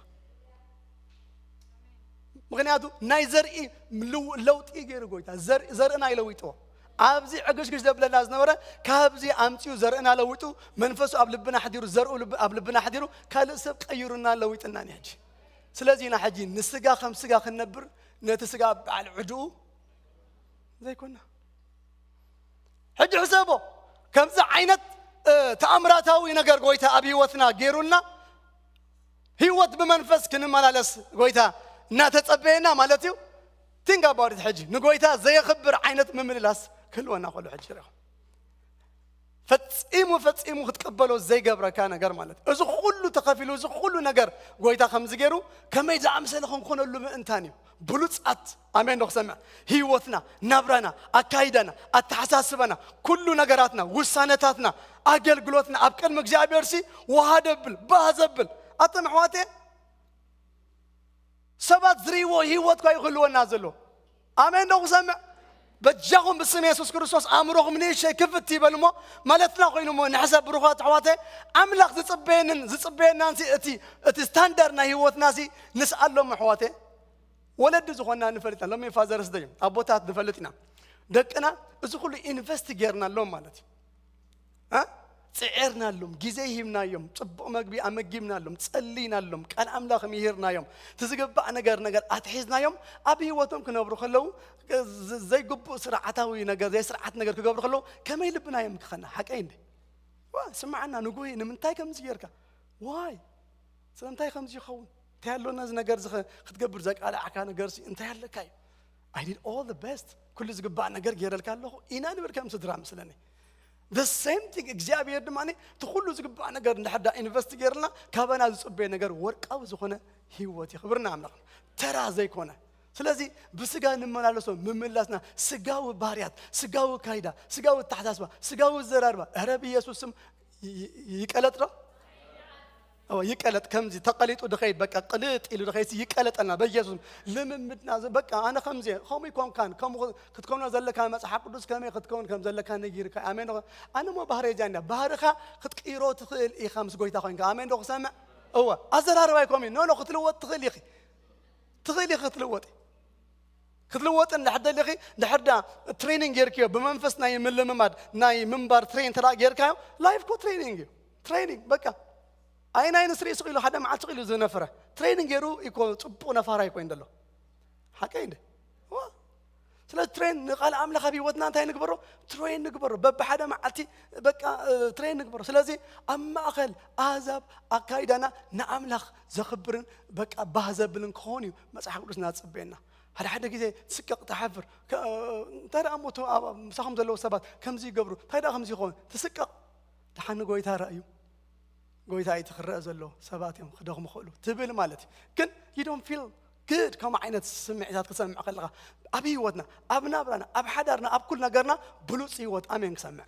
ምኽንያቱ ናይ ዘርኢ ልው-፣ ለውጢ ገይሩ ጎይታ ዘር-፣ ዘርእና ይለዊጥዎ። ኣብዚ ዕግሽግሽ ዘብለና ዝነበረ ካብዚ ኣምፂኡ ዘርእና ለዊጡ መንፈሱ ኣብ ልብና ኣሕዲሩ ዘርኡ ልብ-፣ ኣብ ልብና ኣሕዲሩ ካልእ ሰብ ቀይሩና ለዊጥና እዩ ሕጂ። ስለዚ ኢና ሕጂ ንስጋ ከም ስጋ ክንነብር ነቲ ስጋ በዓል ዕድኡ ዘይኮና። ሕጂ ሕሰቦ ከምዚ ዓይነት እ፣ ተኣምራታዊ ነገር ጎይታ ኣብ ህይወትና ገይሩልና ህይወት ብመንፈስ ክንመላለስ ጎይታ እናተጸበየና ማለት እዩ። Think about it። ሕጂ ንጎይታ ዘየኽብር ዓይነት ምምልላስ ክህልወና ከሎ ሕጂ ርኢኹም። ፈጺሙ ፈጺሙ ክትቀበሎ ዘይገብረካ ነገር ማለት እዩ። እዚ ኩሉ ተኸፊሉ፣ እዚ ኩሉ ነገር ጎይታ ከምዚ ገይሩ ከመይ ዝኣምሰለ ክንኮነሉ ምእንታን እዩ። ብሉጻት፣ ኣሜን ዶ ክሰምዕ? ህይወትና፣ ናብራና፣ ኣካይዳና፣ ኣተሓሳስባና፣ ኩሉ ነገራትና፣ ውሳነታትና፣ ኣገልግሎትና ኣብ ቅድሚ እግዚኣብሔር ሲ ውሃ ደብል፣ ባህ ዘብል። ኣቶም ኣሕዋቴ፣ ሰባት ዝርእይዎ ህይወት እኳ እዩ ክህልወና ዘሎ። ኣሜን ዶ ክሰምዕ? በጃኹም ብስም የሱስ ክርስቶስ ኣእምሮኹም ንእሽተይ ክፍት ይበል እሞ ማለትና ኮይኑ እሞ ንሕሰብ ብሩኻት ኣሕዋተ። ኣምላኽ ዝጽበየንን ዝጽበየናን ሲ እቲ፣ እቲ ስታንዳርድ ናይ ህይወትና ሲ ንስኣሎም ኣሕዋተ። ወለዲ ዝኾንና ንፈልጥ ኢና። ሎሚ ፋዘርስ ደይ ኣቦታት ንፈልጥ ኢና። ደቅና እዚ ኩሉ ኢንቨስት ጌርናሎም ማለት እዩ። እ? ጽዒርናሎም፣ ግዜ ሂብናዮም፣ ጽቡቕ መግቢ ኣመጊብናሎም፣ ጸሊናሎም፣ ቃል ኣምላኽ ምሂርናዮም፣ እቲ ዝግባእ ነገር፣ ነገር ኣትሒዝናዮም፣ ኣብ ህይወቶም ክነብሩ ከለዉ፣ ዝ-፣ ዘይግቡእ ስርዓታዊ ነገር፣ ዘይስርዓት ነገር ክገብሩ ከለዉ፣ ከመይ ልብና እዮም ክኸና? ሓቀይ እንዴ? ዋ፣ ስምዓና፣ ንጉሂ፣ ንምንታይ ከምዚ ጌርካ? ዋይ? ስለምንታይ ከምዚ ይኸውን? እንታይ ኣሎ ነዚ ነገር እዚ ኸ-፣ ክትገብር ዘቃልዓካ ነገር ሲ እንታይ ኣለካ እዩ? I did all the best። ኩሉ ዝግባእ ነገር ገይረልካ ኣለኹ ኢና ንብል ከም ስድራ ምስለኒ። The same thing እግዚኣብሔር ድማ እቲ ኩሉ ዝግባእ ነገር እንድሕር ዳ ኢንቨስት ገይርልና ካባና ዝጽበየ ነገር ወርቃዊ ዝኾነ ህይወት እዩ። ክብርና ኣምላኽ። ተራ ዘይኮነ። ስለዚ ብስጋ እንመላለሶ ምምላስና ስጋዊ ባህርያት፣ ስጋዊ ካይዳ፣ ስጋዊ ኣተሓሳስባ፣ ስጋዊ ዘራርባ፣ ኧረ ብኢየሱስ ስም ይ-፣ ይ-፣ ይቀለጥ ዶ? እወ፣ ይቀለጥ። ከምዚ ተቐሊጡ ድኸይድ፣ በቃ ቅልጥ ኢሉ ድኸይድ ይቀለጠልና በኢየሱስ ስም። ልምምድና ዝ-፣ በቃ ኣነ ከምዚ እየ፣ ከምኡ ይኮንካን፣ ከምኡ ክትከውኖ ዘለካ መጽሓፍ ቅዱስ ከመይ ክትከውን ከም ዘለካ ነጊርካ። ኣሜን ዶ? ኣነ እሞ ባህሪ እዚኣ እንድያ። ባህርኻ ክትቅይሮ ትኽእል ኢኻ ምስ ጎይታ ኮይንካ። ኣሜን ዶ ክሰምዕ? እወ፣ ኣዘራርባ ይኮም እዩ። ኖ፣ ኖ፣ ክትልወጥ ትኽእል ኢኺ። ትኽእል ኢኺ ክትልወጥ። ክትልወጥ እንድሕር ደሊኺ፣ እንድሕር ዳ ትሬኒንግ ጌርክዮ፣ ብመንፈስ ናይ ምልምማድ፣ ናይ ምንባር ትሬን እንተ ደኣ ጌርካዮ፣ ላይፍ እኮ ትሬኒንግ እዩ። ትሬኒንግ፣ በቃ። ኣይ ናይ ንስሪ ስቕ ኢሉ፣ ሓደ መዓልቲ ስቕ ኢሉ ዝነፈረ። ትሬኒንግ ጌሩ እኮ ጽቡቕ ነፋራይ ኮይኑ ዘሎ። ሓቀይ እንደ? ዋ። ስለዚ ትሬን ንቃል ኣምላኽ ኣብ ህይወትና እንታይ ንግበሮ? ትሬን ንግበሮ። በብሓደ መዓልቲ በቃ፣ እ፣ ትሬን ንግበሮ። ስለዚ ኣብ ማእከል ኣህዛብ ኣካይዳና ንኣምላኽ ዘኽብርን በቃ ባህ ዘብልን ክኸውን እዩ መጽሓፍ ቅዱስና ዝጽበየና። ሓደ ሓደ ግዜ ትስቀቕ፣ ትሓፍር። ከ-፣ እንታይ ደኣ እሞ እቶም ኣብ ምሳኹም ዘለዉ ሰባት ከምዚ ይገብሩ፣ እንታይ ደኣ ከምዚ ይኸውን? ትስቀቕ። ደሓን ንጎይታ ረእዩ። ጎይታ እዩ እቲ ክረአ ዘሎ፣ ሰባት እዮም ክደኽሙ ክኽእሉ ትብል ማለት እዩ። ግን you don't feel good ከምኡ ዓይነት ስምዒታት ክትሰምዕ ከለኻ፣ ኣብ ህይወትና፣ ኣብ ናብራና፣ ኣብ ሓዳርና፣ ኣብ ኩሉ ነገርና ብሉጽ ህይወት ኣሜን ክሰምዕ።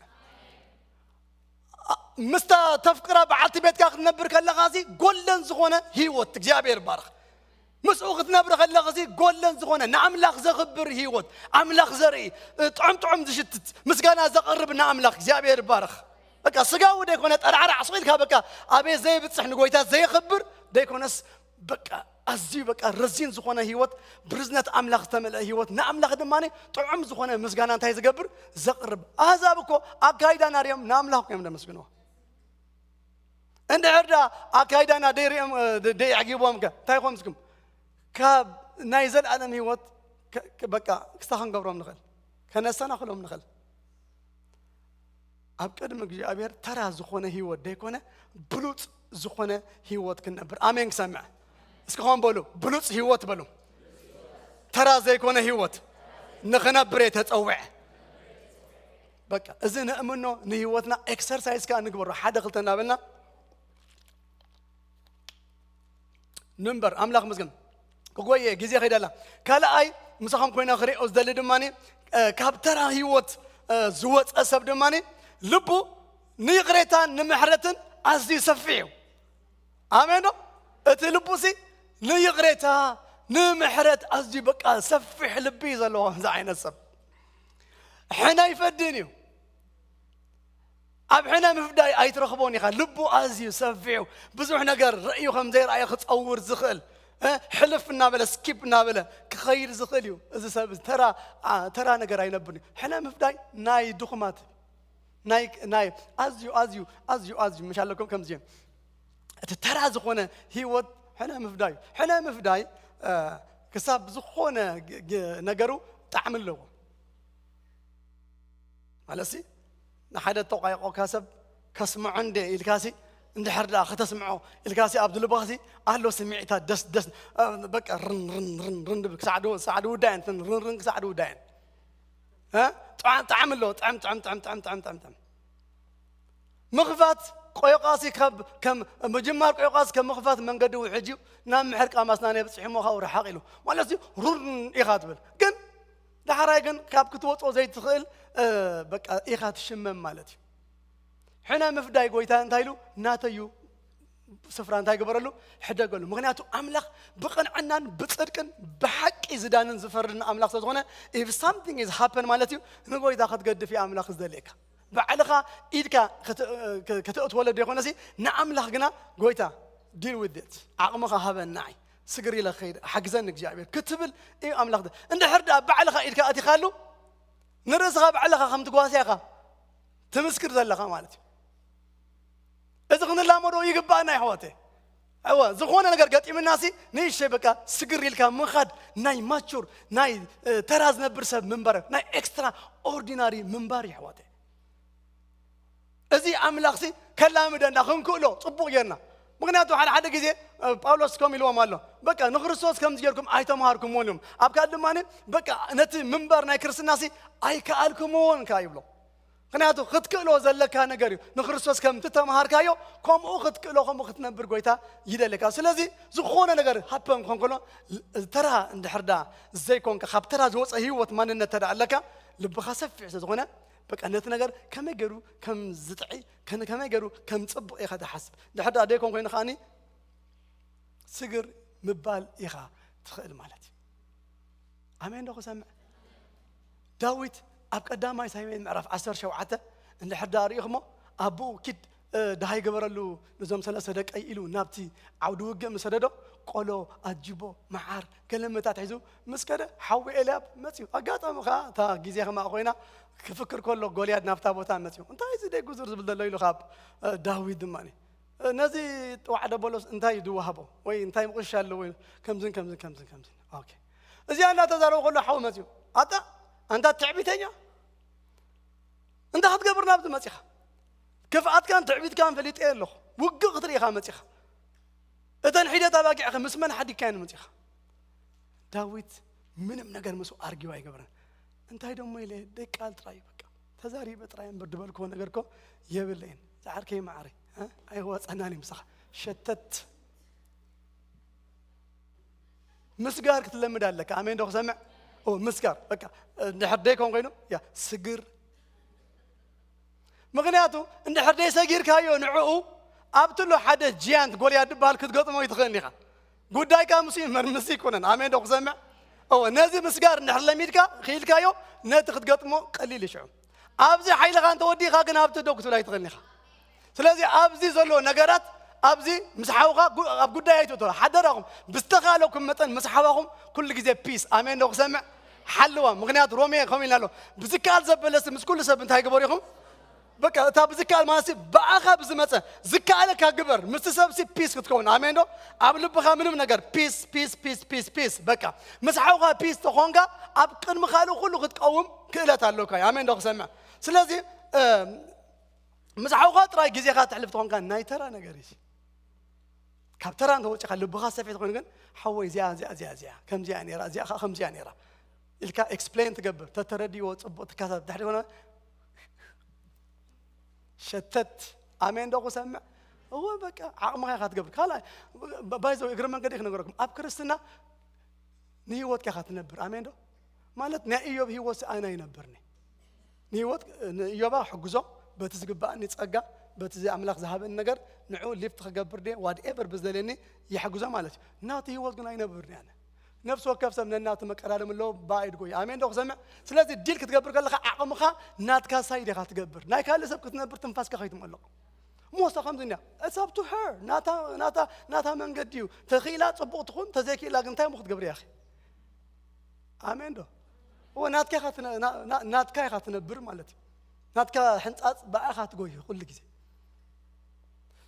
ኣ-፣ ምስታ ተፍቅራ በዓልቲ ቤትካ ክትነብር ከለኻ እዚ ጎልደን ዝኾነ ህይወት እግዚኣብሔር ይባርኽ። ምስኡ ክትነብር ከለኻ እዚ ጎልደን ዝኾነ ንኣምላኽ ዘኽብር ህይወት፣ ኣምላኽ ዘርኢ፣ ጥዑም ጥዑም ዝሽትት ምስጋና ዘቕርብ ንኣምላኽ እግዚኣብሔር ይባርኽ። በቃ ስጋዊ ደይኮነ ጠራዕራዕ ስቕ ኢልካ በቃ ኣበይ ዘይብጽሕ ንጎይታ ዘየኽብር ደይኮነስ በቃ ኣዝዩ በቃ ረዚን ዝኾነ ህይወት ብርዝነት ኣምላኽ ዝተመልአ ህይወት ንኣምላኽ ድማ ጥዑም ዝኾነ ምስጋና እንታይ ዝገብር ዘቕርብ። ኣህዛብ እኮ ኣካይዳና ርዮም ንኣምላኽ እዮም ዘመስግንዎ። እንድሕር ዳ ኣካይዳና ደይሪኦም፣ እ፣ ደ-፣ ደይዕጊቦም ከ እንታይ ኮምስኩም? ካብ ናይ ዘለኣለም ህይወት ከ-፣ ከ-፣ በቃ ክስታ ክንገብሮም ንኽእል። ከነሰናኽሎም ንኽእል። ኣብ ቅድሚ እግዚኣብሔር ተራ ዝኾነ ህይወት ዘይኮነ ብሉጽ ዝኾነ ህይወት ክንነብር። ኣሜን ክሰምዕ። እስኪ ኾን በሉ፣ ብሉጽ ህይወት በሉ። ተራ ዘይኮነ ህይወት ንኽነብር እየ ተጸውዐ። በቃ እዚ ንእምኖ፣ ንህይወትና ኤክሰርሳይዝ ከኣ ንግበሮ። ሓደ ክልተ እናበልና ንንበር። ኣምላኽ መስገን። ክጎየ ግዜ ከይደላ። ካልኣይ ምሳኹም ኮይነ ክሪኦ ዝደሊ ድማ ካብ ተራ ህይወት ዝወፀ ሰብ ድማ ልቡ ንይቕሬታን ንምሕረትን ኣዝዩ ሰፊሕ እዩ። ኣሜን ዶ? እቲ ልቡ ሲ ንይቕሬታ ንምሕረት ኣዝዩ በቃ ሰፊሕ ልቢ እዩ ዘለዎ። እዚ ዓይነት ሰብ ሕነ ይፈድን እዩ። ኣብ ሕነ ምፍዳይ ኣይትረኽቦን ኢኻ። ልቡ ኣዝዩ ሰፊሕ፣ ብዙሕ ነገር ርእዩ ከም ዘይረኣየ ክጸውር ዝኽእል፣ እ፣ ሕልፍ እናበለ፣ ስኪፕ እናበለ ክኸይድ ዝኽእል እዩ። እዚ ሰብ እዚ ተራ፣ ኣ፣ ተራ ነገር ኣይነብርን እዩ። ሕነ ምፍዳይ ናይ ድኹማት፣ ናይ፣ ናይ ኣዝዩ፣ ኣዝዩ፣ ኣዝዩ፣ ኣዝዩ፣ ምሽ ኣለኩም ከምዚ እዩ። እቲ ተራ ዝኾነ ህይወት ሕነ ምፍዳይ እዩ። ሕነ ምፍዳይ፣ እ፣ ክሳብ ዝኾነ ግ-፣ ግ-፣ ነገሩ ጣዕሚ ኣለዎ። ማለትሲ ንሓደ ተቋይቆካ ሰብ ከስምዖ እንደ ኢልካሲ፣ እንድሕር ደኣ ከተስምዖ ኢልካሲ፣ ኣብ ልብኻሲ ኣሎ ስምዒታት ደስ ደስ፣ እ፣ በቃ ርን ርን ርን ርን ድብል ክሳዕ ድው-፣ ክሳዕ ድውዳየን፣ ትን ርን ርን ክሳዕ ድውዳየን። እ? ጥዓ-፣ ጣዕሚ ኣለዎ። ጥዕም፣ ጥዕም፣ ጥዕም፣ ጥዕም፣ ጥዕም፣ ጥዕም፣ ጥዕም። ምኽፋት ቆይቋሲ ካብ፣ ከም ምጅማር ቆይቋሲ ከም ምኽፋት መንገዲ ውሕጅ እዩ። ናብ ምሕር ቃማስና ነብጽሕ እሞ ካብኡ ርሓቕ ኢሉ። ማለትሲ ሩን ኢኻ ትብል። ግን ዳሕራይ ግን ካብ ክትወጾ ዘይትኽእል፣ እ፣ በቃ ኢኻ ትሽመም ማለት እዩ። ሕነ ምፍዳይ ጎይታ እንታይ ኢሉ? ናተዩ ስፍራ እንታይ ግበረሉ? ሕደገሉ። ምኽንያቱ ኣምላኽ ብቕንዕናን ብጽድቅን ብሓቂ ዝዳንን ዝፈርድን ኣምላኽ ስለ ዝኾነ፣ if something is happen ማለት እዩ፣ ንጎይታ ክትገድፍ እዩ ኣምላኽ ዝደልየካ። ባዕልኻ ኢድካ ክት-፣ ክ-፣ ከተእትወለ ዘይኮነሲ፣ ንኣምላኽ ግና ጎይታ፣ deal with it፣ ዓቕምኻ ሃበኒ ንዓይ፣ ስግር ኢለ ክኸይድ ሓግዘኒ እግዚኣብሔር ክትብል እዩ ኣምላኽ ደ-፣ እንድሕር ደኣ ባዕልኻ ኢድካ ኣቲኻሉ፣ ንርእስኻ ባዕልኻ ከም ትጓስያ ኢኻ ትምስክር ዘለኻ ማለት እዩ። እዚ ክንላመዶ ይግባእና፣ ይሕዋተይ። እወ፣ ዝኾነ ነገር ገጢምናሲ፣ ንእሽተይ በቃ ስግር ኢልካ ምኻድ ናይ ማቹር፣ ናይ፣ እ፣ ተራ ዝነብር ሰብ ምንባር፣ ናይ ኤክስትራ ኦርዲናሪ ምንባር፣ ይሕዋተይ። እዚ ኣምላኽሲ ከላምደና ክንክእሎ ጽቡቕ ጌርና። ምኽንያቱ ሓደ ሓደ ግዜ፣ እ፣ ጳውሎስ ከም ኢልዎም ኣሎ፣ በቃ ንክርስቶስ ከምዚ ጌርኩም ኣይተምሃርኩምዎን እዮም። ኣብ ካልእ ድማ፣ በቃ ነቲ ምንባር ናይ ክርስትናሲ ኣይከኣልኩምዎን ከኣ ይብሎ። ምኽንያቱ ክትክእሎ ዘለካ ነገር እዩ። ንክርስቶስ ከም እተምሃርካዮ፣ ከምኡ ክትክእሎ፣ ከምኡ ክትነብር ጎይታ ይደልየካ። ስለዚ ዝኾነ ነገር ሃፐን ክኾን ከሎ፣ ተራ እንድሕር ደኣ ዘይኮንካ፣ ካብ ተራ ዝወጸ ህይወት ማንነት ተደኣ ኣለካ፣ ልብኻ ሰፊሕ ስለ ዝኾነ፣ በቃ ነቲ ነገር ከመይ ገይሩ ከም ዝጥዒ፣ ከን-፣ ከመይ ገይሩ ከም ጽቡቕ ኢኻ ትሓስብ። እንድሕር ደኣ ደይኮን ኮይኑ ከኣኒ፣ ስግር ምባል ኢኻ ትኽእል ማለት እዩ። ኣሜን ዶ ክሰምዕ? ዳዊት ኣብ ቀዳማይ ሳሙኤል ምዕራፍ ዓሰርተ ሸውዓተ እንድሕር ደኣ ርኢኹሞ፣ ኣቦኡ ኪድ፣ እ፣ ደሃይ ገበረሉ ነዞም ሰለስተ ደቀይ ኢሉ ናብቲ ዓውዲ ውግእ ምስ ሰደዶ፣ ቆሎ፣ ኣጅቦ፣ መዓር፣ ገለ መታት ሒዙ ምስ ከደ፣ ሓዊ ኤልያብ መጽዩ። ኣጋጣሚ ከኣ እታ ግዜ ከማኣ ኮይና፣ ክፍክር ከሎ ጎልያድ ናብታ ቦታ መጽዩ። "እንታይ እዚ ደይ ጉዝር ዝብል ዘሎ?" ኢሉ ካብ፣ እ፣ ዳዊት ድማ፣ "ነዚ ዋዕደ በሎስ እንታይ ድወሃቦ? ወይ እንታይ ምቕሻ ኣለዎ?" ከምዝን ከምዝን ከምዝን ከምዝን። ኦኬ። እዚኣ እናተዛረቡ ከሎ ሓው መጽዩ። "ኣታ፣ ኣንታ ትዕቢተኛ፣ እንታይ ክትገብር ናብዚ መጺኻ? ክፍኣትካን ትዕቢትካን ፈሊጠ ኣለኹ። ውግእ ክትርኢ ኢኻ መጺኻ። እተን ሒደት ኣባጊዕኸ ምስ መን ሓዲግካየን መጺኻ?" ዳዊት ምንም ነገር ምስኡ ኣርጊው ኣይገብረን። "እንታይ ደሞ ኢለ ደይ ቃል ጥራይ በቃ ተዛሪበ ጥራይ እምበር ድበልክዎ ነገር እኮ የብለይን። ዝዓርከይ መዓረይ፣ እ? ኣይዋጸናን እዩ ምሳኻ። ሸተት ምስጋር ክትለምድ ኣለካ። ኣሜን ዶ ክሰምዕ? ኦ፣ ምስጋር በቃ እንድሕር ደይኮን ኮይኑ፣ ያ፣ ስግር። ምኽንያቱ እንድሕር ደይሰጊርካዮ ንዕኡ ኣብቲ ሎ ሓደ ጂያንት ጎልያድ ዝበሃል ክትገጥሞ ይትኽእል ኢኻ። ጉዳይካ ምስ ይመር ምስ ይኮነን። ኣሜን ዶ ክሰምዕ? እወ፣ ነዚ ምስጋር እንድሕር ለሚድካ፣ ክኢልካዮ፣ ነቲ ክትገጥሞ ቀሊል እዩ ሽዑ። ኣብዚ ሓይልኻ እንተወዲእካ ግን ኣብቲ ደው ክትብል ኣይትኽእልን ኢኻ። ስለዚ ኣብዚ ዘሎ ነገራት ኣብዚ ምስ ሓውኻ ጉ-፣ ኣብ ጉዳይ ኣይትእቶ። ሓደራኹም፣ ብዝተኻለኩም መጠን ምስ ሓዋኹም ኩሉ ግዜ ፒስ። ኣሜን ዶ ክሰምዕ? ሓልዋ። ምኽንያቱ ሮሜ ከምኡ ኢልና ኣሎ። ብዝከኣል ዘበለሲ ምስ ኩሉ ሰብ እንታይ ግበሩ ኢኹም? በቃ እታ ብዝከኣል ማለት ሲ ብኣኻ ብዝመጸ ዝከኣለካ ግበር። ምስቲ ሰብ ሲ ፒስ ክትከውን። ኣሜን ዶ? ኣብ ልብኻ ምንም ነገር ፒስ፣ ፒስ፣ ፒስ፣ ፒስ፣ ፒስ። በቃ ምስ ሓውኻ ፒስ ተኾንካ ኣብ ቅድሚ ካልእ ኩሉ ክትቀውም ክእለት ኣለካ። ኣሜን ዶ ክሰምዕ? ስለዚ፣ እ፣ ምስ ሓውኻ ጥራይ ግዜኻ ትሕልፍ ተኾንካ ናይ ተራ ነገር እዩ። ካብ ተራ እንተወፂኻ ልብኻ ሰፊሕ ተኾይኑ ግን ሓወይ እዚኣ እዚኣ እዚኣ እዚኣ ከምዚኣ ነይራ እዚኣ ከዓ ከምዚኣ ነይራ ኢልካ ኤክስፕሌን ትገብር። ተተረድዎ ፅቡቅ ትካታተል ድሕሪ ኾነ ሸተት ኣሜን ዶ ክሰምዕ እወ በቃ ዓቕምኻ ኢኻ ትገብር። ካልኣይ ባይዘው እግሪ መንገዲ ክነገረኩም ኣብ ክርስትና ንህይወትካ ኢኻ ትነብር። ኣሜን ዶ ማለት ናይ እዮብ ህይወት ኣና ይነብርኒ ንህይወት ንእዮባ ሕግዞ በቲ ዝግባኣኒ ጸጋ በቲ ኣምላኽ ዝሃበኒ ነገር ንዑ ሊፍት ክገብር ደ ዋትኤቨር ብዝደልየኒ ይሕግዞ ማለት እዩ። ናቲ ህይወት ግን ኣይነብርኒ ኣነ ነፍሲ ወከፍ ሰብ ነናቱ መቀዳደም ኣለዎ። ብኣይድ ጎይ ኣሜን ዶ ክሰምዕ። ስለዚ ዲል ክትገብር ከለኻ ዓቕምኻ ናትካ ሳይድ ኢኻ ትገብር። ናይ ካልእ ሰብ ክትነብር ትንፋስካ ከይትመልቕ ሞሳ ከምዚ እንዲያ እሳብ ቱ ሄር ናታ ናታ ናታ መንገዲ እዩ። ተኽኢላ ጽቡቕ ትኹን ተዘይክኢላ ግን እንታይ ሞ ክትገብር ያኺ ኣሜን ዶ እወ ናትካ ኢኻ ትነ- ና- ና- ናትካ ኢኻ ትነብር ማለት እዩ። ናትካ ሕንጻጽ ብኣኻ ትጎዩ ኩሉ ግዜ።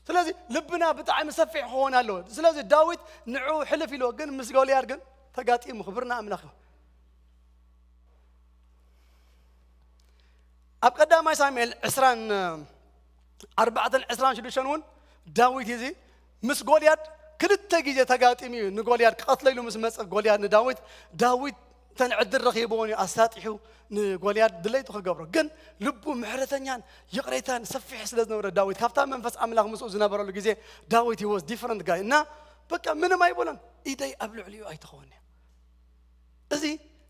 ስለዚ ልብና ብጣዕሚ ሰፊሕ ክኸውን ኣለዎ። ስለዚ ዳዊት ንዑ ሕልፍ ኢልዎ ግን ምስ ጎልያድ ግን ተጋጢሙ ክብርና ኣምላኽ ይኹን። ኣብ ቀዳማይ ሳሙኤል ዕስራን ኣርባዕተን ዕስራን ሽዱሽተን እውን ዳዊት እዚ ምስ ጎልያድ ክልተ ግዜ ተጋጢሙ እዩ። ንጎልያድ ክቐትሎ ኢሉ ምስ መፀ ጎልያድ ንዳዊት ዳዊት ተን ዕድል ረኺብዎን እዩ ኣሳጢሑ ንጎልያድ ድለይቱ ክገብሮ ግን ልቡ ምሕረተኛን ይቕሬታን ሰፊሕ ስለ ዝነበረ ዳዊት ካብታ መንፈስ ኣምላኽ ምስኡ ዝነበረሉ ግዜ ዳዊት was different guy እና በቃ ምንም ኣይበሎን። ኢደይ ኣብ ልዕሊኡ ኣይትኸውን እያ። እዚ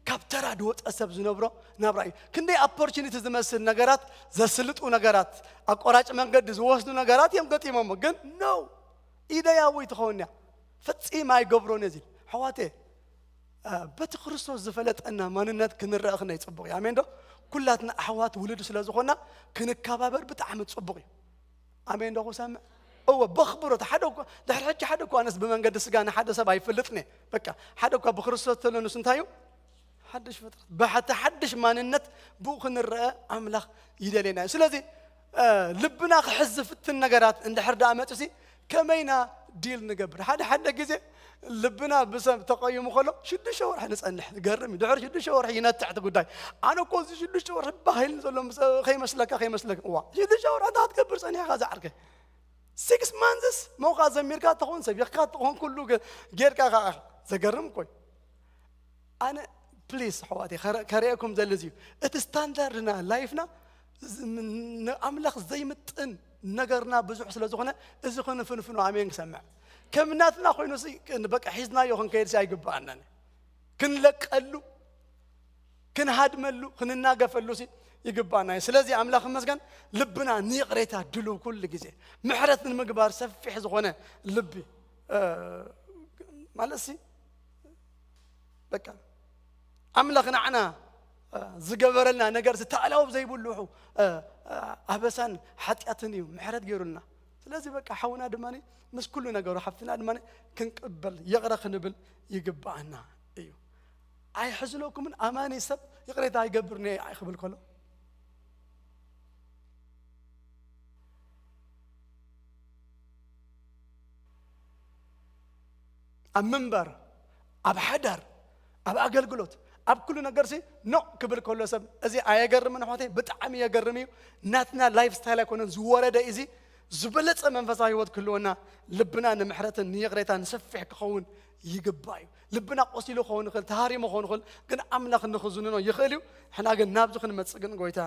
ካብ ተራ ድወፀ ሰብ ዝነብሮ ናብራ እዩ። ክንደይ ኦፖርቹኒቲ ዝመስል ነገራት ዘስልጡ ነገራት ኣቆራጭ መንገዲ ዝወስዱ ነገራት እዮም ገጢሞሞ ግን ነው ኢደይ ኣብኡ ይትኸውን እያ። ፈፂም ኣይገብሮን እዚ ኣሕዋቴ በቲ ክርስቶስ ዝፈለጠና ማንነት ክንረአ ክነይ ፅቡቕ እዩ። ኣሜን ዶ? ኩላትና ኣሕዋት ውልድ ስለ ዝኾና ክንከባበር ብጣዕሚ ፅቡቕ እዩ። ኣሜን ዶ ክሰምዕ? እወ በኽብሮት ሓደ እኳ ድሕሪ ሕጂ ሓደ እኳ ኣነስ ብመንገዲ ስጋ ንሓደ ሰብ ኣይፈልጥን እየ። በቃ ሓደ እኳ ብክርስቶስ ተሎ ንሱ እንታይ እዩ? ሓድሽ ፍጥረት ብሓቲ ሓድሽ ማንነት ብኡ ክንረአ ኣምላኽ ይደልየና እዩ። ስለዚ ልብና ክሕዝ ዝፍትን ነገራት እንድሕር ደኣ መፅሲ ከመይና ዲል ንገብር? ሓደ ሓደ ግዜ ልብና ብሰብ ተቐይሙ ከሎ ሽዱሽተ ወርሒ ንፀንሕ ገርም እዩ። ድሕሪ ሽዱሽተ ወርሒ ይነትዕ እቲ ጉዳይ። ኣነ እኮ እዚ ሽዱሽተ ወርሒ ባህል ዘሎ ምስ- ከይመስለካ ከይመስለካ እዋ ሽዱሽተ ወርሒ እንታይ ክትገብር ፀኒሕካ ዝዓርከ ሲክስ ማንዝስ መውካ ዘሚርካ ትኾን ሰቢኽካ ትኾን ኩሉ ገ- ጌርካ ከዓ ዘገርም እኮ እዩ። ኣነ ፕሊስ ኣሕዋተይ ከረ- ከርእየኩም ዘሊ እዚ እዩ። እቲ ስታንዳርድና ላይፍና ዝ- ን- ንኣምላኽ ዘይምጥን ነገርና ብዙሕ ስለ ዝኾነ እዚ ክንፍንፍኖ ኣሜን ክሰምዕ ከም ናትና ኮይኑ ሲ- በቃ ሒዝናዮ ክንከይድ ሲ ኣይግብኣናን። ክንለቀሉ ክንሃድመሉ ክንናገፈሉ ሲ ይግባና እዩ። ስለዚ ኣምላኽ መስገን ልብና ንይቕሬታ ድልው ኩሉ ግዜ ምሕረት ንምግባር ሰፊሕ ዝኾነ ልቢ እ፣ ማለት ሲ በቃ ኣምላኽ ንዓና እ፣ ዝገበረልና ነገር ዝተኣላው ዘይብሉ እ፣ እ፣ ኣበሳን ሓጢኣትን እዩ ምሕረት ገይሩልና። ስለዚ በቃ ሓውና ድማ ምስ ኩሉ ነገሩ ሓፍትና ድማ ክንቅበል ይቕረ ክንብል ይግባኣና እዩ። ኣይሕዝነኩምን ኣማኒ ሰብ ይቕሬታ ኣይገብርን እየ ክብል ከሎ ኣብ ምንባር ኣብ ሓዳር ኣብ ኣገልግሎት ኣብ ኩሉ ነገርሲ ኖ ክብል ከሎ ሰብ እዚ ኣየገርምን ኣሕዋተይ ብጣዕሚ የገርም እዩ። ናትና ላይፍ ስታይል ኣይኮነን ዝወረደ እዚ ዝበለፀ መንፈሳዊ ህይወት ክህልወና ልብና ንምሕረትን ንይቕሬታን ሰፊሕ ክኸውን ይግባእ እዩ። ልብና ቆሲሉ ክኸውን ይኽእል ተሃሪሙ ክኸውን ይኽእል ግን ኣምላኽ ንኽዝንኖ ይኽእል እዩ። ሕና ግን ናብዚ ክንመፅእ ግን ጎይታ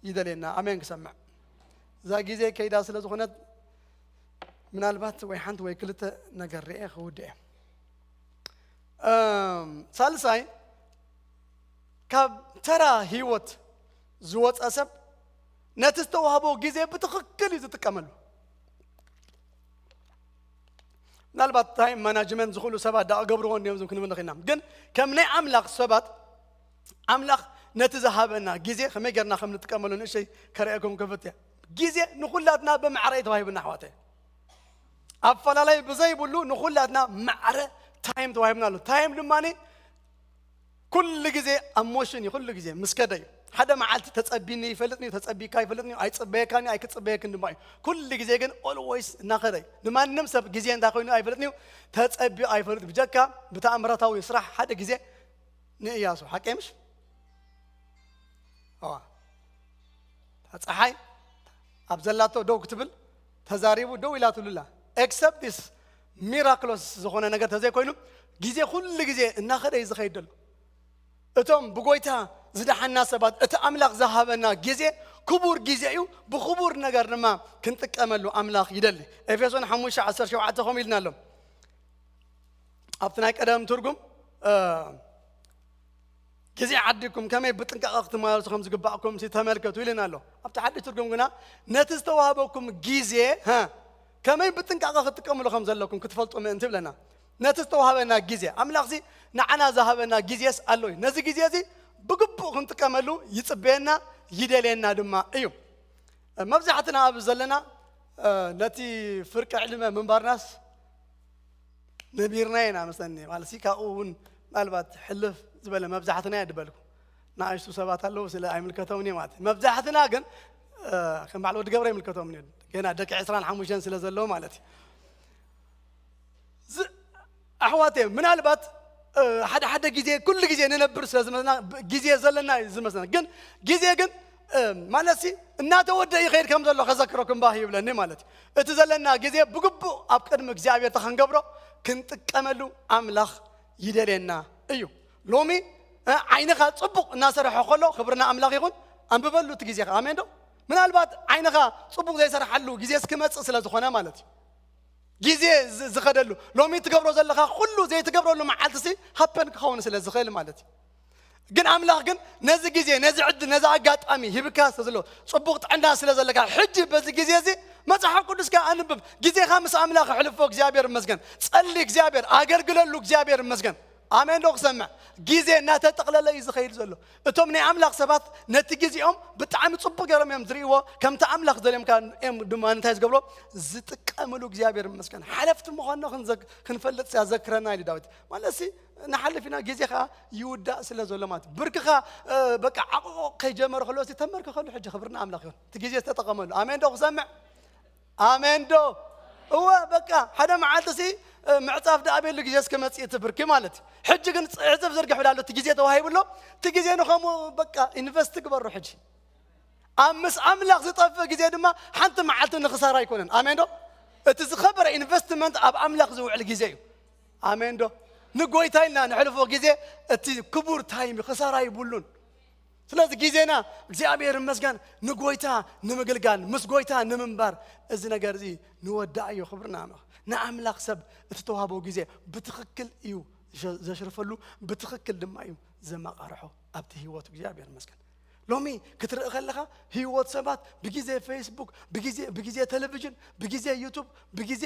ይደልየና ኣሜን ክሰምዕ እዛ ግዜ ከይዳ ስለ ዝኾነት ምናልባት ወይ ሓንቲ ወይ ክልተ ነገር ርኤ ክውድእ እየ። እም፣ ሳልሳይ ካብ ተራ ህይወት ዝወፀ ሰብ ነቲ ዝተዋህቦ ግዜ ብትኽክል እዩ ዝጥቀመሉ። ምናልባት ታይም ማናጅመንት ዝኽእሉ ሰባት ዳኣ ገብርዎ እንዲዮም ዝም ክንብል ንኽእልና ግን ከም ናይ ኣምላኽ ሰባት ኣምላኽ ነቲ ዝሃበና ግዜ ከመይ ጌርና ከም ንጥቀመሉ ንእሽተይ ከርእየኩም ክፍት እያ። ግዜ ንኹላትና ብማዕረ እዩ ተዋሂቡና ኣሕዋተይ። ኣፈላላይ ብዘይብሉ ንኹላትና ማዕረ ታይም ተዋሂብና ኣሎ። ታይም ድማ ኩሉ ግዜ ኣብ ሞሽን እዩ። ኩሉ ግዜ ምስ ከደ እዩ። ሓደ መዓልቲ ተጸቢኒ ይፈልጥን እዩ፣ ተጸቢካ ይፈልጥን እዩ፣ ኣይጽበየካን እዩ፣ ኣይክጽበየክን ድማ እዩ። ኩሉ ግዜ ግን ኦልዌይስ እናኸደ እዩ። ንማንም ሰብ ግዜ እንታይ ኮይኑ ኣይፈልጥን እዩ። ተጸቢዩ ኣይፈልጥ ብጀካ ብተኣምራታዊ ስራሕ ሓደ ግዜ ንእያሱ ሓቀይ ምሽ ኣዋ እታ ፀሓይ ኣብ ዘላቶ ደው ክትብል ተዛሪቡ ደው ኢላትሉላ። Except this miraculous ዝኾነ ነገር ተዘይኮይኑ ግዜ ኩሉ ግዜ እናኸደ እዩ ዝኸይድ ዘሎ። እቶም ብጎይታ ዝደሓና ሰባት እቲ ኣምላኽ ዝሃበና ግዜ ክቡር ግዜ እዩ። ብኽቡር ነገር ድማ ክንጥቀመሉ ኣምላኽ ይደሊ። ኤፌሶን ሓሙሽተ ዓሰርተ ሸውዓተ ከምኡ ኢልና ኣሎ። ኣብቲ ናይ ቀደም ትርጉም ግዜ ዓዲኩም ከመይ ብጥንቃቐ ክትመላለሱ ከም ዝግባእኩም ተመልከቱ ኢልና ኣሎ። ኣብቲ ሓዲ ትርጉም ግና ነቲ ዝተዋህበኩም ግዜ ከመይ ብጥንቃቐ ክትጥቀምሉ ከም ዘለኩም ክትፈልጡ ምእንቲ ይብለና። ነቲ ዝተዋህበና ግዜ ኣምላኽሲ ንዓና ዝሃበና ግዜስ ኣሎ እዩ። ነዚ ግዜ እዚ ብግቡእ ክንጥቀመሉ ይፅበየና ይደልየና ድማ እዩ። መብዛሕትና ኣብ ዘለና ነቲ ፍርቂ ዕድመ ምንባርናስ ነቢርና ኢና መስለኒ። ማለት ካብኡ እውን ምናልባት ሕልፍ ዝበለ መብዛሕትና እየ ድበልኩ። ንኣሽቱ ሰባት ኣለዉ ስለ ኣይምልከቶም እየ ማለት እዩ። መብዛሕትና ግን ከም በዓል ወዲ ገብረ ይምልከቶም እዩ። ገና ደቂ ዕስራን ሓሙሽተን ስለ ዘለዉ ማለት እዩ። ኣሕዋት እዮም ምናልባት ሓደ ሓደ ግዜ ኩሉ ግዜ ንነብር ስለ ዝመስለና ግዜ ዘለና እዩ ዝመስለና። ግን ግዜ ግን ማለት ሲ እናተወደ ይኸይድ ከም ዘሎ ከዘክረኩም ባህ ይብለኒ ማለት እዩ። እቲ ዘለና ግዜ ብግቡእ ኣብ ቅድሚ እግዚኣብሔር ተኸንገብሮ ክንጥቀመሉ ኣምላኽ ይደልየና እዩ። ሎሚ ዓይንኻ ጽቡቕ እናሰርሐ ከሎ ክብርና ኣምላኽ ይኹን። ኣንብበሉ እቲ ግዜኻ። ኣሜን ዶ? ምናልባት ዓይንኻ ጽቡቕ ዘይሰርሓሉ ግዜ እስክመጽእ ስለ ዝኾነ ማለት እዩ። ግዜ ዝኸደሉ ሎሚ ትገብሮ ዘለኻ ኩሉ ዘይትገብረሉ መዓልትሲ ሃፐን ክኸውን ስለ ዝኽእል ማለት እዩ። ግን ኣምላኽ ግን ነዚ ግዜ ነዚ ዕድል ነዚ ኣጋጣሚ ሂብካ ስለ ዘሎ ጽቡቕ ጥዕና ስለ ዘለካ ሕጂ በዚ ግዜ እዚ መጽሓፍ ቅዱስካ ኣንብብ። ግዜኻ ምስ ኣምላኽ ኣሕልፎ። እግዚኣብሔር ይመስገን። ጸሊ እግዚኣብሔር ኣገልግለሉ። እግዚኣብሔር ይመስገን። ኣሜን ዶ ክሰምዕ? ግዜ እናተጠቕለለ እዩ ዝኸይድ ዘሎ። እቶም ናይ ኣምላኽ ሰባት ነቲ ግዜኦም ብጣዕሚ ጽቡቕ ገይሮም እዮም ዝርእይዎ። ከምቲ ኣምላኽ ዘልዮም ከኣ እዮም ድማ እንታይ ዝገብሮ? ዝጥቀምሉ። እግዚኣብሔር ይመስገን። ሓለፍቲ ምዃንና ክንዘክ- ክንፈልጥ ዘክረና ኢሉ ዳዊት። ማለት ሲ ንሓልፍ ኢና፣ ግዜ ከኣ ይውዳእ ስለ ዘሎ ማለት ብርክኻ በቃ ዓቕቆ ከይጀመረ ከሎ ሲ ተመርከኸሉ። ሕጂ ክብርና ኣምላኽ ይኹን። እቲ ግዜ ዝተጠቐመሉ። ኣሜን ዶ ክሰምዕ? ኣሜን ዶ? እወ በቃ ሓደ መዓልቲ ሲ ምዕጻፍ ደኣ ቤሉ ግዜ እስከ መጽእ እቲ ብርኪ ማለት እዩ። ሕጂ ግን ዕጽፍ ዝርግሕ ብላ ኣሎ። እቲ ግዜ ተዋሂቡ ኣሎ። እቲ ግዜ ንኸምኡ በቃ ኢንቨስት ግበሩ ሕጂ። ኣብ ምስ ኣምላኽ ዝጠፍእ ግዜ ድማ ሓንቲ መዓልቲ ንኽሳራ ኣይኮነን። ኣሜን ዶ? እቲ ዝኸበረ ኢንቨስትመንት ኣብ ኣምላኽ ዝውዕል ግዜ እዩ። ኣሜን ዶ? ንጎይታ ኢልና ንሕልፎ ግዜ እቲ ክቡር ታይም እዩ፣ ክሳራ ይብሉን። ስለዚ ግዜና እግዚኣብሔር ይመስገን ንጎይታ ንምግልጋል ምስ ጎይታ ንምንባር እዚ ነገር እዚ ንወዳእዮ። ክብርና ንኣምላኽ። ሰብ እቲ ተዋህቦ ግዜ ብትኽክል እዩ ዘሽርፈሉ፣ ብትኽክል ድማ እዩ ዘመቓርሖ ኣብቲ ህይወቱ። እግዚኣብሔር ይመስገን። ሎሚ ክትርኢ ከለኻ ህይወት ሰባት ብግዜ ፌስቡክ፣ ብግዜ ብግዜ ቴሌቪዥን፣ ብግዜ ዩቱብ፣ ብግዜ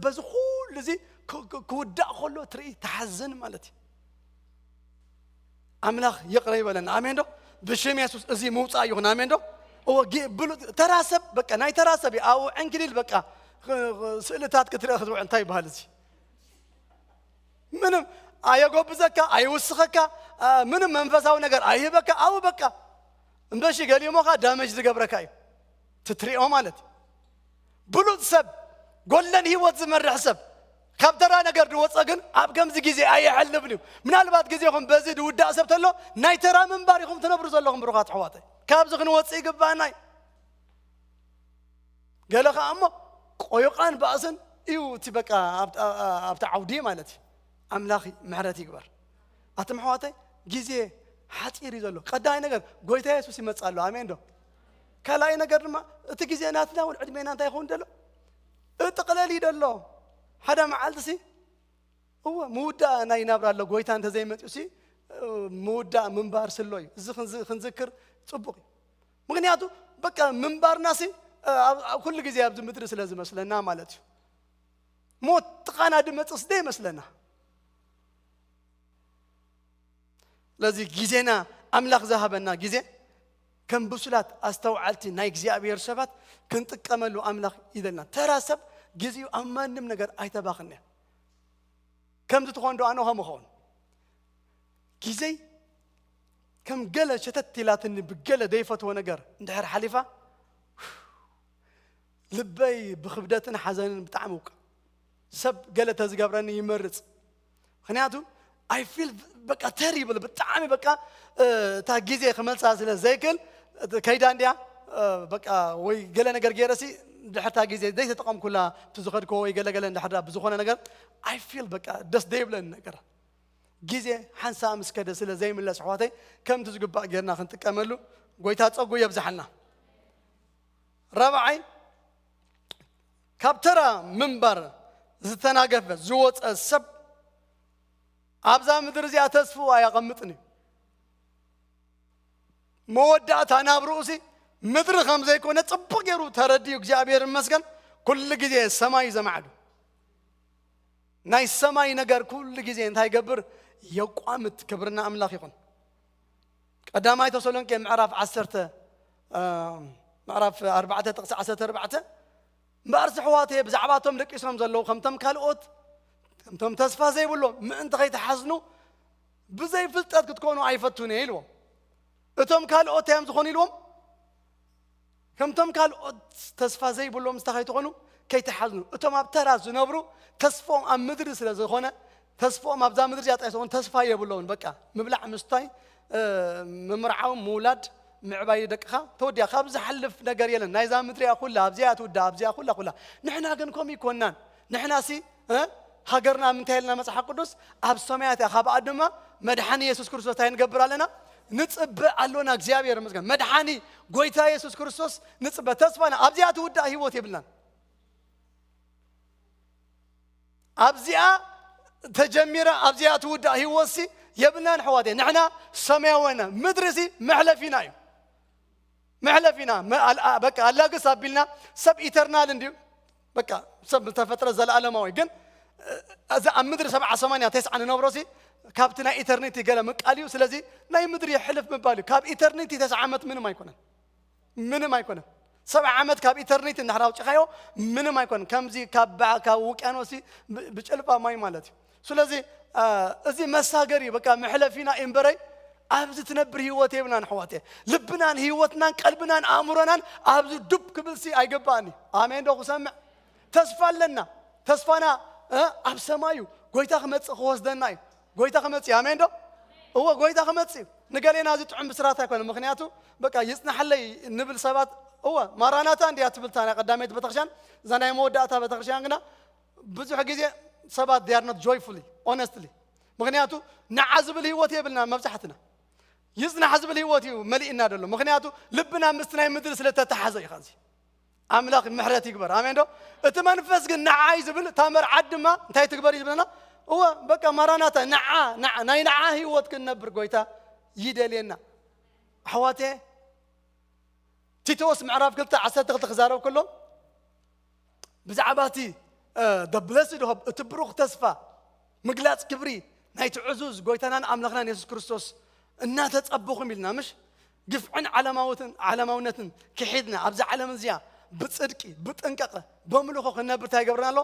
በዚ ኩሉ እዚ ክውዳእ ከሎ ትርኢ፣ ትሓዝን ማለት እዩ። ኣምላኽ ይቕረ ይበለና። ኣሜን ዶ? ብሽም የሱስ እዚ ምውፃእ ይኹን። ኣሜን ዶ? እወ ብሉ ተራ ሰብ በቃ ናይ ተራ ሰብ እዩ። ኣብኡ ዕንክሊል በቃ ስእልታት ክትርኢ ክትውዕ እንታይ ይበሃል እዚ? ምንም ኣየጎብዘካ፣ ኣይውስኸካ፣ ምንም መንፈሳዊ ነገር ኣይህበካ። ኣብኡ በቃ እምበሺ ገሊሞኻ ዳመጅ ዝገብረካ እዩ ትትሪኦ ማለት እዩ። ብሉጽ ሰብ፣ ጎለን ህይወት ዝመርሕ ሰብ፣ ካብ ተራ ነገር ዝወፀ ግን ኣብ ከምዚ ግዜ ኣይሕልፍን እዩ። ምናልባት ግዜኹም በዚ ዝውዳእ ሰብ ተሎ ናይ ተራ ምንባር ኢኹም ትነብሩ ዘለኹም ብሩኻት ኣሕዋተይ። ካብዚ ክንወፅእ ይግባኣና እዩ። ገለ ኸዓ እሞ ቆዮቓን ባእስን እዩ እቲ በቃ ኣብቲ ዓውዲ ማለት እዩ። ኣምላኽ ምሕረት ይግበር። ኣቶም ኣሕዋተይ ግዜ ሓፂር እዩ ዘሎ። ቀዳማይ ነገር ጎይታ የሱስ ይመፅእ ኣሎ። ኣሜን ዶ? ካልኣይ ነገር ድማ እቲ ግዜ ናትና እውን ዕድሜና እንታይ ይኸውን ደሎ እጥቕለል እዩ ደሎ። ሓደ መዓልቲ ሲ እወ ምውዳእ ናይ ናብራ ኣሎ። ጎይታ እንተዘይመፅኡ ሲ ምውዳእ ምንባር ስሎ እዩ። እዚ ክንዝክር ፅቡቕ እዩ። ምክንያቱ በቃ ምንባርና ሲ ኩሉ ግዜ ኣብዚ ምድሪ ስለ ዝመስለና ማለት እዩ። ሞት ጥቓና ድመፅእ ስደ ይመስለና። ስለዚ ግዜና ኣምላኽ ዝሃበና ግዜ ከም ብሱላት ኣስተውዓልቲ ናይ እግዚኣብሔር ሰባት ክንጥቀመሉ ኣምላኽ ይደልና። ተራ ሰብ ግዜኡ ኣብ ማንም ነገር ኣይተባኽን እያ። ከምዚ ትኾን ዶ ኣነ ከም ኸውን ግዜይ ከም ገለ ሸተት ኢላትኒ ብገለ ዘይፈትዎ ነገር እንድሕር ሓሊፋ ልበይ ብክብደትን ሓዘንን ብጣዕሚ ውቃ ሰብ ገለ ተዝገብረኒ ይመርፅ። ምክንያቱ ኣይ ፊል በቃ ተሪብል ብጣዕሚ በቃ እታ ግዜ ክመልሳ ስለ ዘይክእል ከይዳ እንዲያ በቃ ወይ ገለ ነገር ገይረሲ ድሕርታ ግዜ ዘይተጠቐምኩላ እቲ ዝኸድኮ ወይ ገለገለ እንድሕር ብዝኾነ ነገር I feel በቃ ደስ ዘይብለኒ ነገር ግዜ ሓንሳ ምስ ከደ ስለ ዘይምለስ ኣሕዋተይ ከምቲ ዝግባእ ጌርና ክንጥቀመሉ ጎይታ ጸጉ የብዝሓልና። ራብዓይ ካብ ተራ ምንባር ዝተናገፈ ዝወፀ ሰብ ኣብዛ ምድሪ እዚኣ ተስፍኡ ኣየቐምጥን እዩ። መወዳእታ ናብ ርእሲ ምድሪ ከም ዘይኮነ ጽቡቕ ገይሩ ተረድዩ እግዚኣብሔር ይመስገን። ኩሉ ግዜ ሰማይ ዘማዕዱ ናይ ሰማይ ነገር ኩሉ ግዜ እንታይ ይገብር? የቋምት። ክብርና ኣምላኽ ይኹን። ቀዳማይ ተሰሎንቄ ምዕራፍ ዓሰርተ ምዕራፍ ኣርባዕተ ጥቕሲ ዓሰርተ ኣርባዕተ እምበኣር ስሕዋተ ብዛዕባቶም ደቂሶም ዘለዉ ከምቶም ካልኦት ከምቶም ተስፋ ዘይብሎም ምእንቲ ከይተሓዝኑ ብዘይ ፍልጠት ክትኮኑ ኣይፈቱን እየ ኢልዎም። እቶም ካልኦት እዮም ዝኾኑ ኢልዎም። ከምቶም ካልኦት ተስፋ ዘይብሎም ዝታ ከይትኾኑ ከይትሓዝኑ። እቶም ኣብ ተራ ዝነብሩ ተስፎም ኣብ ምድሪ ስለ ዝኾነ ተስፎም ኣብዛ ምድሪ እዚኣ ጥራይ ዝኾኑ ተስፋ የብለውን። በቃ ምብላዕ ምስታይ ምምርዓው ምውላድ ምዕባይ ደቅኻ ተወዲያ ካብ ዝሓልፍ ነገር የለን። ናይዛ ምድሪ እያ ኩላ ኣብዚኣ ትውዳ ኣብዚኣ ኩላ ኩላ። ንሕና ግን ከምኡ ይኮናን። ንሕና ሲ ሃገርና ምንታይ ኢልና መጽሓፍ ቅዱስ ኣብ ሰማያት እያ። ካብኣ ድማ መድሓኒ የሱስ ክርስቶስ እንታይ ንገብር ኣለና? ንጽበ ኣሎና። እግዚኣብሔር ይመስገን። መድሓኒ ጎይታ የሱስ ክርስቶስ ንጽበ። ተስፋና ኣብዚኣ ትውዳእ ህይወት የብልናን። ኣብዚኣ ተጀሚራ ኣብዚኣ ትውዳእ ህይወትሲ የብልናን ኣሕዋተይ። ንሕና ሰማያውያን ኢና። ምድሪ ሲ መሕለፊና እዩ። መሕለፊና በቃ ኣላግስ ኣቢልና ሰብ ኢተርናል እንድዩ። በቃ ሰብ ዝተፈጥረ ዘለኣለማዊ ግን እዚ ኣብ ምድሪ ሰብዓ ሰማንያ ተስዓ ንነብሮ ሲ ካብቲ ናይ ኢተርኒቲ ገለ ምቃል እዩ። ስለዚ ናይ ምድሪ ሕልፍ ምባል እዩ። ካብ ኢተርኒቲ ተስዓ ዓመት ምንም ኣይኮነን። ምንም ኣይኮነን። ሰብዓ ዓመት ካብ ኢተርኒቲ እንድሕር ኣውፂኻዮ ምንም ኣይኮነን። ከምዚ ካብ ውቅያኖሲ ብጭልፋ ማይ ማለት እዩ። ስለዚ እዚ መሳገር እዩ። በቃ መሕለፊና እምበረይ ኣብዚ ትነብር ህይወት የብናን ኣሕዋት። ልብናን ህይወትናን ቀልብናን ኣእምሮናን ኣብዚ ዱብ ክብልሲ ኣይገባእኒ። ኣሜን ዶ ክሰምዕ? ተስፋ ኣለና። ተስፋና ኣብ ሰማይ እዩ። ጎይታ ክመፅእ ክወስደና እዩ። ጎይታ ክመፅእ እዩ። ኣሜን ዶ? እወ፣ ጎይታ ክመፅእ እዩ። ንገሌና እዚ ጥዑም ብስራት ኣይኮነ። ምክንያቱ በቃ ይፅናሕለይ ንብል ሰባት። እወ፣ ማራናታ እንዲያ ትብልታ ናይ ቀዳመይቲ ቤተክርስትያን። እዛ ናይ መወዳእታ ቤተክርስትያን ግና ብዙሕ ግዜ ሰባት they are not joyfully, honestly። ምክንያቱ ንዓ ዝብል ህይወት የብልና መብዛሕትና። ይፅናሕ ዝብል ህይወት እዩ መሊእና ደሎ። ምክንያቱ ልብና ምስቲ ናይ ምድሪ ስለ ተተሓዘ እዩ። ኸዚ ኣምላኽ ምሕረት ይግበር። ኣሜን ዶ? እቲ መንፈስ ግን ንዓይ ዝብል እታ መርዓት ድማ እንታይ ትግበር እዩ ዝብለና? እወ በቃ ማራናታ ንዓ ናይ ንዓ ህይወት ክንነብር ጎይታ ይደልየና። ኣሕዋቴ ቲቶስ ምዕራፍ ክልተ ዓሰርተ ክልተ ክዛረብ ከሎ ብዛዕባ እቲ ደብለስድ ሆፕ እቲ ብሩኽ ተስፋ ምግላፅ ክብሪ ናይቲ ዕዙዝ ጎይታናን ኣምላኽናን የሱስ ክርስቶስ እናተፀበኹም ኢልና ምሽ ግፍዕን ዓለማውትን ዓለማውነትን ክሒድና ኣብዛ ዓለም እዚኣ ብፅድቂ ብጥንቀቐ በምልኾ ክንነብር እንታይ ይገብረና ኣሎ?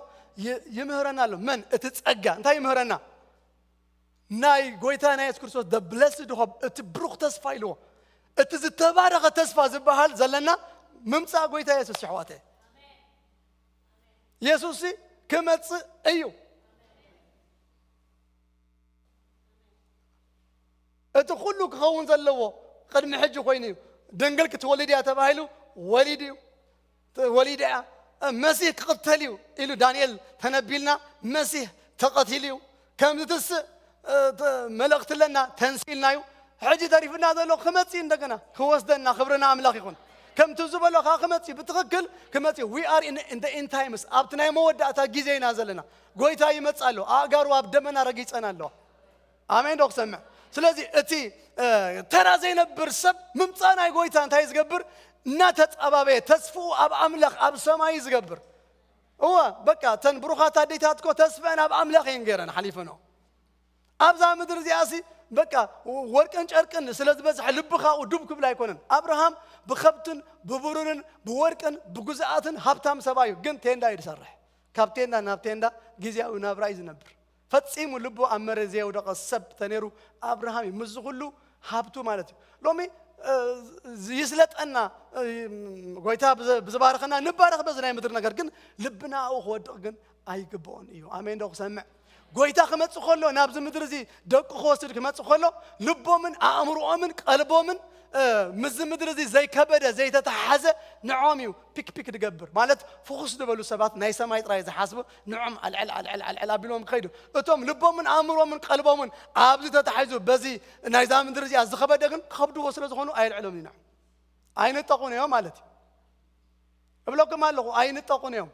ይምህረና ኣሎ። መን? እቲ ፀጋ እንታይ ይምህረና? ናይ ጎይታ ናይ የሱስ ክርስቶስ ደብለስድ ሆፕ እቲ ብሩኽ ተስፋ ኢልዎ እቲ ዝተባረኸ ተስፋ ዝበሃል ዘለና ምምፃእ ጎይታ የሱስ ይሕዋተ። የሱስ ክመፅእ እዩ። እቲ ኩሉ ክኸውን ዘለዎ ቅድሚ ሕጂ ኮይኑ እዩ። ድንግል ክትወልድ እያ ተባሂሉ ወሊድ እዩ። ወሊድ እያ። መሲህ ክቕተል እዩ ኢሉ ዳንኤል ተነቢልና መሲህ ተቐቲሉ እዩ። ከም ዝትስእ መልእኽቲ ኣለና ተንሲልና እዩ። ሕጂ ተሪፍና ዘሎ ክመፅእ እንደገና ክወስደና ክብርና ኣምላኽ ይኹን። ከምቲ ዝበሎ ከዓ ክመፅእ ብትኽክል ክመፅእ we are in the end times ኣብቲ ናይ መወዳእታ ግዜ ኢና ዘለና። ጎይታ ይመፅእ ኣሎ። ኣእጋሩ ኣብ ደመና ረጊፀን ኣለዋ። ኣሜን ዶ ክሰምዕ? ስለዚ እቲ ተራ ዘይነብር ሰብ ምምፃእ ናይ ጎይታ እንታይ ዝገብር? እናተፃባበየ ተስፍኡ ኣብ ኣምላኽ ኣብ ሰማይ ዝገብር። እወ በቃ ተን ብሩኻት ኣዴታትኮ ተስፈን ኣብ ኣምላኽ እየን ገይረን ሓሊፈንኦ። ኣብዛ ምድሪ እዚኣሲ በቃ ወርቅን ጨርቅን ስለ ዝበዝሐ ልብኻ ዱብ ክብል ኣይኮነን። ኣብርሃም ብኸብትን ብብሩርን ብወርቅን ብጉዝኣትን ሃብታም ሰብኣዩ ግን ቴንዳ እዩ ዝሰርሕ። ካብ ቴንዳ ናብ ቴንዳ ግዜያዊ ናብራ እዩ ዝነብር። ፈጺሙ ልቡ ኣብ መሬት ዘየውደቐ ሰብ ተነይሩ ኣብርሃም እዩ። ምስዚ ኩሉ ሃብቱ ማለት እዩ። ሎሚ ይስለጠና ጎይታ ብዝባረኸና ንባረኽ በዚ ናይ ምድሪ ነገር ግን ልብና ኣብኡ ክወድቕ ግን ኣይግብኦን እዩ። ኣሜን ዶ ክሰምዕ? ጎይታ ክመጽእ ከሎ ናብዚ ምድሪ እዚ ደቁ ክወስድ ክመጽእ ከሎ ልቦምን ኣእምሮኦምን ቀልቦምን እ፣ ምስዚ ምድሪ እዚ ዘይከበደ ዘይተተሓዘ ንዖም እዩ ፒክ ፒክ ዝገብር። ማለት ፍኹስ ዝበሉ ሰባት ናይ ሰማይ ጥራይ ዝሓስቡ ንዖም ኣልዕል ኣልዕል ኣልዕል ኣቢሎም ክኸይዱ፣ እቶም ልቦምን ኣእምሮምን ቀልቦምን ኣብዚ ተታሒዙ በዚ ናይዛ ምድሪ እዚኣ ዝኸበደ ግን ክኸብድዎ ስለ ዝኾኑ ኣየልዕሎም እዩ ንዖም። ኣይንጠቑን እዮም ማለት እዩ። እብለኩም ኣለኹ ኣይንጠቑን እዮም።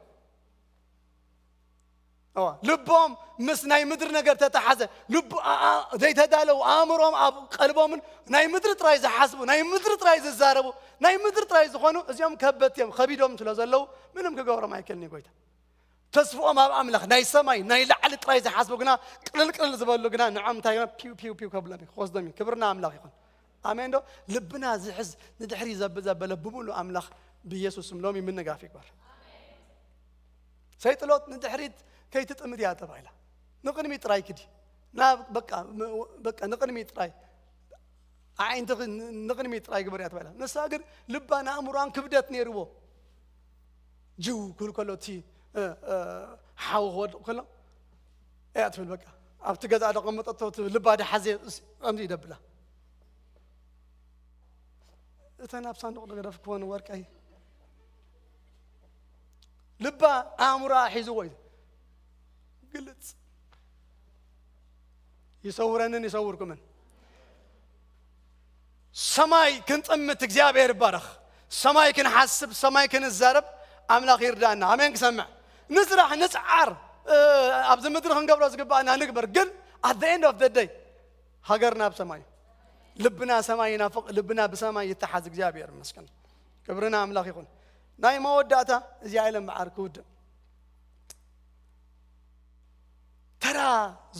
እዋ፣ ልቦም ምስ ናይ ምድሪ ነገር ተተሓዘ፣ ልቡ-፣ ኣ-፣ ኣ-፣ ዘይተዳለዉ ኣእምሮም ኣብ ቀልቦምን ናይ ምድሪ ጥራይ ዝሓስቡ፣ ናይ ምድሪ ጥራይ ዝዛረቡ፣ ናይ ምድሪ ጥራይ ዝኾኑ፣ እዚኦም ከበድቲ እዮም። ከቢዶም ስለ ዘለዉ ምንም ክገብሮም ኣይክእልን እዩ ጎይታ። ተስፍኦም ኣብ ኣምላኽ ናይ ሰማይ ናይ ላዕሊ ጥራይ ዝሓስቡ ግና ቅልል ቅልል ዝበሉ ግና ንዖም እንታይ እዮም? ፒው ፒው ፒው ከብሎም እዩ፣ ክወስዶም እዩ። ክብርና ኣምላኽ ይኹን። ኣሜን ዶ? ልብና ዝሕዝ ንድሕሪ ዘብ-፣ ዘበለ ብምሉእ ኣምላኽ ብኢየሱስ ስም ሎሚ ምንጋፍ ይግበር። ሰይጥሎት ንድሕሪት ከይትጥምት እያ ተባሂላ። ንቕድሚት ጥራይ ክዲ። ናብ በቃ፣ ም-፣ በቃ ንቕድሚት ጥራይ። ኣዒንቲ ኽ-፣ ን-፣ ንቕድሚት ጥራይ ግበር እያ ተባሂላ። ንሳ ግን ልባን ኣእምሮኣን ክብደት ነይርዎ። ጅው ክብል ከሎ እቲ፣ እ፣ እ፣ ሓዊ ክወድቕ ከሎ እያ ትብል በቃ። ኣብቲ ገዛ ዶ ቀመጠቶ እቲ ልባ ዶ ሓዜ እስ-፣ ከምዚ ይደብላ። እተን ኣብ ሳንዱቕ ዶ ገደፍክወን ወርቀይ? ልባ ኣእምሮኣ ሒዝዎ እዩ። ግልጽ። ይሰውረንን ይሰውርኩምን። ሰማይ ክንጥምት እግዚኣብሔር ይባረኽ። ሰማይ ክንሓስብ፣ ሰማይ ክንዛረብ ኣምላኽ ይርዳእና። ኣሜን። ክሰምዕ ንስራሕ፣ ንጽዓር፣ እ፣ ኣብዚ ምድሪ ክንገብሮ ዝግባእና ንግበር። ግን at the end of the day ሃገርና ኣብ ሰማይ እዩ። ልብና ሰማይ ይናፍቕ፣ ልብና ብሰማይ ይተሓዝ። እግዚኣብሔር ይመስገን። ክብርና ኣምላኽ ይኹን። ናይ መወዳእታ እዚኣ ኢለ እምበኣር ክውድእ። ተራ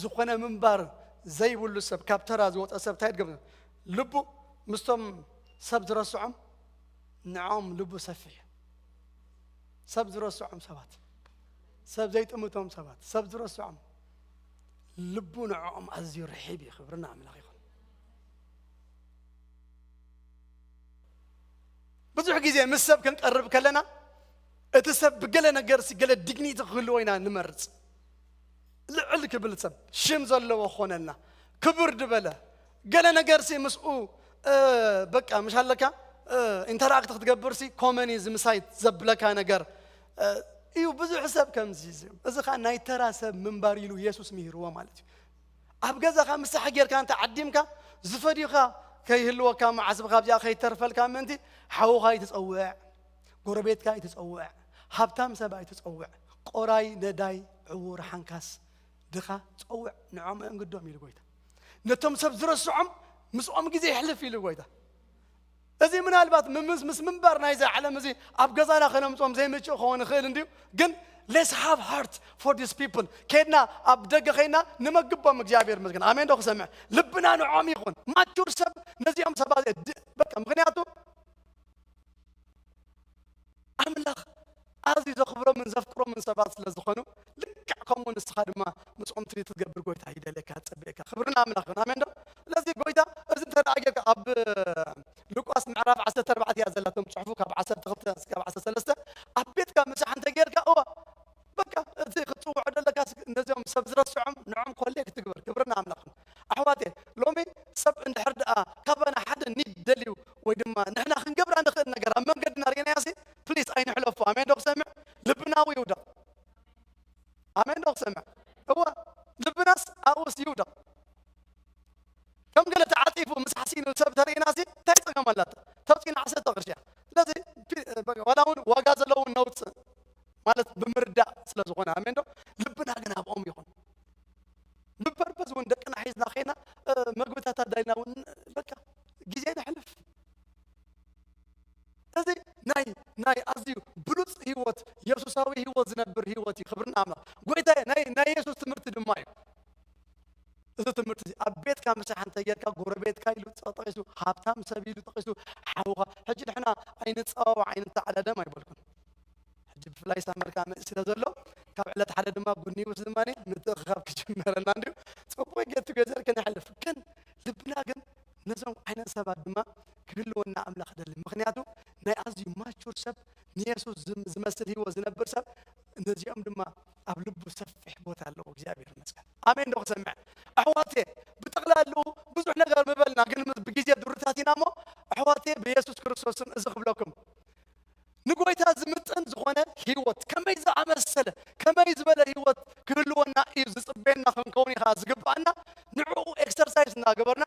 ዝኾነ ምንባር ዘይብሉ ሰብ፣ ካብ ተራ ዝወፀ ሰብ እንታይ ትገብር? ልቡ ምስቶም ሰብ ዝረስዖም፣ ንዖም ልቡ ሰፊሕ እዩ። ሰብ ዝረስዖም ሰባት፣ ሰብ ዘይጥምቶም ሰባት፣ ሰብ ዝረስዖም ልቡ ንዕኦም ኣዝዩ ርሒብ እዩ። ክብርና ኣምላኽ ይኹን። ብዙሕ ግዜ ምስ ሰብ ክንቀርብ ከለና እቲ ሰብ ብገለ ነገርሲ ገለ ዲግኒቲ ክህልዎ ኢና ንመርጽ። ልዕል ክብል ሰብ ሽም ዘለዎ ክኾነልና፣ ክብር ዝበለ ገለ ነገርሲ ምስኡ፣ እ፣ በቃ ምሽ ኣለካ፣ እ፣ ኢንተራክት ክትገብርሲ ኮመን እዩ ዝምሳይ ዘብለካ ነገር፣ እ፣ እዩ። ብዙሕ ሰብ ከምዚ እዩ። እዚ ኸኣ ናይ ተራ ሰብ ምንባር ኢሉ የሱስ ምሂርዎ ማለት እዩ። ኣብ ገዛኻ ምሳሕ ጌርካ እንተ ዓዲምካ ዝፈድዩኻ ከይህልወካ መዓስብኻ ኣብዚኣ ከይተርፈልካ ምእንቲ ሓውኻ ይትጸውዕ፣ ጎረቤትካ ይትጸውዕ፣ ሃብታም ሰብኣይ ትጸውዕ፣ ቆራይ ነዳይ ዕውር ሓንካስ ድኻ ጸውዕ፣ ንዖም ኣእንግዶም ኢሉ ጎይታ። ነቶም ሰብ ዝረስዖም ምስኦም ግዜ የሕልፍ ኢሉ ጎይታ። እዚ ምናልባት ምምስ-፣ ምስ ምንባር ናይዚ ዓለም እዚ ኣብ ገዛና ከነምጾም ዘይምችእ ክኸውን ይኽእል እንድዩ፣ ግን let's have heart for these people። ከድና ኣብ ደገ ኸይና ንመግቦም እግዚኣብሔር ይመስገን። ኣሜን ዶ ክሰምዕ? ልብና ንዖም ይኹን። ማቹር ሰብ ነዚኦም ሰባት ድ-፣ በቃ ምኽንያቱ ኣምላኽ ኣዝዩ ዘኽብሮምን ዘፍቅሮምን ሰባት ስለ ዝኾኑ ልክዕ ከምኡ ንስኻ ድማ ምስኦም ትሪት ክትገብር ጎይታ ይደልየካ፣ ዝጸበየካ። ክብሪ ንኣምላኽ ይኹን። ኣሜን ዶ? ስለዚ ጎይታ እዚ እንተ ደኣ ጌርካ ኣብ ሉቃስ ምዕራፍ ዓሰርተ ኣርባዕተ እያ ዘላቶም ጽሑፉ ካብ ዓሰርተ ክልተ እስካብ ዓሰርተ ሰለስተ ኣብ ቤትካ ምሳሕ እንተ ጌርካ እዋ በቃ እቲ ክትጽውዖ ደለካ ነዚኦም ሰብ ዝረስዖም ንዖም ኮሌክት ትግበር። ክብሪ ንኣምላኽ ይኹን። ኣሕዋቴ ሎሚ ሰብ እንድሕር ደኣ ካባና ሓደ ኒድ ደልዩ ወይ ድማ ንሕና ክንገብራ ንኽእል ነገር ኣብ መንገድና ርኢናዮሲ ፕሊስ ኣይንሕለፎ። ኣሜን ዶ ክሰምዕ? ልብና ኣብኡ ይውደቕ። ኣሜን ዶ ክሰምዕ? እወ ልብናስ ኣብኡስ ይውደቕ። ከም ገለ ተዓጺፉ ምስ ሓሲኑ ሰብ ተርእናሲ እንታይ ጸገም ኣላቶ? ተውጺና ዓሰርተ ቅርሺ እያ። ስለዚ ፒ-፣ በቃ ዋላ እውን ዋጋ ዘለውን ነውጽእ ማለት ብምርዳእ ስለ ዝኾነ ኣሜን ዶ? ልብና ግን ኣብኦም ይኹን። ብፐርፐዝ እውን ደቅና ሒዝና ኸይና፣ እ፣ መግብታት ኣዳሊና እውን በቃ ግዜ ነሕልፍ። እዚ ናይ፣ ናይ ኣዝዩ ብሉጽ ህይወት፣ የሱሳዊ ህይወት ዝነብር ህይወት እዩ። ክብሪ ንኣምላኽ። ጎይታ ናይ፣ ናይ የሱስ ትምህርቲ ድማ እዩ። እዚ ትምህርቲ እዚ ኣብ ቤትካ ምሳሕ እንተ ጌርካ፣ ጎረቤትካ ኢሉ ጠቒሱ፣ ሃብታም ሰብ ኢሉ ጠቒሱ፣ ሓውኻ። ሕጂ ንሕና ኣይንጸዋዋዕ፣ ኣይንተዓዳደም ኣይበልኩን። ሕጂ ብፍላይ ሳመር ከዓ መጽእ ስለ ዘሎ፣ ካብ ዕለት ሓደ ድማ ጉድ ኒውስ ድማ ምትእኽኻብ ክጅመረና እንድዩ። ጽቡቕ ጌት ቱጌዘር ክነሕልፍ፣ ግን ልብና ግን ነዞም ዓይነት ሰባት ድማ ክህልወና ኣምላኽ ደሊ። ምኽንያቱ ናይ ኣዝዩ ማቹር ሰብ ንየሱስ ዝም-፣ ዝመስል ህይወት ዝነብር ሰብ ነዚኦም ድማ ኣብ ልቡ ሰፊሕ ቦታ ኣለዎ። እግዚኣብሔር ይመስገን። ኣሜን ዶ ክሰምዕ? ኣሕዋቴ ብጠቕላልኡ ብዙሕ ነገር ምበልና፣ ግን ምስ-፣ ብግዜ ድሩታት ኢና እሞ ኣሕዋተየ ብየሱስ ክርስቶስ ስም እዚ ክብለኩም፣ ንጎይታ ዝምጥን ዝኾነ ህይወት፣ ከመይ ዝኣመሰለ፣ ከመይ ዝበለ ህይወት ክህልወና እዩ ዝጽበየና ክንከውን ኢኻ ዝግባኣና። ንዕኡ ኤክሰርሳይዝ እናገበርና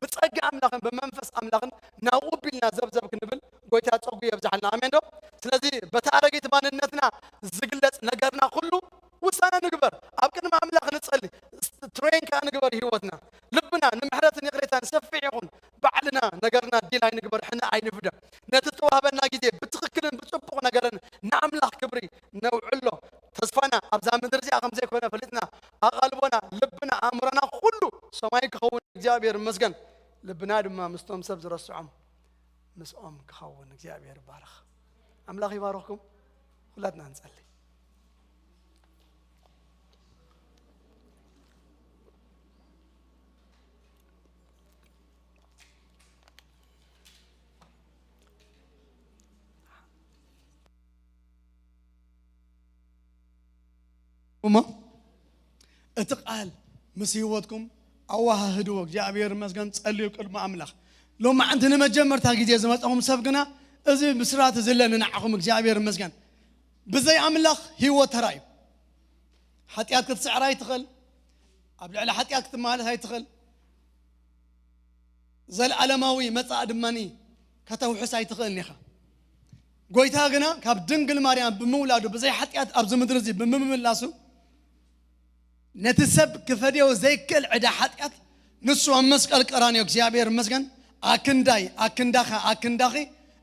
ብጸጋ ኣምላኽን ብመንፈስ ኣምላኽን ናብኡ ቢልና ዘብዘብ ክንብል ጎይታ ጸጉ የብዝሓልና። ኣሜን ዶ? ስለዚ በታ ኣረጊት ማንነትና ዝግለጽ ነገርና ኩሉ ውሳነ ንግበር። ኣብ ቅድሚ ኣምላኽ ንጸሊ። ትሬን ከኣ ንግበር ህይወትና። ልብና ንምሕረትን ይቕሬታን ሰፊሕ ይኹን። ባዕልና ነገርና ዲል ኣይንግበር፣ ሕነ ኣይንፍደ። ነቲ እተዋህበና ግዜ ብትኽክልን ብጽቡቕ ነገርን ንኣምላኽ ክብሪ ነውዕሎ። ተስፋና ኣብዛ ምድሪ እዚኣ ከም ዘይኮነ ፈሊጥና፣ ኣቓልቦና፣ ልብና፣ ኣእምሮና ኩሉ ሰማይ ክኸውን እግዚኣብሔር ይመስገን። ልብና ድማ ምስቶም ሰብ ዝረስዖም ምስኦም ክኸውን እግዚኣብሔር ይባረኽ። ኣምላኽ ይባርኽኩም። ኩላትና ንጸሊ። እሞ እቲ ቃል ምስ ህይወትኩም ኣወሃህድዎ። እግዚኣብሔር ይመስገን። ጸልዩ ቅድሚ ኣምላኽ። ሎማዓንቲ ንመጀመርታ ግዜ ዝመጻኹም ሰብ ግና እዚ ብስራት እዚ ለኒ ንዓኹም እግዚኣብሔር ይመስገን። ብዘይ ኣምላኽ ህይወት ተራ እዩ። ሓጢኣት ክትስዕር ኣይትኽእል። ኣብ ልዕሊ ሓጢኣት ክትመላለስ ኣይትኽእል። ዘለዓለማዊ መጻኢ ድማኒ ከተውሕስ ኣይትኽእልን ኢኻ። ጎይታ ግና ካብ ድንግል ማርያም ብምውላዱ ብዘይ ሓጢኣት ኣብዚ ምድሪ እዚ ብምምላሱ ነቲ ሰብ ክፈድዮ ዘይክእል ዕዳ ሓጢኣት ንሱ ኣብ መስቀል ቀራንዮ እግዚኣብሔር ይመስገን ኣክንዳይ ኣክንዳኻ ኣክንዳኺ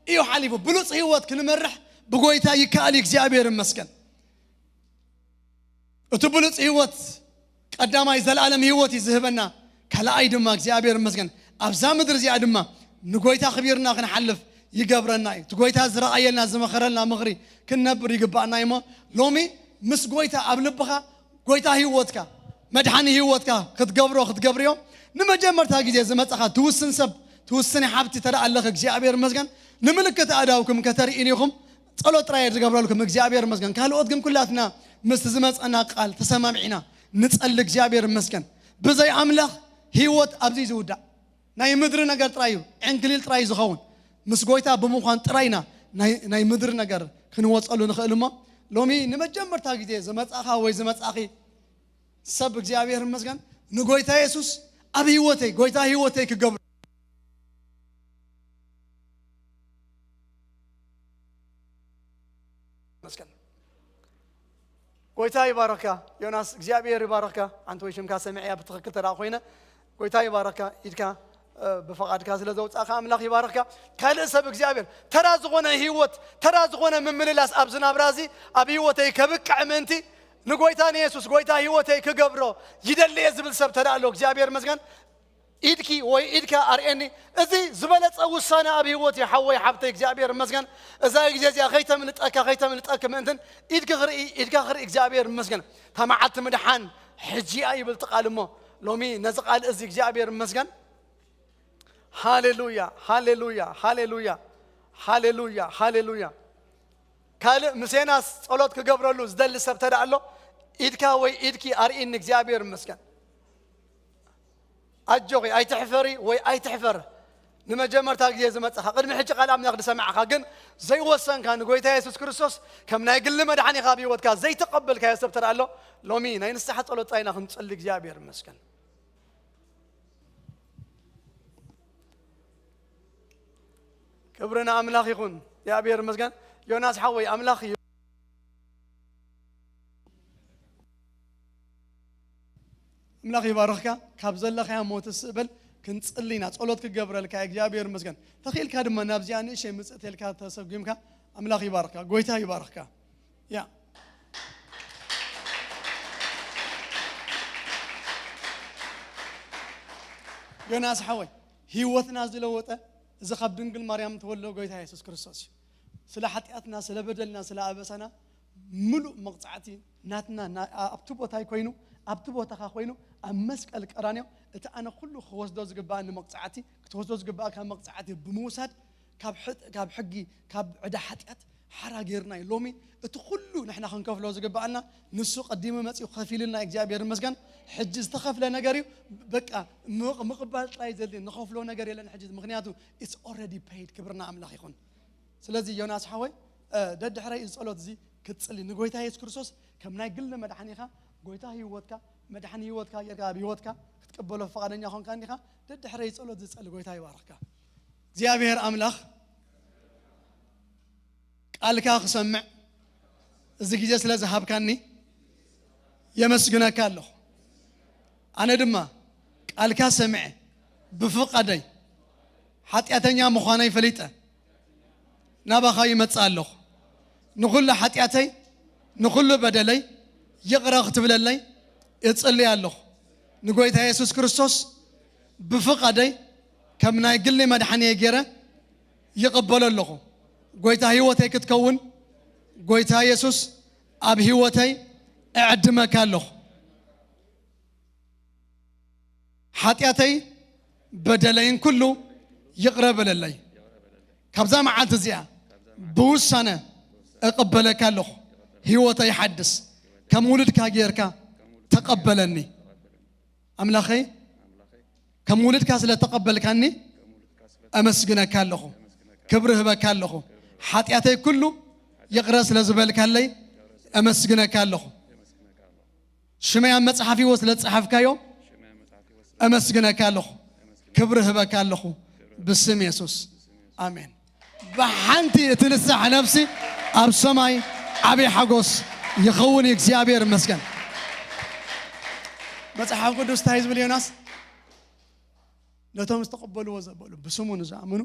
እዩ ሓሊፉ። ብሉጽ ህይወት ክንመርሕ ብጎይታ ይከኣል እዩ። እግዚኣብሔር ይመስገን። እቲ ብሉጽ ህይወት ቀዳማይ ዘለኣለም ህይወት እዩ ዝህበና። ካልኣይ ድማ እግዚኣብሔር ይመስገን ኣብዛ ምድሪ እዚኣ ድማ ንጎይታ ክቢርና ክንሓልፍ ይገብረና እዩ። እቲ ጎይታ ዝረኣየልና ዝመኸረልና ምኽሪ ክንነብር ይግባኣና እዩ። እሞ ሎሚ ምስ ጎይታ ኣብ ልብኻ ጎይታ ህይወትካ መድሓኒ ህይወትካ ክትገብሮ ክትገብርዮ ንመጀመርታ ግዜ ዝመጻኻ ትውስን ሰብ ትውስን ሓብቲ ተደኣ ኣለኽ እግዚኣብሔር ይመስገን ንምልክት ኣእዳውኩም ከተርእዩኒ ኢኹም። ጸሎት ጥራይ ዝገብረልኩም እግዚኣብሔር ይመስገን። ካልኦት ግን ኩላትና ምስ ዝመጸና ቃል ተሰማሚዕና ንጸሊ እግዚኣብሔር ይመስገን። ብዘይ ኣምላኽ ህይወት ኣብዚ ዝውዳእ ናይ ምድሪ ነገር ጥራይ እዩ። ዕንክሊል ጥራይ እዩ ዝኸውን። ምስ ጎይታ ብምዃን ጥራይና ናይ ናይ ምድሪ ነገር ክንወጸሉ ንኽእል። እሞ ሎሚ ንመጀመርታ ግዜ ዝመጻኻ ወይ ዝመጻኺ ሰብ እግዚኣብሔር ይመስገን ንጎይታ የሱስ ኣብ ህይወተይ ጎይታ ህይወተይ ክገብር መስገን። ጎይታ ይባረካ ዮናስ፣ እግዚኣብሔር ይባረካ። ኣንተ ወይ ሽምካ ሰሚዐያ ብትኽክል ተራ ኮይነ ጎይታ ይባረካ። ኢድካ ብፈቓድካ ስለ ዘውጻእካ ኣምላኽ ይባረካ። ካልእ ሰብ እግዚኣብሔር ተራ ዝኾነ ህይወት ተራ ዝኾነ ምምልላስ ኣብ ዝናብራ እዚ ኣብ ህይወተይ ከብቅዕ ምእንቲ ንጎይታ ንየሱስ ጎይታ ህይወተይ ክገብሮ ይደልየ ዝብል ሰብ ተራ ኣሎ እግዚኣብሔር መስገን ኢድኪ ወይ ኢድካ ኣርእየኒ። እዚ ዝበለጸ ውሳነ ኣብ ህይወት እዩ ሓወይ ሓብተይ እግዚኣብሔር መስገን። እዛ ግዜ እዚኣ ከይተምልጠካ ከይተምልጠኪ ምእንትን ኢድኪ ክርኢ ኢድካ ክርኢ እግዚኣብሔር መስገን። እታ መዓልቲ ምድሓን ሕጂ እያ ይብል እቲ ቃል። እሞ ሎሚ ነዚ ቃል እዚ እግዚኣብሔር መስገን። ሃሌሉያ ሃሌሉያ ሃሌሉያ ሃሌሉያ ሃሌሉያ። ካልእ ምስ ዮናስ ጸሎት ክገብረሉ ዝደሊ ሰብ ተዳ ኣሎ ኢድካ ወይ ኢድኪ ኣርእኒ እግዚኣብሔር መስገን። ኣጆኺ ኣይትሕፈሪ ወይ ኣይትሕፈር። ንመጀመርታ ግዜ ዝመጻኻ ቅድሚ ሕጂ ቃል ኣምላኽ ዝሰማዕኻ ግን ዘይወሰንካ ንጎይታ የሱስ ክርስቶስ ከም ናይ ግሊ መድሓኒኻ ኣብ ህይወትካ ዘይተቐበልካዮ ሰብ ተዳ ኣሎ ሎሚ ናይ ንስሓ ጸሎት ጻይና ክንጸሊ እግዚኣብሔር መስገን። ክብሪ ንኣምላኽ ይኹን። እግዚኣብሔር ይመስገን። ዮናስ ሓወይ ኣምላኽ እዩ። ኣምላኽ ይባርኽካ። ካብ ዘለኻዮ ሞት ስእበል ክንጽሊ ኢና። ጸሎት ክገብረልካ እግዚኣብሔር ይመስገን። ተኽኢልካ ድማ ናብዚኣ ንእሸይ ምጽእ ተልካ ተሰጉምካ ኣምላኽ ይባርኽካ። ጎይታ ይባርኽካ። ያ ዮናስ ሓወይ ህይወትና ዝለወጠ እዚ ካብ ድንግል ማርያም ተወልደ ጎይታ የሱስ ክርስቶስ እዩ። ስለ ሓጢኣትና ስለ በደልና ስለ ኣበሳና ምሉእ መቕጻዕቲ ናትና ና- ኣብቲ ቦታይ ኮይኑ ኣብቲ ቦታኻ ኮይኑ ኣብ መስቀል ቀራንዮ እቲ ኣነ ኩሉ ክወስዶ ዝግባኣኒ መቕጻዕቲ ክትወስዶ ዝግባኣካ መቕጻዕቲ ብምውሳድ ካብ ሕጥ- ካብ ሕጊ ካብ ዕዳ ሓጢኣት ሓራ ጌርና እዩ። ሎሚ እቲ ኩሉ ንሕና ክንከፍሎ ዝግባኣና ንሱ ቀዲሙ መጺኡ ከፊልና እግዚኣብሔር ይመስገን። ሕጂ ዝተኸፍለ ነገር እዩ። በቃ ምቕ- ምቕባል ጥራይ ዘድሊ፣ ንኸፍሎ ነገር የለን። ሕጂ ምኽንያቱ it's already paid። ክብርና ኣምላኽ ይኹን። ስለዚ ዮናስ ሓወይ፣ እ፣ ደድሕረይ እዚ ጸሎት እዚ ክትጽሊ፣ ንጎይታ የሱስ ክርስቶስ ከም ናይ ግሊ መድሓኒኻ፣ ጎይታ ህይወትካ፣ መድሓኒ ህይወትካ ጌርካ ኣብ ህይወትካ ክትቅበሎ ፈቓደኛ ኾንካ እንዲኻ፣ ደድሕረይ ጸሎት ዝጸሊ። ጎይታ ይባርኽካ። እግዚኣብሔር ኣምላኽ ቃልካ ክሰምዕ እዚ ግዜ ስለ ዝሃብካኒ የመስግነካ ኣለኹ። ኣነ ድማ ቃልካ ሰምዐ ብፍቓደይ ሓጢኣተኛ ምዃነይ ፈሊጠ ናባኻ ይመጽእ ኣለኹ። ንኹሉ ሓጢኣተይ፣ ንኹሉ በደለይ ይቕረ ክትብለለይ እጽልይ ኣለኹ። ንጎይታ የሱስ ክርስቶስ ብፍቓደይ ከም ናይ ግሊ መድሓኒየ ገይረ ይቕበሎ ኣለኹ። ጎይታ ህይወተይ ክትከውን፣ ጎይታ የሱስ ኣብ ህይወተይ እዕድመካ ኣለኹ። ሓጢኣተይ በደለይን ኩሉ ይቕረ በለለይ። ካብዛ መዓልቲ እዚኣ ብውሳነ እቕበለካ ኣለኹ። ህይወተይ ሓድስ፣ ከም ውሉድካ ጌርካ ተቐበለኒ። ኣምላኸይ፣ ከም ውሉድካ ስለ ተቐበልካኒ ኣመስግነካ ኣለኹ። ክብሪ ህበካ ኣለኹ። ሓጢኣተይ ኩሉ ይቕረ ስለ ዝበልካለይ ኣመስግነካ ኣለኹ። ሽመይ ኣብ መጽሓፍ ህይወት ስለ ዝጸሓፍካዮ ኣመስግነካ ኣለኹ። ክብሪ ህበካ ኣለኹ ብስም የሱስ። ኣሜን። ብሓንቲ እትንሳሕ ነፍሲ ኣብ ሰማይ ዓብዪ ሓጎስ ይኸውን እዩ። እግዚኣብሔር ይመስገን። መጽሓፍ ቅዱስ እንታይ ዝብል ዮናስ? ነቶም ዝተቐበልዎ ዘበሉ ብስሙ ንዝኣምኑ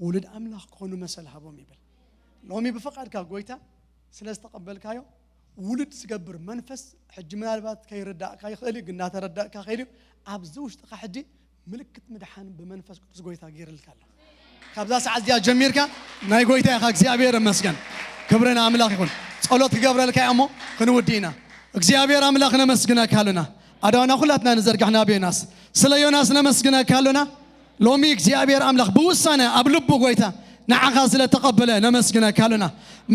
ውሉድ ኣምላኽ ክኾኑ መሰል ሃቦም ይብል። ሎሚ ብፍቓድካ ጎይታ ስለ ዝተቐበልካዮ ውሉድ ዝገብር መንፈስ ሕጂ ምናልባት ከይርዳእካ ይኽእል እዩ፣ ግን እናተረዳእካ ከይድ እዩ። ኣብዚ ውሽጥኻ ሕጂ ምልክት ምድሓን ብመንፈስ ቅዱስ ጎይታ ገይርልካ ኣሎ። ካብዛ ሰዓት እዚኣ ጀሚርካ ናይ ጎይታ ኢኻ። እግዚኣብሔር ይመስገን። ክብሪ ንኣምላኽ ይኹን። ጸሎት ክገብረልካ እየ እሞ ክንውዲ ኢና። እግዚኣብሔር ኣምላኽ ነመስግነካ ኣለና። ኣእዳውና ኩላትና ንዘርጋሕ ናብ ዮናስ። ስለ ዮናስ ነመስግነካ ኣለና። ሎሚ እግዚኣብሔር ኣምላኽ ብውሳነ ኣብ ልቡ ጎይታ ንዓኻ ስለ ተቐበለ ነመስግነካ ኣለና።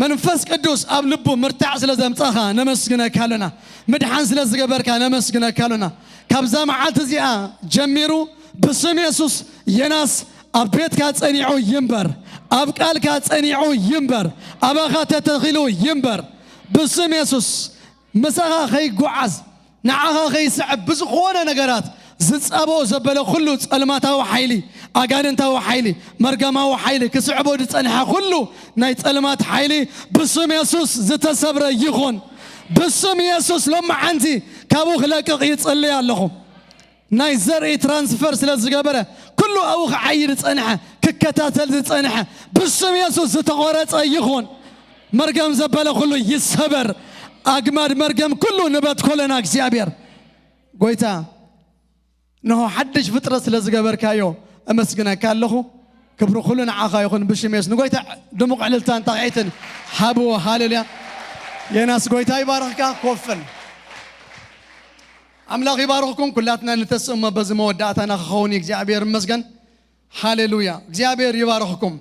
መንፈስ ቅዱስ ኣብ ልቡ ምርታዕ ስለ ዘምጻኻ ነመስግነካ ኣለና። ምድሓን ስለ ዝገበርካ ነመስግነካ ኣለና። ካብዛ መዓልቲ እዚኣ ጀሚሩ ብስም የሱስ ዮናስ ኣብ ቤትካ ጸኒዑ ይንበር፣ ኣብ ቃልካ ጸኒዑ ይንበር፣ ኣባኻ ተተኺሉ ይንበር። ብስም የሱስ ምሳኻ ከይጓዓዝ፣ ንዓኻ ከይስዕብ ብዝኾነ ነገራት ዝጻብኦ ዘበለ ኩሉ ጸልማታዊ ሓይሊ፣ ኣጋንንታዊ ሓይሊ፣ መርገማዊ ሓይሊ ክስዕቦ ዝጸንሐ ኩሉ ናይ ጸልማት ሓይሊ ብስም የሱስ ዝተሰብረ ይኹን። ብስም የሱስ ሎማዓንቲ ካብኡ ክለቅቕ ይጽልይ ኣለኹ። ናይ ዘርኢ ትራንስፈር ስለ ዝገበረ ኩሉ ኣብኡ ክዓይ ዝጸንሐ፣ ክከታተል ዝጸንሐ ብስም የሱስ ዝተቖረጸ ይኹን። መርገም ዘበለ ኩሉ ይሰበር። ኣግማድ መርገም ኩሉ ንበትኮለና እግዚኣብሔር። ጎይታ፣ እንሆ ሓድሽ ፍጥረት ስለ ዝገበርካዮ እመስግነካ ኣለኹ። ክብሪ ኩሉ ንዓኻ ይኹን ብሽም የሱስ። ንጎይታ ድሙቕ ዕልልታን ጣቕዒትን ሃብዎ። ሃሌሉያ። የናስ ጎይታ ይባርኽካ። ኮፍል። ኣምላኽ ይባርኽኩም። ኩላትና ንተስእሞ በዚ መወዳእታና ክኸውን እዩ። እግዚኣብሔር ይመስገን። ሃሌሉያ። እግዚኣብሔር ይባርኽኩም።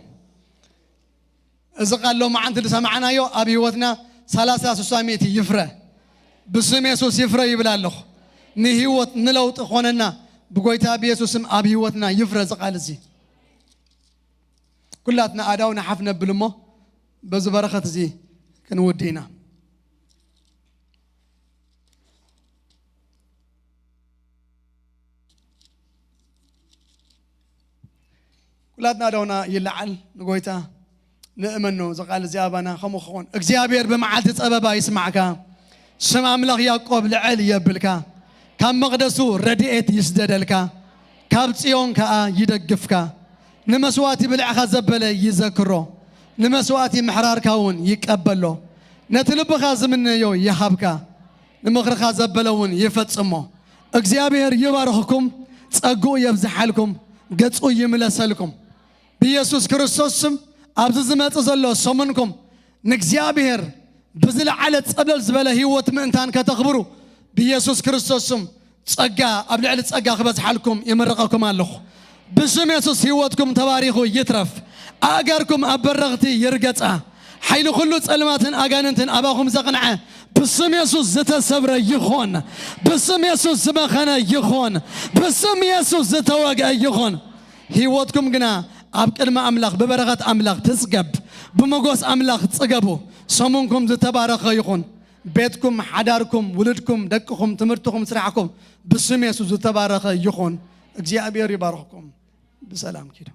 እዚ ቃል ሎማዓንቲ ዝሰማዕናዮ ኣብ ህይወትና ሰላሳ ስሳ ሚእቲ ይፍረ። ብስም የሱስ ይፍረ ይብል ኣለኹ። ንህይወት ንለውጢ ኾነና ብጎይታ ብየሱስም ኣብ ህይወትና ይፍረ እዚ ቃል እዚ። ኩላትና ኣእዳው ንሓፍ ነብል እሞ በዚ በረኸት እዚ ክንውዲ ኢና። ኩላትና ኣእዳውና ይለዓል ንጎይታ ንእመኖ። እዚ ቃል እዚ ኣባና ከምኡ ክኸውን እግዚኣብሔር ብመዓልቲ ጸበባ ይስማዕካ። ስም ኣምላኽ ያዕቆብ ልዕል የብልካ። ካብ መቕደሱ ረድኤት ይስደደልካ። ካብ ጽዮን ከኣ ይደግፍካ። ንመስዋእቲ ብልዕኻ ዘበለ ይዘክሮ። ንመስዋእቲ ምሕራርካ እውን ይቀበሎ። ነቲ ልብኻ ዝምነዮ ይሃብካ። ንምኽርኻ ዘበለ እውን ይፈጽሞ። እግዚኣብሔር ይባርኽኩም፣ ጸግኡ የብዝሓልኩም፣ ገጹ ይምለሰልኩም። ብኢየሱስ ክርስቶስ ስም ኣብዚ ዝመጽእ ዘሎ ሰሙንኩም ንእግዚኣብሔር ብዝለዓለ ጸብለል ዝበለ ህይወት ምእንታን ከተኽብሩ ብኢየሱስ ክርስቶስ ስም ጸጋ ኣብ ልዕሊ ጸጋ ክበዝሓልኩም ይምርቐኩም ኣለኹ። ብስም የሱስ ህይወትኩም ተባሪኹ ይትረፍ። ኣእጋርኩም ኣብ በረኽቲ ይርገጻ። ሓይሊ ኩሉ ጸልማትን ኣጋንንትን ኣባኹም ዘቕንዐ ብስም የሱስ ዝተሰብረ ይኹን። ብስም የሱስ ዝመኸነ ይኹን። ብስም የሱስ ዝተወግአ ይኹን። ህይወትኩም ግና ኣብ ቅድሚ ኣምላኽ ብበረኸት ኣምላኽ ትጽገብ። ብመጎስ ኣምላኽ ጽገቡ። ሰሙንኩም ዝተባረኸ ይኹን። ቤትኩም፣ ሓዳርኩም፣ ውሉድኩም፣ ደቅኹም፣ ትምህርትኹም፣ ስራሕኩም ብስም የሱስ ዝተባረኸ ይኹን። እግዚኣብሔር ይባርኽኩም። ብሰላም ኪዱ።